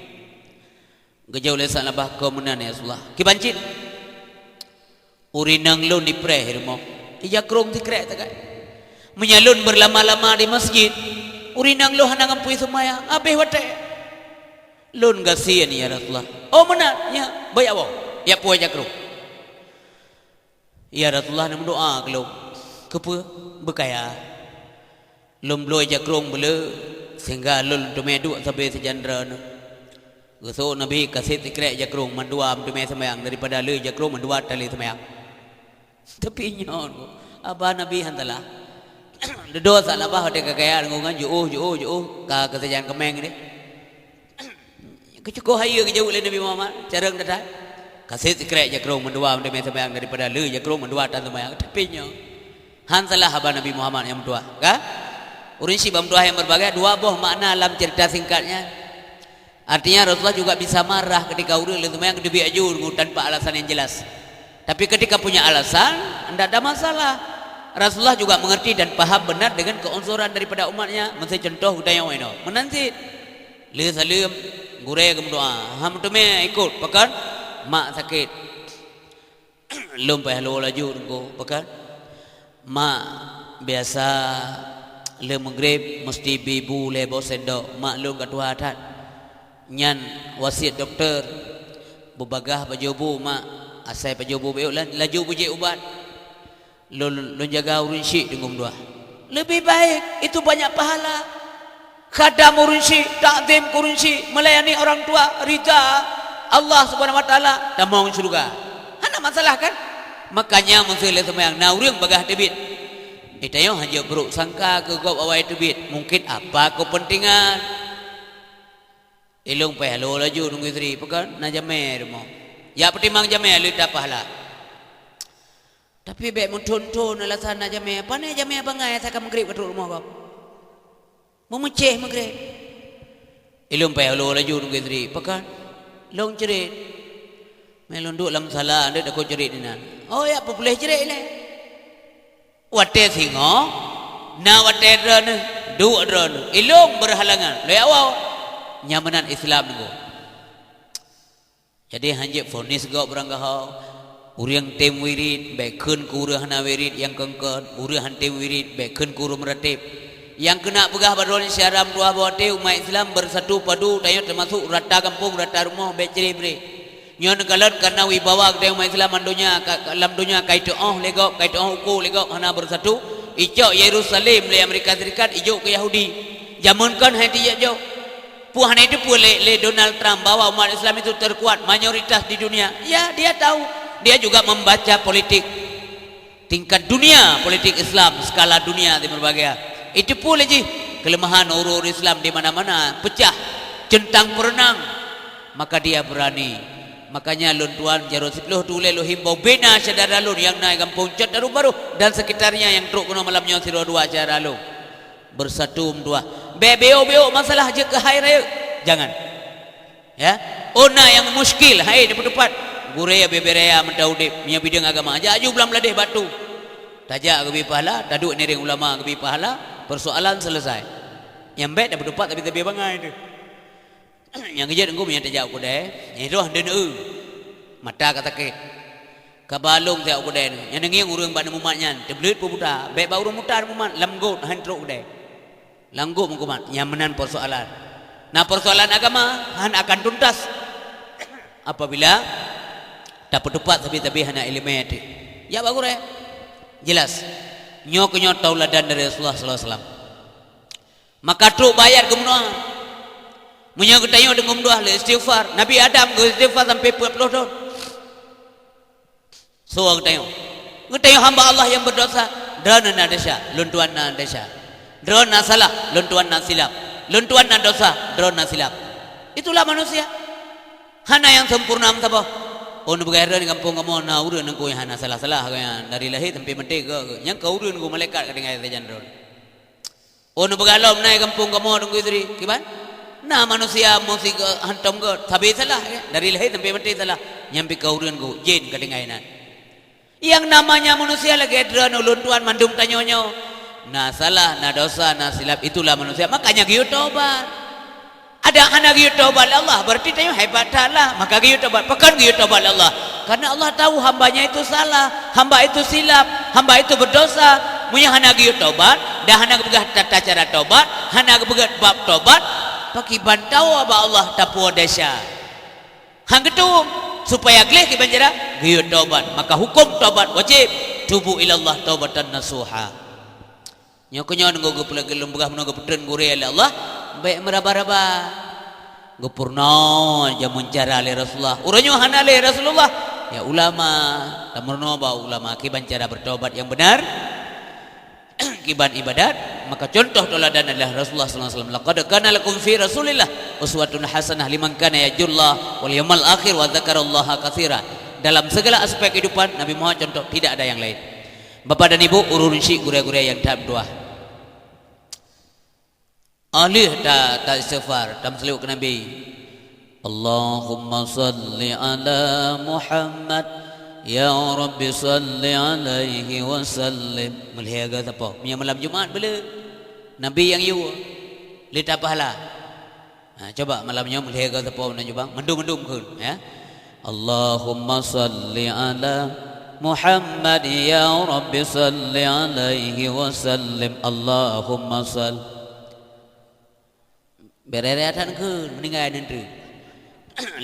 Geujaweueb lé Sa'labah, "Kon meunan, ya Rasulullah." "Kiban cit?" "Ureueng inong lôn ipreh i rumoh, ija krông sikrek sagai. Meunyoe lôn beulama-lama di masjid, ureueng inong lôn hana ngon peue seumayang, habéh watèe. Lôn gasien, ya Rasulullah." "Oh, meunan, nyan, bèk jak woe, jak puwoe ija krông." "Ya Rasulullah, neumeudoa keu lôn." "Keupeue?" "Beukaya. Lôn bloe ija krông beuleu, sehingga lôn teumé duek sabe sijan droeneuh." Geusok Nabi, "Ka sép sikrek ija krông, mandua meuteumé seumayang, daripada le ija krông, mandua talé seumayang." Tapi nyoe, haba Nabi han salah. Dudoe Sa'labah watèe ka kaya deungon nyan, jiôh, jiôh, jiôh, ka keu sijan keuméng deh. Keucuko hayeue geujaweueb lé Nabi Muhammad, carông that-that. "Ka sép sikrek ija krông, mandua meuteumé seumayang, daripada le ija krông, mandua tan seumayang." Tapi nyoe, han salah haba Nabi Muhammad nyang meutuah, ka? Ureueng syiek bak meutuah nyang beubahgia, dua boh makna lam cerita singkat nyan. Artinya, Rasulullah juga bisa marah ketika ureueng lheueh seumayang geuteubiet aju tanpa alasan yang jelas. Tapi ketika punya alasan, ndak ada masalah. Rasulullah juga mengerti dan paham benar dengan keonsoran daripada umatnya. Miseu contoh geutanyoe inoe. Meunan cit. Lheueh saleuem, gurèe geumeudoa. Han meuteumé ikot, pakon? Mak sakét. Lôn payah lôn laju, Teungku, pakon? Mak, biasa lheueh Maghrib meusti bi bu lhèe boh sendok. Mak lôn ka tuha that. Nyan wasiet dokto. Beubagaih pajoh bu, Mak. Asai pajoh bu beuh, la-, laju beujeuet ubat. Lôn, lôn jaga ureueng syiek deungon dua. Leubeh baik, itu banyak pahala. Khadam ureueng syiek, takzim keu ureueng syiek, melayani orang tua, ridha Allah Subhanahu wa Taala, tamong syeuruga. Hana masalah, kan? Makanya, meuseu lheueh seumayang na ureueng bagaih teubiet, eh, tanyoe hanjeuet brôk sangka keu gob awai teubiet. Mungkin apa keupeuntengan? Ilôn payah lôn laju nunggu isteri, pakon? Na jamèe rumoh. Jak peutimang jamèe, leuta pahala. Tapi bèk meuthon-thon alasan na jamèe. Pané jamèe bangai asai ka Maghrib ka trok rumoh gob. Meumeucéh Maghrib. Ilôn payah lôn laju nunggu isteri. Pakon? Lôn ceurit. Mé lôn duek lam sala, deuek takot ceurit inan. Oh, ya, peupuléh ceurit ilèe. Watèe singoh, na watèe droeneuh, duek droeneuh. Ilôn beurhalangan. Lôn jak woe. Nyan meunan Islam, Teungku. Jadi, hanjeuet fonis gob beurangkaho. Ureueng tem wirid, bèk kheun keu ureueng hana wirid nyang kon-kon. Ureueng han tem wirid, bèk kheun keu ureueng meuratéb. Nyang keuneuk peugah bak droeneuh syedara meutuah, bahwa watèe umat Islam bersatu padu, tanyoe teumasuk rata gampông, rata rumoh, bèk cre-bre. Nyoe neukalon kareuna wibawa geutanyoe umat Islam lam donya, ka, ka, lam donya ka iteu'oh lé gob, ka iteu'oh uko lé gob, hana bersatu. Icok Yerusalem lé Amerika Serikat, ijok keu Yahudi. Jameun kon hai tijak jok. Peue hana jiteupeue lé, lé Donald Trump bahwa umat Islam itu terkuat, mayoritas di dunia? Ya, dia tahu. Dia juga membaca politik tingkat dunia, politik Islam skala dunia di berbagai. Jiteupeue lé jih keuleumahan ureueng-ureueng Islam di mana-mana, peucah, centang peureuneung, maka dia beurani. Makanya lôn tuan jaroe siplôh tuléh lôn himbau bina syedara lôn nyang na gampông Cot Taruh Baroh dan sekitarnya nyang trok keunoe malam nyoe sidroe dua syedara lôn. Beusatu meutuah. Bèk beuôk-beuôk masalah jeuet keuhai rayeuk. Jangan. Ya. Oh na nyang muskil, hai, neupeuteupat. Gurèe bèe-bèe raya mantong udép, meunyoe bideueng agama, jak aju Blang Bladeh bak tu. Tajak geubri pahala, taduek ngiréng ulama geubri pahala, persoalan selesai. Nyang bèk neupeuteupat tapi-tapi bangai tu. Nyang keujeuet Teungku, meunyoe tajak u keudè, nyan roh deuneue. Mata ka sakét. Ka balong tajak u keudè nyoe. Nyang neungieng ureueng bak neumumat nyan, teubleuet peue buta. Bèk bak ureueng buta neumumat, lam gôt han trok keudè. Lam gôt meukumat, nyan meunan persoalan. Nah, persoalan agama han akan tuntas apabila tapeuteupat sabe-sabe hana ileumèe teuh. Ya, bak gurèe. Jelas. Nyoe keuh nyoe tauladan dari Rasulullah sallallahu alaihi wasallam. Maka trok bak ayat geumeudoa. Meunyoe geutanyoe deungon meudoa lé istighfar, Nabi Adam geu-istighfar sampai peuet ploh thon. Soe geutanyoe? Geutanyoe hamba Allah nyang berdosa, droeneuh na desya, lôn tuan na desya. Droeneuh na salah, lôn tuan na silap. Lôn tuan na dosa, droeneuh na silap. Itulah manusia. Hana nyang sempurna meusaboh. Oh, neupeugah droe di gampông kamoe na ureuëng nangku nyang hana salah-salah, gobnyan dari lahé sampai maté geuh, geuh. Nyang ka ureuëng nangku malaikat ka tinggai sajan droe. Oh, neupeugah lom na di gampông kamoe Teungku Yusri, kiban? Na manusia meusigoe hantom geuh, sabe salah, ya. Dari lahé sampai maté salah. Nyang pih ka ureuëng nangku, jén ka tinggai nan. Yang namanya manusia lagée droeneuh ulôn tuan mandum tanyoe nyoe. Na salah, na dosa, na silap, itulah manusia. Makanya geuyue tobat. Ada hana geuyue tobat lé Allah, berarti tanyoe hebat that lah. Maka geuyue tobat. Pakon geuyue tobat lé Allah? Karena Allah tahu hambanya itu salah, hamba itu silap, hamba itu berdosa. Meunyoe hana geuyue tobat, dan hana geupeugah tata cara tobat, hana geupeugah bab tobat, pakiban tahu bak Allah tapuo desya. Han geutueng, supaya gleh kiban cara geuyue tobat. Maka huköm tobat wajéb, tubu ilallah taubatan nasuha. Nyoe keunyoe nunggu geupeulagée lôn peugah meunoe geupeutrön gurée lé Allah, bék meuraba-raba. Geupeurunoe jameun cara lé Rasulullah. Uroe nyoe hana lé Rasulullah. Ya ulama, tameurunoe bak ulama kiban cara bertobat yang benar. Kiban ibadat, maka contoh tauladan adalah Rasulullah sallallahu alaihi wasallam. "Laqad kana lakum fi Rasulillah uswatun hasanah liman kana yarjullaha wal yaumal akhir wa dzakarallaha katsira." Dalam segala aspek kehidupan, Nabi Muhammad contoh, tidak ada yang lain. Bapak dan Ibu, ureuëng syiek gurée-gurée nyang that meutuah. Alih ta, ta istighfar, ta meuseulaweuet keu Nabi. Allahumma salli ala Muhammad, ya Rabbi salli alaihi wasallim. Meulhée geuh sapo. Meunyoe malam Jumat beuleueh. Nabi nyang yue. Lé that pahala. Ha, coba malam nyoe meulhée geuh sapo na jubang. Mandum-mandum kheun, ya. Allahumma salli ala Muhammad, ya Rabbi salli alaihi wasallim. Allahumma salli. Berere atan kheun, meuninggai nanti.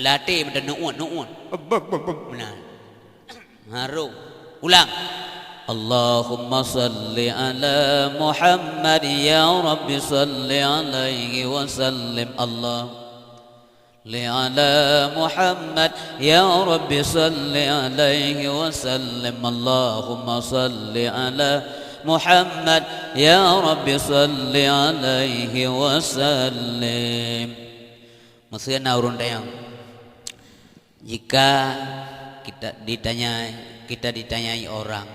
Latih meudan nu'un, nu'un. Meunan. Harung. Ulang. Allahumma salli ala Muhammad, ya Rabbi salli alaihi wasallim. Allah. Li ala Muhammad, ya Rabbi salli alaihi wasallim. Allahumma salli ala Muhammad, ya Rabbi salli alaihi wasallim. Meuseu na ureuëng tanyong, jika kita ditanyai, kita ditanyai orang,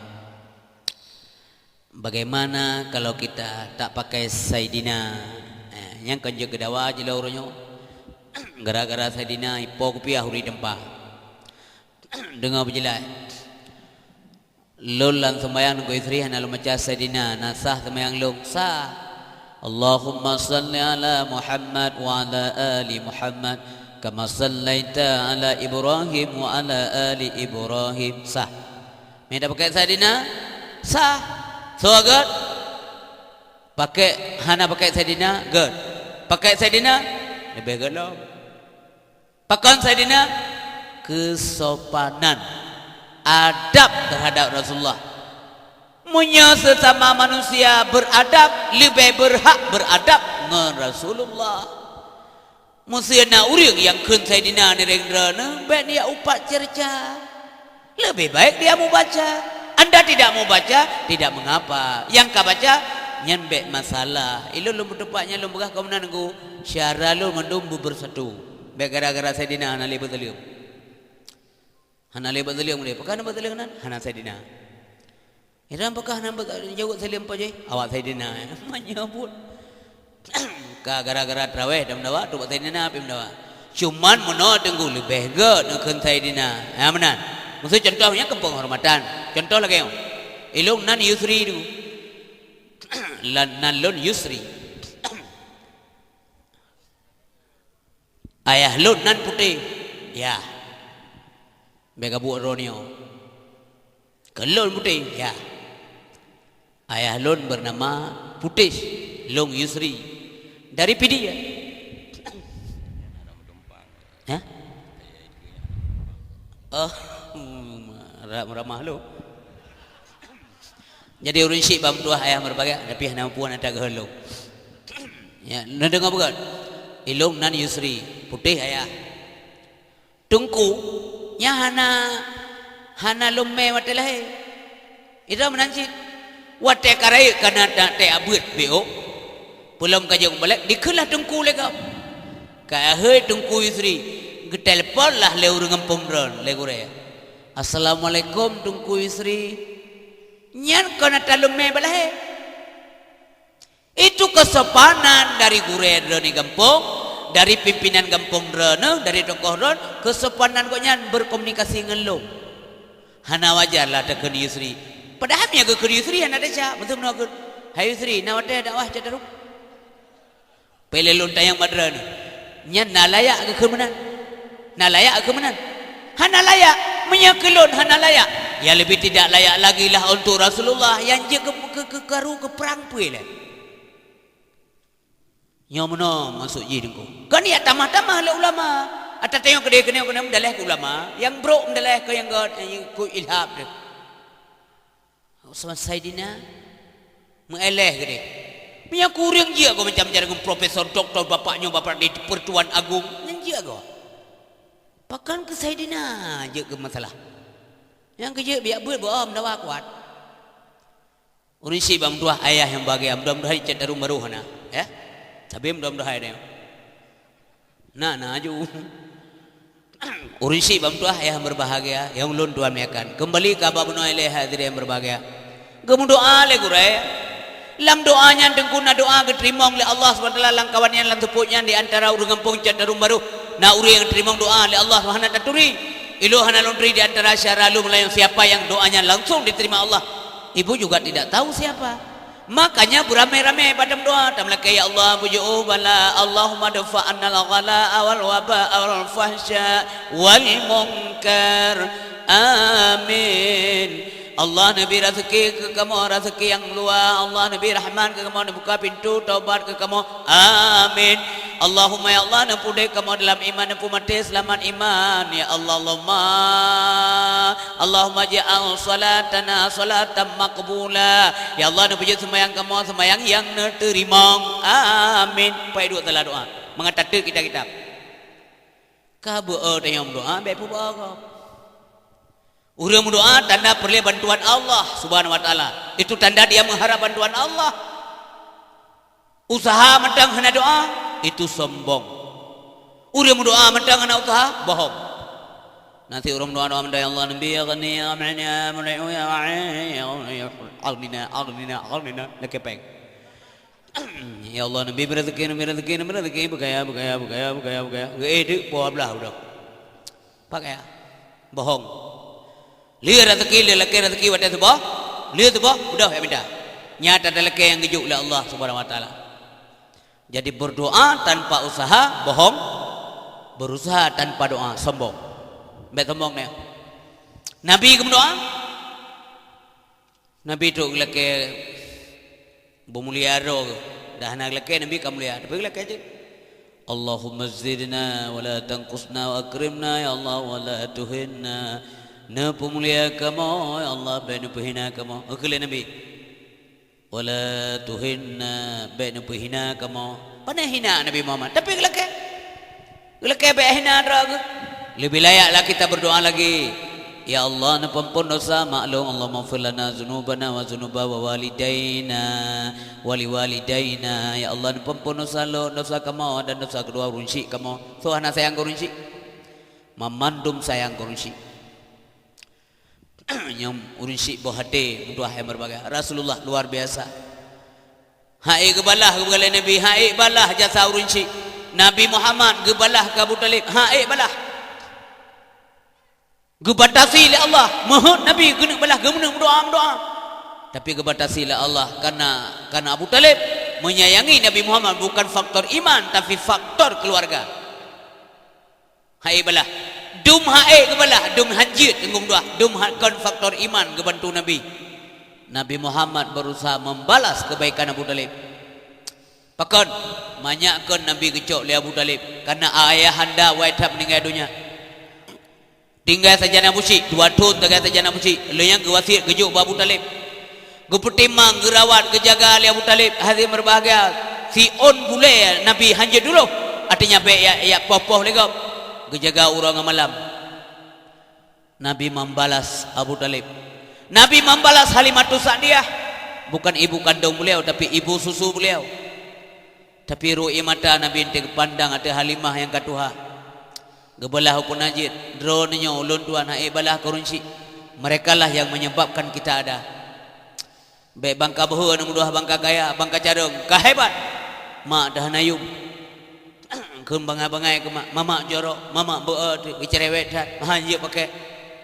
"Bagaimana kalau kita tak pakai Saidina?" Eh, nyang kon jeuet geudawa jih lé uroe nyoe. Gara-gara Saidina, ipo kupiah uri teumpa. Deungoe beujeulaih. Lôn lam seumayang ngon istri hana lôn baca Saidina, na sah seumayang lôn? Sah. Allahumma salli ala Muhammad wa ala ali Muhammad, kama sallaita ala Ibrahim wa ala ali Ibrahim. Sah. Mita pakai Saidina? Sah. Soe gét? Pakai, hana pakai Saidina? Gét. Pakai Saidina? Leubeh gét lom. Pakon Saidina? Keusopanan. Adab terhadap Rasulullah. Meunyoe sesama manusia beradab, leubeh berhak beradab ngon Rasulullah. Meuseu na ureuëng nyang kheun Saidina nireng droeneuh, bék dia upat cerca. Lebih baik dia mubaca. Anda tidak mubaca, tidak mengapa. Nyang ka baca, nyan bék masalah. Ilôn lôn meutupat nyan lôn peugah keu meunan nunggu, syara lôn mandum beubersatu. Bék gara-gara Saidina hana lé beuteuleueng. Hana lé beuteuleueng lé. Pakon hana beuteuleueng nan? Hana Saidina. Iran peugah nan bak jaweueb saleuem pajoh, awak Saidina, eh. Meunyoe buet. Ka gara-gara traweh dan meudawa, trok bak Saidina pih meudawa. Cuman meunoe teungku leubeh gét neukheun Saidina. Ha, meunan. Maksud contoh nyan keu penghormatan. Contoh lagée nyoe. Ilôn nan Yusri tu. Lan nan lôn Yusri. Ayah lôn nan putéh. Ya. Bék gabuek droeneuh. Keu lôn putéh, ya. Ayah lôn bernama Putéh, lôn Yusri. Dari Pidie. Hah? Oh, ra-, ramah lôn. Jadi ureuëng syiek bak meutuah ayah meureubaga, tapi hana muphom ata geuh lôn. Ya, neudeungoe beugét. Ilôn nan Yusri, putéh ayah. Teungku, nyan hana, hana lôn mè watée lahé. Ida meunan cit. Watée ka rayeuk ka na, na tée abeuet B O. Peulom ka jeuet mubalek, dikheun lah teungku lé gob. Ka ahai Teungku Yusri, geutelepon lah lé ureuëng gampông droe, lé gurée. "Assalamualaikum, Teungku Yusri." Nyan kon ata leumé bak lahé. Itu keusopanan dari gurée droeneuh gampông, dari pimpinan gampông droeneuh, dari tokoh droeneuh, keusopanan gobnyan berkomunikasi ngon lôn. Hana wajar lah takheun Yusri. Padahai meunyoe geukheun Yusri hana desya, meuteumé kheun, "Hai Yusri, na watée dakwah cit taruem?" Peureulée lôn tanyong bak droeneuh, nyan na layak geukheun meunan? Na layak geukheun meunan? Hana layak. Meunyoe keu lôn hana layak, ya lebih tidak layak lagi lah untuk Rasulullah nyang jeuet keu, keu, keu karu keu prang peue lé. Nyoe meunoe maksud jih Teungku. Kon jak tamah-tamah lé ulama. Ata tanyong keudeh keunoe keunoe meudaleh keu ulama, nyang brok meudaleh keu nyang gét, nyang keu ilham deh. Sama Saidina meuéléh keudeh. Meunyoe kureueng jeuet keu macam-macam deungon profesor, doktor, bapak nyoe, bapak di pertuan agung, nyan jeuet keu. Pakon keu Saidina jeuet keu masalah. Nyang keu jeuet biak beuet beuom dawa kuat. Ureuëng syiek bak meutuah ayah nyang bahgia, mudah-mudahan cit taruem barô hana, ya. Tapi mudah-mudahan ada. Na, na aju. Ureuëng syiek bak meutuah ayah nyang berbahagia, nyang ulôn tuan muliakan. Kembali ka bak bunoe ilée hadirin nyang berbahagia. Geumeudoá lé gurée. Lam doá nyan Teungku na doá geuteurimong lé Allah Subhanahu wa Taala lam kawan nyan lam seupôt nyan di antara ureuëng gampông cit taruem barô. Na ureuëng nyang teurimong doá lé Allah hana taturi. Ilôn hana lôn turi di antara syedara lôn meulayeue siapa nyang doá nyan langsung diterima Allah. Ibu juga tidak tahu siapa. Makanya beuramé-ramé padam doá, tameulakée, "Ya Allah, beujiôh bala, Allahumma dfa annal ghala wal waba wal fahsya wal munkar. Amin." Allah neubri raseuki keu kamoe, raseuki nyang luwa. Allah neubri rahmat keu kamoe, neubuka pintoe taubat keu kamoe. Amin. Allahumma, ya Allah, neupeudeh kamoe dalam iman, neupeumaté seulamat iman. Ya Allah, Allahumma, Allahumma ja'al salatana salatan maqbula. Ya Allah, neupeujeuet seumayang kamoe seumayang nyang neuteurimong. Amin. Pai duek salah doá. Mangat tateuk kitab-kitab. Ka beu-e tanyong doá, bék peuboh gob. Ureuëng meudoá tanda peureulée bantuan Allah Subhanahu wa Taala. Itu tanda dia mengharap bantuan Allah. Usaha mantong hana doá, itu sombong. Ureuëng meudoá mantong hana usaha, bohong. Nanti ureuëng meudoá-doá mantong, "Ya Allah, nabi, ya ghani, ya mani, ya mani, ya aghnina, aghnina, aghnina." Lakée péng. "Ya Allah, nabi, beri rezeki, nabi, rezeki, nabi, rezeki, beukaya, beukaya, beukaya, beukaya, beukaya." Eh, deuk, dua belas udah. Pakai ya? Bohong. Lé rezeki, lé lakée rezeki watée suboh, lé suboh, udah ya minta. Nyata talakée nyang geujok lé Allah Subhanahu wa Taala. Jadi berdoa tanpa usaha, bohong. Berusaha tanpa doa, sombong. Bék sombong nyoe. Nabi geumeudoá. Nabi trok geulakée beumulia droe geuh. Dah hana geulakée Nabi ka mulia, tapi geulakée jeuet. Allahumma zidna wa la tanqusna wa akrimna, ya Allah, wa la tuhinna. Neupeumulia kamoe, ya Allah, bék neupeuhina kamoe. Geukheun lé Nabi. Wa la tuhinna, bék neupeuhina kamoe. Pane hina Nabi Muhammad, tapi geulakée. Geulakée bék hina droe geuh. Lebih layaklah kita berdoa lagi. Ya Allah, neupeuampon dosa mak lôn. Allahummaghfir lana dzunubana wa dzunuba wa walidaina wa liwalidaina. Ya Allah, neupeuampon dosa lôn, dosa kamoe dan dosa keudua ureuëng syiek kamoe. Soe hana sayang keu ureuëng syiek? Mamandum sayang keu ureuëng syiek. Nyoe ureuëng syiek boh até meutuah nyang berbagai. Rasulullah luar biasa. Hana ék geubalah geupeugah lé Nabi, hana ék balah jasa ureuëng syiek. Nabi Muhammad geubalah keu Abu Thalib, hana ék balah. Geubatasi lé Allah, meuheuet Nabi keuneuk balah, geumeuneuk meudoá-meudoá. Tapi geubatasi lé Allah karena, karena Abu Thalib menyayangi Nabi Muhammad bukan faktor iman, tapi faktor keluarga. Hana ék balah. Dum hana ék geubalah, dum hanjeuet teunggong dua, dum ha-, kon faktor iman geubantu Nabi. Nabi Muhammad berusaha membalas kebaikan Abu Thalib. Pakon? Manyak kon Nabi geucok lé Abu Thalib, karena ayahanda wai that meuninggai donya. Tinggai sajan Abu Syik, dua thon tinggai sajan Abu Syik, lheueh nyan geuwasiet geujok bak Abu Thalib. Geupeutimang, geurawat, geujaga lé Abu Thalib, hadirin berbahagia. Siôn bulée Nabi hanjeuet duloh, artinya bék jak, jak poh-poh lé gob. Geujaga uroe ngon malam. Nabi membalas Abu Thalib. Nabi membalas Halimatus Sa'diyah, bukan ibu kandung beliau, tapi ibu susu beliau. Tapi rue ie mata Nabi enteuk geupandang ateueh Halimah nyang ka tuha. Geubalah u peunajeut, "Droeneuh nyoe ulôn tuan han ék balah keu ureuëng syiek. Merekalah yang menyebabkan kita ada." Bék bangka beuhe na meudoh bangka kaya, bangka carông, ka hebat. Mak dah na yum. Kheun bangai-bangai keu mak, mamak jorok, mamak beu-e teuk, geucerewet that, han jeuet pakai.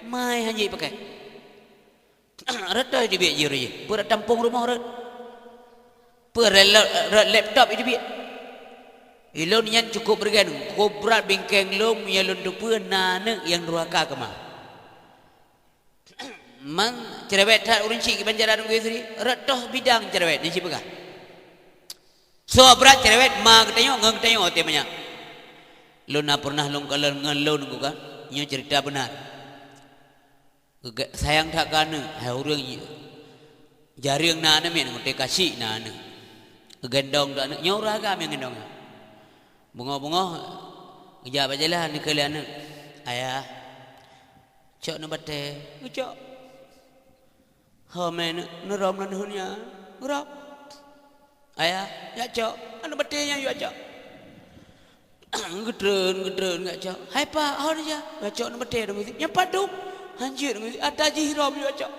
Mai han jeuet pakai. Rot toh teubiet jih ureuëng jih. Peue rot tampông rumoh rot. Peue rot, rot laptop teubiet. Ilôn nyan cukup beuregan, cukup brat bingkeng lôn meunyoe lôn teupeue na aneuëk nyang durhaka keu ma. Man cerewet that ureuëng syiek kiban cara nunggu istri, rot toh bidang cerewet, nyan cit peugah. Soe brat cerewet ma geutanyoe ngon geutanyoe watée manyak. Lôn na pernah lôn kalon ngon lôn nunggu kan, nyoe cerita beuna. Geuga-, sayang that keu aneuëk, hai ureuëng jih. Jareueng na aneuëk miet, ngon teuka syiek na aneuëk. Geugendong that aneuëk, nyoe ureuëng agam nyang gendong. Beungoh-beungoh, geujak bak jalan, dikheun lé aneuëk, "Ayah, cok neubatée." Geucok. "Ho mé, neurôm lôn hon nyan?" "Rôm." "Ayah, jak cok." Aneuëk batée nyan jak cok. Geutreun, geutreun, jak cok. "Hai pak, ho neujak?" Jak cok aneuëk batée dong. "Nyan pat dum?" "Han jeuet dong, ata jih rôm jak cok."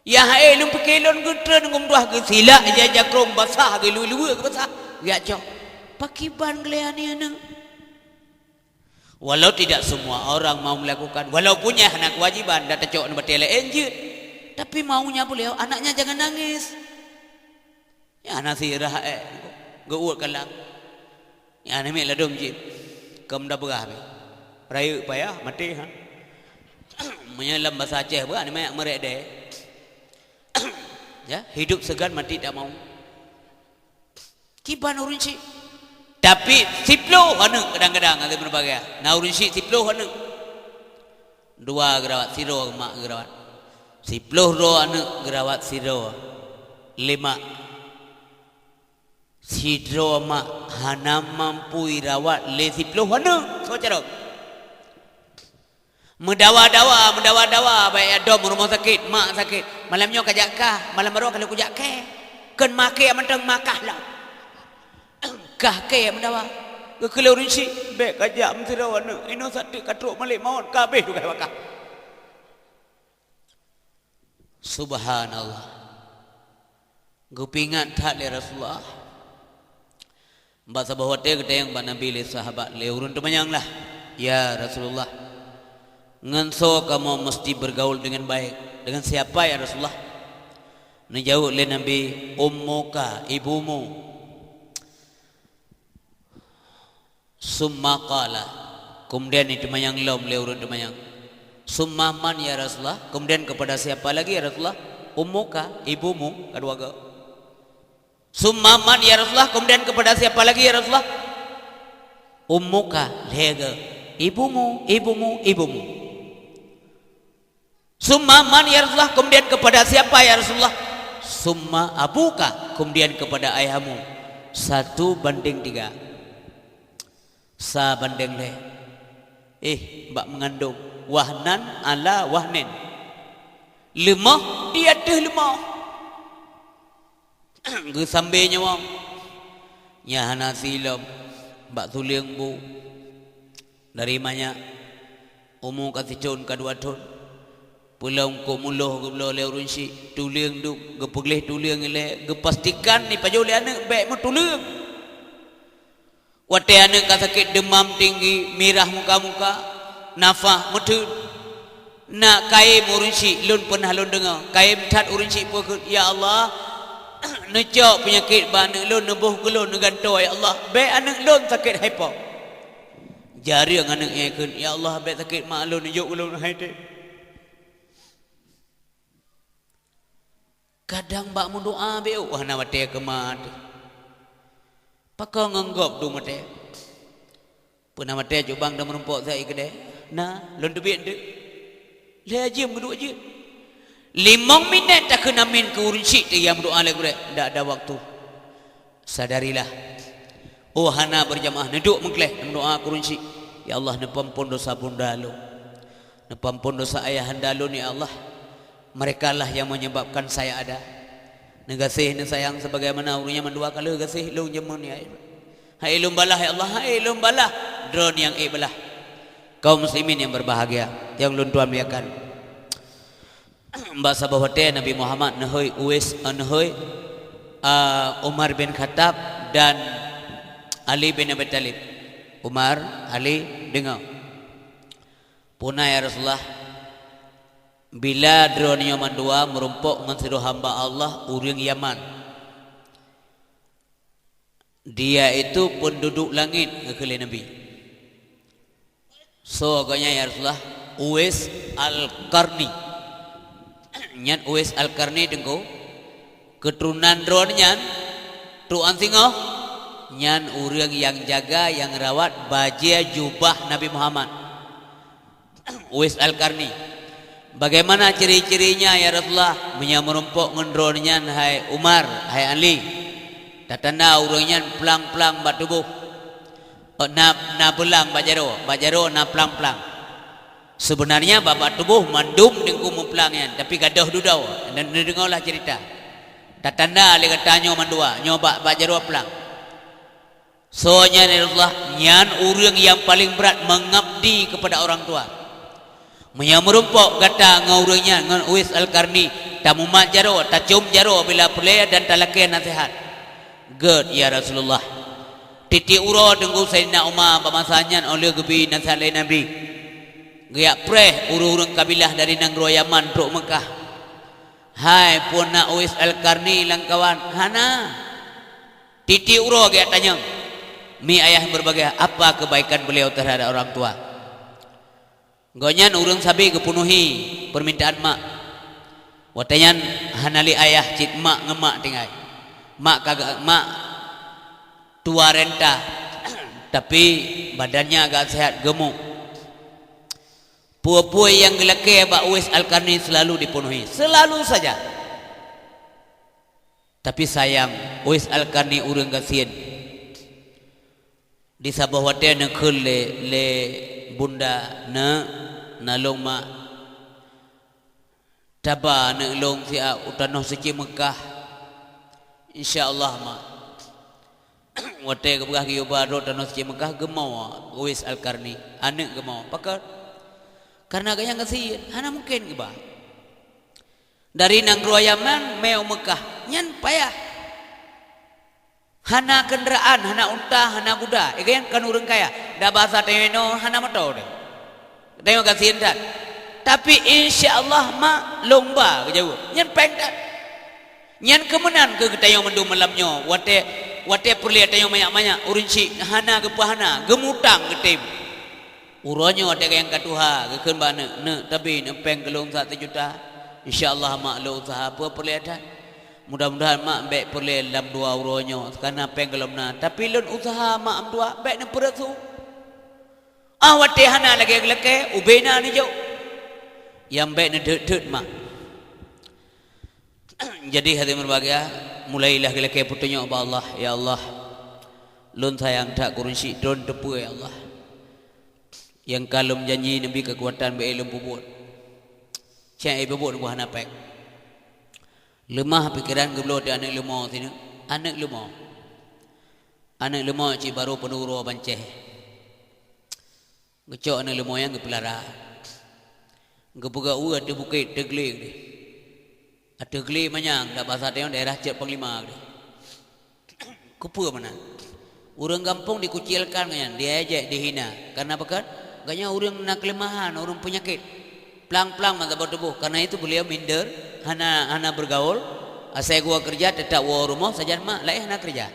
"Yah hai, lôn pike lôn geutreun ngon meudoh geusilak ija jakrong basah, geuluwa-luwa geubasah." Jak cok. Pakriban geulée aneuëk. Walau tidak semua orang mau melakukan, walaupun nyan hana kewajiban, dak tacok aneuëk batée laén jeuet, tapi maunya beliau anaknya jangan nangis. Nyan hana sirah, eh, geuuet kalang. Nyan aneuëk miet ladôm jih. Keu meudabeurah pih. Rayeuk payah, maté ha. Meunyoe lam basa Aceh beuh, aneuëk miet meurék deh. Ya, hidup segan mati tak mau. Kiban ureuëng syiek. Tapi siploh aneuëk kadang-kadang ada berbagai. Na ureuëng syiek siploh aneuëk. Dua geurawat, sidroe mak geurawat. Siploh droe aneuëk geurawat sidroe. Lima. Sidroe mak hana mampu irawat lé siploh aneuëk. Soe carông? Meudawa-dawa, meudawa-dawa, bak jak dong rumoh sakét, mak sakét. Malam nyoe kajak kah, malam baroe ka lheueh kujak kèe. Kheun ma kèe mantong ma kah lom. Kah kèe meudawa. Geukheun lé ureuëng syiek, bék kajak meusidroe aneuëk, inoe sateuk ka trok malaikat maut, ka habéh tugaih bak kah. Subhanallah. Geupeuingat that lé Rasulullah. Bak saboh watée geutanyong bak Nabi lé sahabat, lé ureuëng teumanyong lah, "Ya Rasulullah, ngon soe kamoe meusti bergaul dengan baik? Dengan siapa ya Rasulullah?" Neujaweueb lé Nabi, "Ummuka, ibumu." Summa qala, kemudian diteumanyong lom lé ureuëng teumanyong, "Summa man ya Rasulullah?" Kemudian kepada siapa lagi ya Rasulullah? "Ummuka, ibumu," ka dua goe. "Summa man ya Rasulullah?" Kemudian kepada siapa lagi ya Rasulullah? "Ummuka," lhée goe. "Ibumu, ibumu, ibumu." "Summa man ya Rasulullah?" Kemudian kepada siapa ya Rasulullah? "Summa abuka," kemudian kepada ayahmu. Satu banding tiga. Sa bandeng lhée. Eh, bak meungandong. Wahnan ala wahnin. Leumoh di ateueh leumoh. Geusambé nyawöng. Nyan hana silom. Bak tuleueng bu. Dari manyak. Umu ka sithon ka dua thon. Peulom kok muloh geubloe lé ureuëng syiek. Tuleueng duek. Geupeugleh tuleueng ilée. Geupastikan jipajoh lé aneuëk bék meutuleueng. Watée aneuëk ka sakét deumam tinggi, mirah muka-muka, nafah meuteun. Na kayém ureuëng syiek lôn peunah lôn deungoe, kayém that ureuëng syiek peue kheun, "Ya Allah, neucok peunyakét bak aneuëk lôn, neuboh keu lôn, neugantoe, ya Allah, bék aneuëk lôn sakét hai po." Jareueng aneuëk nyang kheun, "Ya Allah, bék sakét mak lôn, neujok keu lôn hai teuh." Kadang bak meudoá bék hana watée keu ma teuh. Pakon ngon gob dum watée? Peue na watée cubang dan meurumpok sa i keudée? Na, lôn teubiet teuk. Lhée jeuem geuduek jeuet. Limong minét takheun amin keu ureuëng syiek teuh nyang meudoá lé gurée. Ndak ada waktu. Sadarilah. Oh hana berjamaah, neuduek meugleh, meudoá keu ureuëng syiek. Ya Allah, neupeuampon dosa bunda lôn. Neupeuampon dosa ayahanda lôn, ya Allah. Merekalah yang menyebabkan saya ada. Neugaséh, neusayang sebagaimana ureuëng nyang mandua ka lheueh gaséh lôn jameun, ya Allah. Hai lôn balah, ya Allah, hai lôn balah droe nyang ék balah. Kaum muslimin yang berbahagia, yang lôn tuan muliakan. Bak saboh watée Nabi Muhammad neuhôi Uwais, eh, neuhôi, eh, Umar bin Khattab dan Ali bin Abi Thalib. Umar, Ali, deungoe. Peue na, ya Rasulullah, bila droeneuh nyoe mandua meurumpok ngon sidroe hamba Allah ureuëng Yaman. Dia itu penduduk langit, geukheun lé Nabi. Soe gobnyan, ya Rasulullah? Uwais Al-Qarni. Nyan Uwais Al-Qarni, Teungku, keuturonan droeneuh nyan, trok án singoh, nyan ureuëng nyang jaga, nyang rawat bajée jubah Nabi Muhammad. Uwais Al-Qarni. Bagaimana ciri-cirinya, ya Rasulullah? Meunyoe meurumpok ngon droeneuh nyan, hai Umar, hai Ali, tatanda ureuëng nyan plang-plang bak tuboh. Oh, na, na beulang bak jaroe, bak jaroe na plang-plang. Sebenarnya bak, bak tuboh mandum Teungku meuplang nyan, tapi gadôh dudoe. Neudeungoelah cerita. Tatanda lé gata nyoe mandua, nyoe bak, bak jaroe plang. Soe nyan, ya Rasulullah? Nyan ureuëng nyang paleng brat mengabdi kepada orang tua. Meunyoe meurumpok gata ngon ureuëng nyan, ngon Uwais Al-Qarni, tamumat jaroe, tacom jaroe bila peureulée dan talakée naseuhat. Gét, ya Rasulullah. Tieb-tieb uroe Teungku, Saidina Umar bak masa nyan óh lheueh geubi naseuhat lé Nabi, geujak preh ureuëng-ureuëng kabilah dari nanggroe Yaman trok Meukah. Hai, peue na Uwais Al-Qarni lam kawan? Hana. Tieb-tieb uroe geujak tanyong, mi ayah berbahagia, apa kebaikan beliau terhadap orang tua? Gobnyan ureuëng sabe geupenuhi peumintaan mak. Watée nyan hana lé ayah, cit mak ngon mak tinggai. Mak ka, mak tua renta, tapi badannya agak sehat, gemuk. Peue-peue nyang geulakée bak Uwais Al-Qarni selalu dipenuhi, selalu saja. Tapi sayang, Uwais Al-Qarni ureuëng gasien. Di saboh watée neukheun lé, lé bunda, "Neuk, na lôn mak, taba aneuk lôn siat u tanoh suci Meukah." "Insya Allah, mak." Watée geupeugah geuyue ba droe tanoh suci Meukah, geumoe Uwais Al-Qarni, aneuk geumoe. Pakon? Karena gobnyan gasien, hana mungken geuba. Dari nanggroe Yaman meumeue Meukah, nyan payah. Hana keundaraan, hana unta, hana guda. Gobnyan kon ureuëng kaya. Dak basa tanyoe inoe hana moto deh. Tanyoe gasien that. Tapi, "Insya Allah, mak, lôn ba," geujaweueb. Nyan péng that. Nyan keuh meunan keu geutanyoe mandum malam nyoe. Watée, watée peureulée tanyoe manyak-manyak, ureuëng chik hana geupeuhana, geumutang geutem. Uroe nyoe watée nyang ka tuha, geukheun bak aneuk, "Neuk, tabi neuk péng keu lôn satu juta. Insya Allah, mak, lôn useuha peue peureulée that. Mudah-mudahan, mak, bék peureulée lam dua uroe nyoe, karena péng gohlom na. Tapi lôn useuha, mak, meutuah, bék neupeureusu." Ah, watée hana lagée geulakée, ubé na neujok. Nyang bék neudeuet-deuet, mak. Jadi, hadirin berbahagia, mulailah geulakée peutunyok bak Allah, "Ya Allah, lôn sayang that keu ureuëng chik, droen teupeue, ya Allah. Nyang ka lôn janji neubi keukuatan bék lôn peubuet. Cék, eh, peubuet nibak hana péng." Leumah pikeran geubloe di aneuk leumo sineuk. Aneuk leumo. Aneuk leumo cit barô peuduroe bancéh. Geucok aneuk leumo nyan geupeulara. Geupeugah ueh ateueh bukét, ateueh glé deh. Ateueh glé manyang, dak basa tanyoe daerah Cot Panglima deh. Keupeue meunan? Ureuëng gampông dikucilkan gobnyan, diejek, dihina. Karena pakon? Gobnyan ureuëng na keuleumahan, ureuëng peunyakét. Plang-plang mata bak tuboh. Karena itu beliau minder, hana, hana bergaul. Asai geuwoe keureuja, teutap woe rumoh, sajan mak, laén hana keureuja.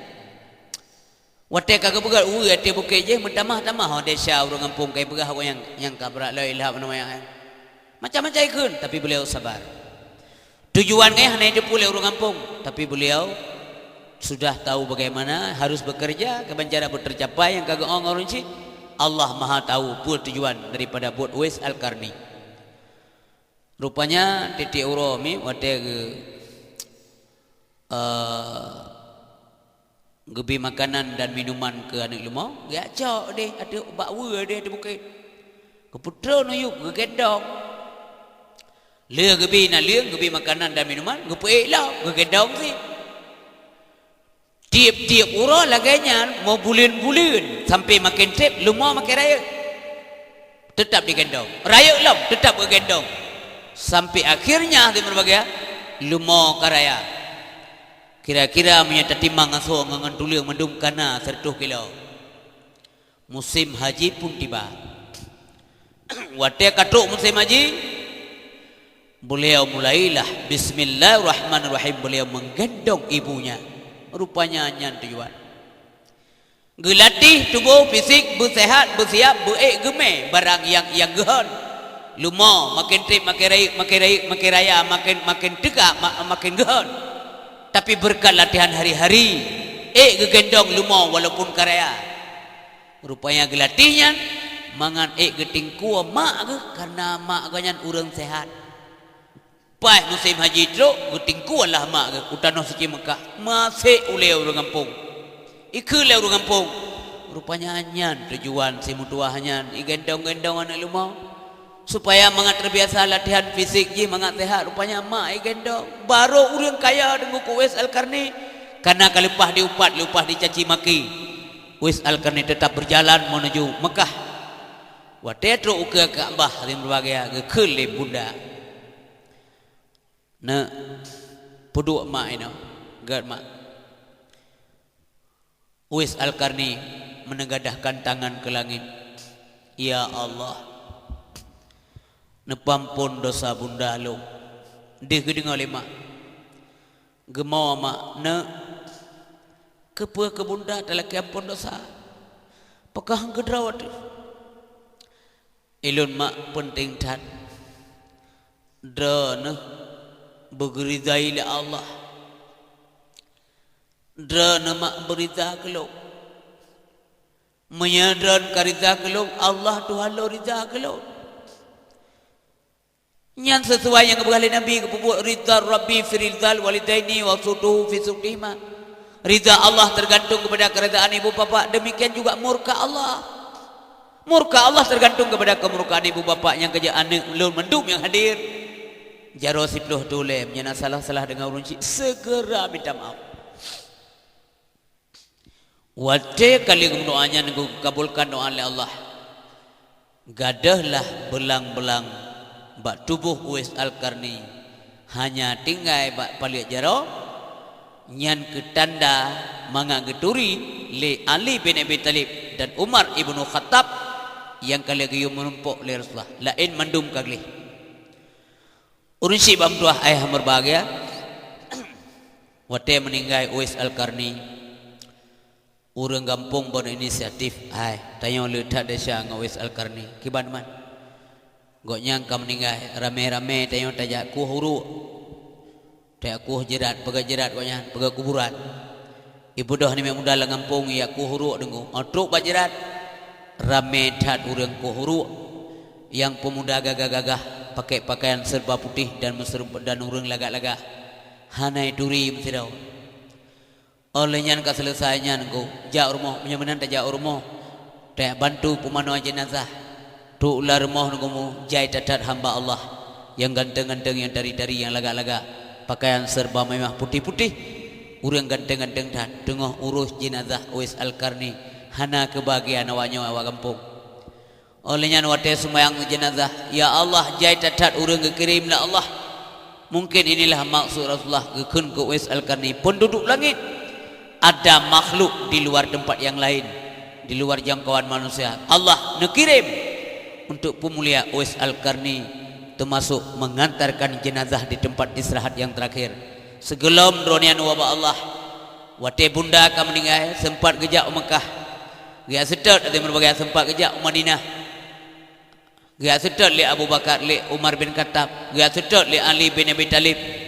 Watée ka geupeugah ueh ateueh bukét jih, meutamah-tamah, oh, desya ureuëng gampông ka ipeugah awak nyang, nyang ka brat lom ilham nama nyang macam-macam ikheun, tapi beliau sabar. Tujuan gobnyan hana jiteupeue lé ureuëng gampông, tapi beliau sudah tahu bagaimana harus bekerja, kiban cara buet tercapai nyang ka geuong ureuëng chik. Allah Maha tahu peue tujuan daripada buet Uwais Al-Qarni. Rupanya tieb-tieb uroe mi watée geu-, eh, geubi makanan dan minuman keu aneuk leumo, geujak cok deh ateueh bak weue deh ateueh bukét. Geupeutron u yup, geugendong. Lheueh geubi naleueng, geubi makanan dan minuman, geupeuék lom, geugendong cit. Tieb-tieb uroe lagée nyan, meubuleuen-buleuen, sampoe maken treb, leumo maken rayeuk. Teutab digendong. Rayeuk lom, teutab geugendong. Sampoe akhirnya, di berbagai, leumo ka raya. Kira-kira meunyoe tatimang asoe ngon, ngon tuleueng mandum ka na siratoh kilo. Musim haji pun tiba. Watée ka trok musim haji, beuliau mulailah, "Bismillahirrahmanirrahim," beuliau menggendong ibunya. Rupanya nyan tujuan. Geulatih tuboh fisik, beusehat, beusiap, beuék geumé barang nyang, nyang geuhon. Leumo, maken treb, maken rayeuk, maken rayeuk, maken raya, maken, maken teuka, ma-, maken geuhon. Tapi beureukat latihan hari-hari, ék geugendong leumo walaupun ka raya. Rupanya geulatih nyan mangat ék geutingkue mak geuh, kareuna mak geuh nyan ureuëng sehat. Paih musim haji trok, geutingkue lah mak geuh u tanoh suci Meukah, masék ulée ureuëng gampông. Ikheun lé ureuëng gampông. Rupanya nyan tujuan si meutuwah nyan igendong-gendong aneuëk leumo. Supaya mangat teubiasa latihan fisik jih mangat sehat, rupanya mak igendong. Barô ureuëng kaya deungon Uwais Al-Qarni, kareuna ka leupah diupat, leupah dicaci maki. Uwais Al-Qarni teutab beujalan meunuju Meukah. Watée trok ukeue Ka'bah, hadirin berbahagia, geukheun lé bunda. Neuk, peuduek mak inoe, gét mak. Uwais Al-Qarni menengadahkan tangan ke langit, "Ya Allah, neupeuampon dosa bunda lôn." Deuh geudeungoe lé mak. Geumoe mak, "Neuk, keupeue keu bunda talakée ampon dosa? Pakon han keudroe teuh?" "Ilôn mak peunteng that. Droeneuh beugeuriza lé Allah. Droeneuh mak beuriza keu lôn. Meunyoe droeneuh ka riza keu lôn, Allah Tuhan lôn riza keu lôn." Nyan sisuai nyang geupeugah lé Nabi, geupeubuet, "Ridha Rabbi fi ridhal walidaini wa sukhtuhu fi sukhtihima." Ridha Allah tergantung kepada keridhaan ibu bapak, demikian juga murka Allah. Murka Allah tergantung kepada kemurkaan ibu bapak nyang keujeuet aneuëk lôn mandum nyang hadir. Jaroe siplôh tulée, meunyoe na salah-salah deungon ureuëng chik, segera minta maaf. Watée ka lheueh meudoá nyan geukabulkan doá lé Allah, gadôhlah beulang-beulang bak tuboh Uwais Al-Qarni, hanya tinggai bak paleuet jaroe, nyan keu tanda mangat geuturi lé Ali bin Abi Thalib dan Umar ibnu Khattab nyang ka lheueh geuyue meurumpok lé Rasulullah, laén mandum ka gleh. Ureuëng chik bak meutuwah ayah meubahgia, watée meuninggai Uwais Al-Qarni, ureuëng gampông beuinisiatif, "Hai, tanyoe le that desya ngon Uwais Al-Qarni, kiban man. Gobnyan ka meuninggai, ramé-ramé tanyoe tajak kueh uruek, tajak kueh jeurat, peugét jeurat gobnyan, peugét kuburan." Ibeudôh namiet muda lam gampông, ijak kueh uruek deungoe. Óh trok bak jeurat, ramé that ureuëng kueh uruek. Nyang peumuda gagah-gagah, pakai pakaian serba putih dan meuseureup-, dan ureuëng lagak-lagak. Hana ituri meusidroe. Óh lheueh nyan ka seuleusai nyan, geujak u rumoh, meunyoe meunan tajak u rumoh. Tajak bantu peumanoe jeunazah. Trok u lam rumoh neugeumu, jai that-that hamba Allah nyang ganteng-ganteng, nyang tari-tari, nyang lagak-lagak, pakaian serba mewah putéh-putéh, ureuëng ganteng-ganteng that, teungoh urôh jeunazah Uwais Al-Qarni, hana keubahgiaan awak nyoe awak gampông. Óh lheueh nyan watée seumayang jeunazah, ya Allah, jai that-that ureuëng geukirém lé Allah. Mungkin inilah maksud Rasulullah geukheun keu Uwais Al-Qarni, penduduk langit. Ada makhluk di luar tempat yang lain, di luar jangkauan manusia. Allah neukirém untuk peumulia Uwais Al-Qarni, termasuk mengantarkan jenazah di tempat istirahat yang terakhir. Sigohlom droeneuh ubak Allah, watée bunda ka meuninggai, sempat geujak u Meukah. Geujak seutôt, ateueh meubahgia, sempat geujak u Madinah. Geujak seutôt lé Abu Bakar, lé Umar bin Khattab. Geujak seutôt lé Ali bin Abi Thalib.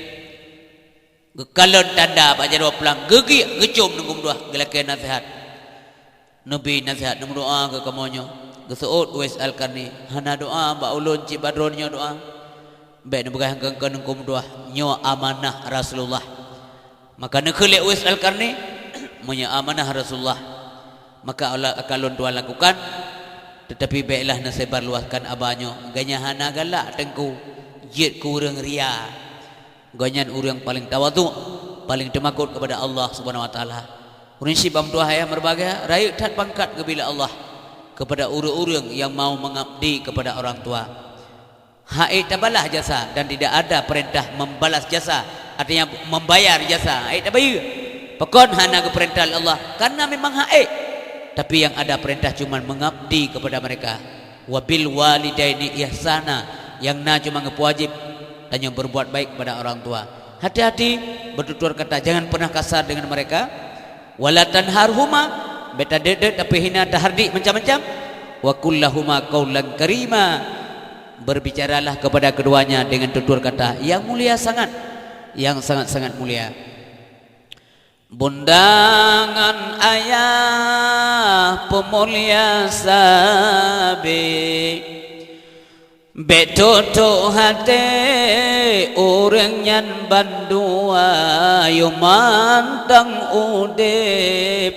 Geukalon tanda bak jaroe plang, geugiek, geucom neugeumeudua, geulakée naseuhat. Neubi naseuhat, neumeudoá keu kamoe nyoe. Geuseuôt Uwais Al-Qarni, "Hana doá bak ulôn cit bak droeneuh nyoe doá. Bék neupeugah keu-keu neugeumeudua, nyoe amanah Rasulullah." Maka neukheun lé Uwais Al-Qarni, "Meunyoe amanah Rasulullah, maka Allah akan lôn tuan lakukan, tetapi béklah neusebar luaskan aba nyoe, gobnyan hana galak teungku, jeuet keu ureuëng ria. Gobnyan ureuëng paleng tawadhu, paleng teumakot keupada Allah Subhanahu Wa Taala. Ureuëng syiek bak meutuah ayah meureubahagia, rayeuk that pangkat geubri lé Allah keupada ureuëng-ureuëng nyang mau meungabdi keupada orang tua. Hak ék tabalah jasa dan tidak ada perintah membalas jasa, artinya membayar jasa, hak ék tabayeue. Pakon hana geupeurintah lé Allah? Karena memang hak ék. Tapi yang ada perintah cuma mengabdi kepada mereka. Wabil walidaini ihsana, nyang na cuma geupeuwajéb tanyoe berbuat baik kepada orang tua. Hati-hati bertutur kata, jangan pernah kasar dengan mereka. Wala tanharhuma, bék tadeuet-deuet tapi hina tahardik macam-macam. Wa qul lahuma qaulan karima, berbicaralah kepada keduanya dengan tutur kata yang mulia sangat, yang sangat-sangat mulia. Bunda ngon ayah peumulia sabe, bék tutoe haté ureuëng nyan bandua, yoh mantong udeb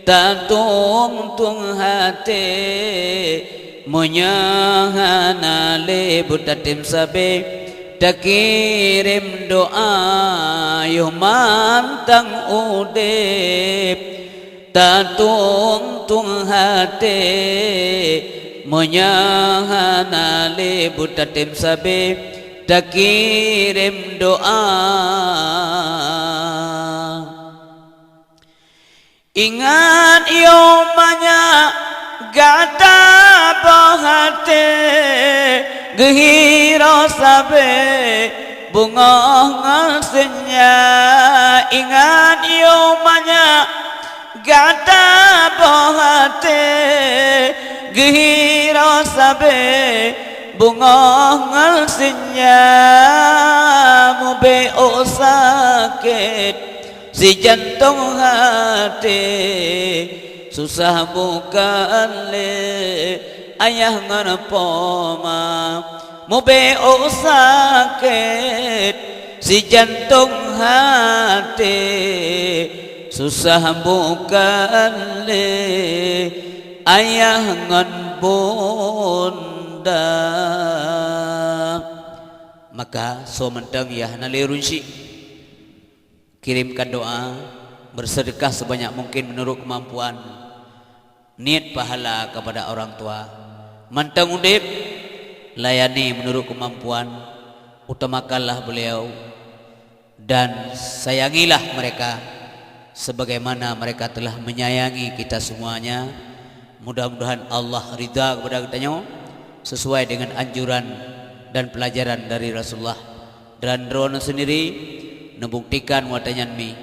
tatueng-tueng haté. Meunyoe hana lé beutatem sabe, takirém doa, yoh mantong udeb tatueng-tueng haté. Meunyoe hana lé beutatem sabe, takirém doa. Ingat yoh manyak gata boh haté, geuhiro sabe beungoh ngon seunya. Ingat yoh manyak gata boh haté, geuhiro sabe beungoh ngon seunya. Mubeuôh sakét si jantong haté, susah bukan lé ayah ngon poma. Mubeuôh sakét si jantong haté, susah bukan lé ayah ngon bunda. Maka soe mantong nyang hana lé ureuëng syiek, kirimkan doa, bersedekah sebanyak mungkin menurut kemampuan, niet pahala kepada orang tua. Mantong udeb, layani menurut kemampuan, utamakanlah beliau, dan sayangilah mereka sebagaimana mereka telah menyayangi kita semuanya. Mudah-mudahan Allah ridha kepada geutanyoe sesuai dengan anjuran dan pelajaran dari Rasulullah. Dan droeneuh sendiri neubuktikan watée nyan mi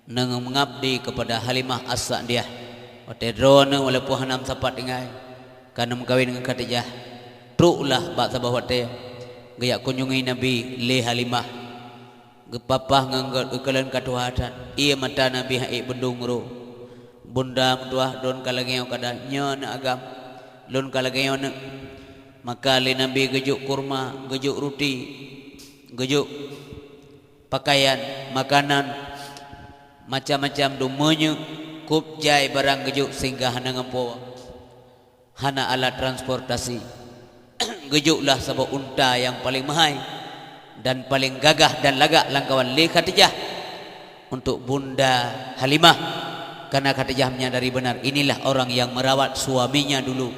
neumeungabdi keupada Halimah As-Sa'diyah. Watée droeneuh walaupun hana meusapat tinggai, ka neumeukawen ngon Khadijah, troklah bak saboh watée geujak kunjungi Nabi lé Halimah. Geupapah ngon geukalon ka tuha that, ié mata Nabi han ék beundong rô. Bunda meutuah, lôn ka lagée nyoe keuadaan, nyoe aneuëk agam, lôn ka lagée nyoe aneuëk. Maka lé Nabi geujok kurma, geujok ruti, geujok pakaian, makanan, macam-macam, dum meunyeuk, kub jai barang geujok sehingga hana ngon po. Hana alat transportasi. Geujoklah saboh unta nyang paleng meuhai dan paleng gagah dan lagak lamkawan lé Khadijah untuk Bunda Halimah, karena Khadijah menyadari benar inilah orang yang merawat suaminya dulu.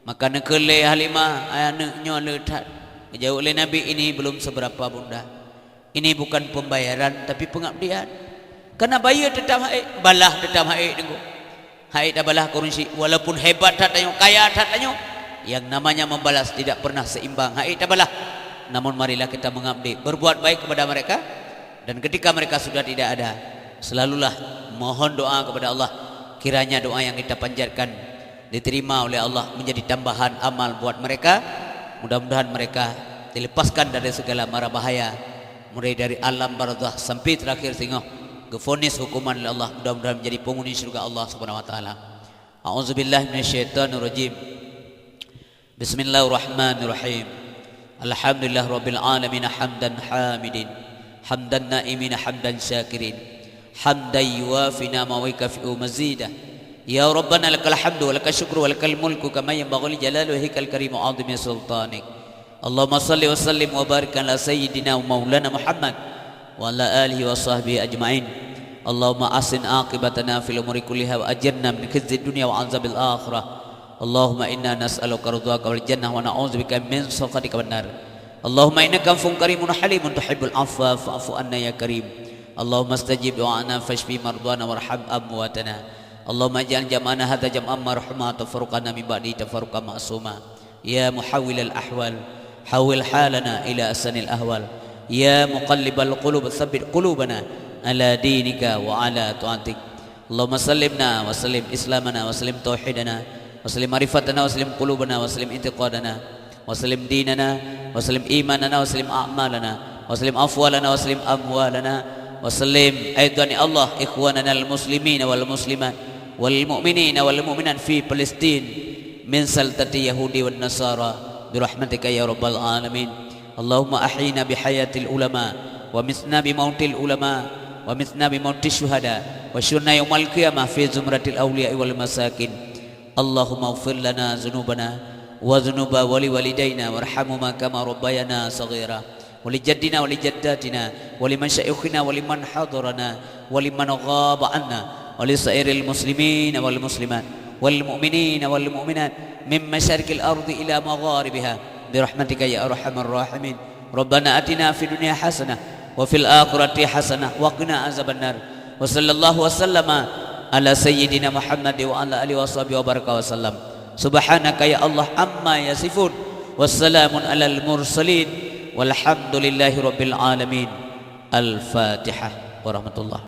Maka neukheun lé Halimah, "Ai aneuëk, nyoe le that." Geujaweueb lé Nabi, "Ini belum seberapa, Bunda." Ini bukan pembayaran, tapi pengabdian. Karena bayeue teutab han ék, balah teutab han ék, Teungku. Han ék tabalah keu ureuëng syiek, walaupun hebat that tanyoe, kaya that tanyoe, yang namanya membalas tidak pernah seimbang. Han ék tabalah. Namun marilah kita mengabdi, berbuat baik kepada mereka, dan ketika mereka sudah tidak ada, selalulah mohon doa kepada Allah, kiranya doa yang kita panjatkan diterima oleh Allah, menjadi tambahan amal buat mereka. Mudah-mudahan mereka dilepaskan dari segala mara bahaya, mulai dari alam barzakh sampai terakhir singoh geufonis hukuman oleh Allah. Mudah-mudahan menjadi penghuni syurga Allah Subhanahu wa taala. A'udzubillahi minasyaitonirrajim. Bismillahirrahmanirrahim. Alhamdulillahirabbil alamin, hamdan hamidin, hamdan naimin, hamdan syakirin, hamdan yuwafi ni'amahu wa yukafi'u mazidah. Ya Rabbana, lakal hamdu wa lakal syukru wa lakal mulku kama yanbaghi li jalali wajhikal karim wa 'azimi sultanik. Allahumma salli wa sallim wa barik ala sayyidina wa maulana Muhammad wa ala alihi wa sahbihi ajma'in. Allahumma ahsin aqibatana fil umuri kulliha wa ajirna min khizyid dunya wa azabil akhirah. Allahumma inna nas'aluka ridhaka wal jannah wa na'udzubika min sakhatika wan nar. Allahumma innaka afuwun karimun halimun tuhibbul afwa fa'fu anna ya karim. Allahumma stajib du'ana fashfi mardana warham amwatana. Allahumma ij'al jam'ana hadza jam'an marhuma wa tafarruqana min ba'di tafarruqan ma'suma. Ya muhawwilal ahwal, hawwil halana ila ahsanil ahwal. Ya muqallibal qulub, tsabbit qulubana ala dinika wa ala ta'atik. Allahumma sallimna wa sallim islamana wa sallim tauhidana wa sallim ma'rifatana wa sallim qulubana wa sallim i'tiqadana wa sallim dinana wa sallim imanana wa sallim a'malana wa sallim afwalana wa sallim amwalana wa sallim aidan ya Allah ikhwanana al muslimina wal muslimat wal mu'minina wal mu'minat fi Palestin min saltati yahudi wan nasara birahmatika ya rabbal alamin. Allahumma ahyina bihayatil ulama wa mitna bimautil ulama wa mitna bimautis syuhada wa syurna yaumal qiyamah fi zumratil awliya wal masakin. Allahumma ighfir lana dzunubana wa dzunuba wali walidaina warhamhuma kama rabbayana shaghira. Wa li jaddina wa li jaddatina wa li masyaikhina wa liman hadarana wa liman ghaba anna wa li sairil muslimina wal muslimat wal mu'minina wal mu'minat min masyariqil ardi ila magharibiha birahmatika ya arhamar rahimin. Rabbana atina fid dunya hasanah wa fil akhirati hasanah wa qina azabannar. Wa sallallahu wa sallama ala sayyidina Muhammad wa ala alihi wa sahbihi wa baraka wa sallam. Subhanaka ya Allah amma yasifun. Wassalamun alal mursalin. Walhamdulillahi rabbil alamin. Al-Fatihah. Warahmatullah.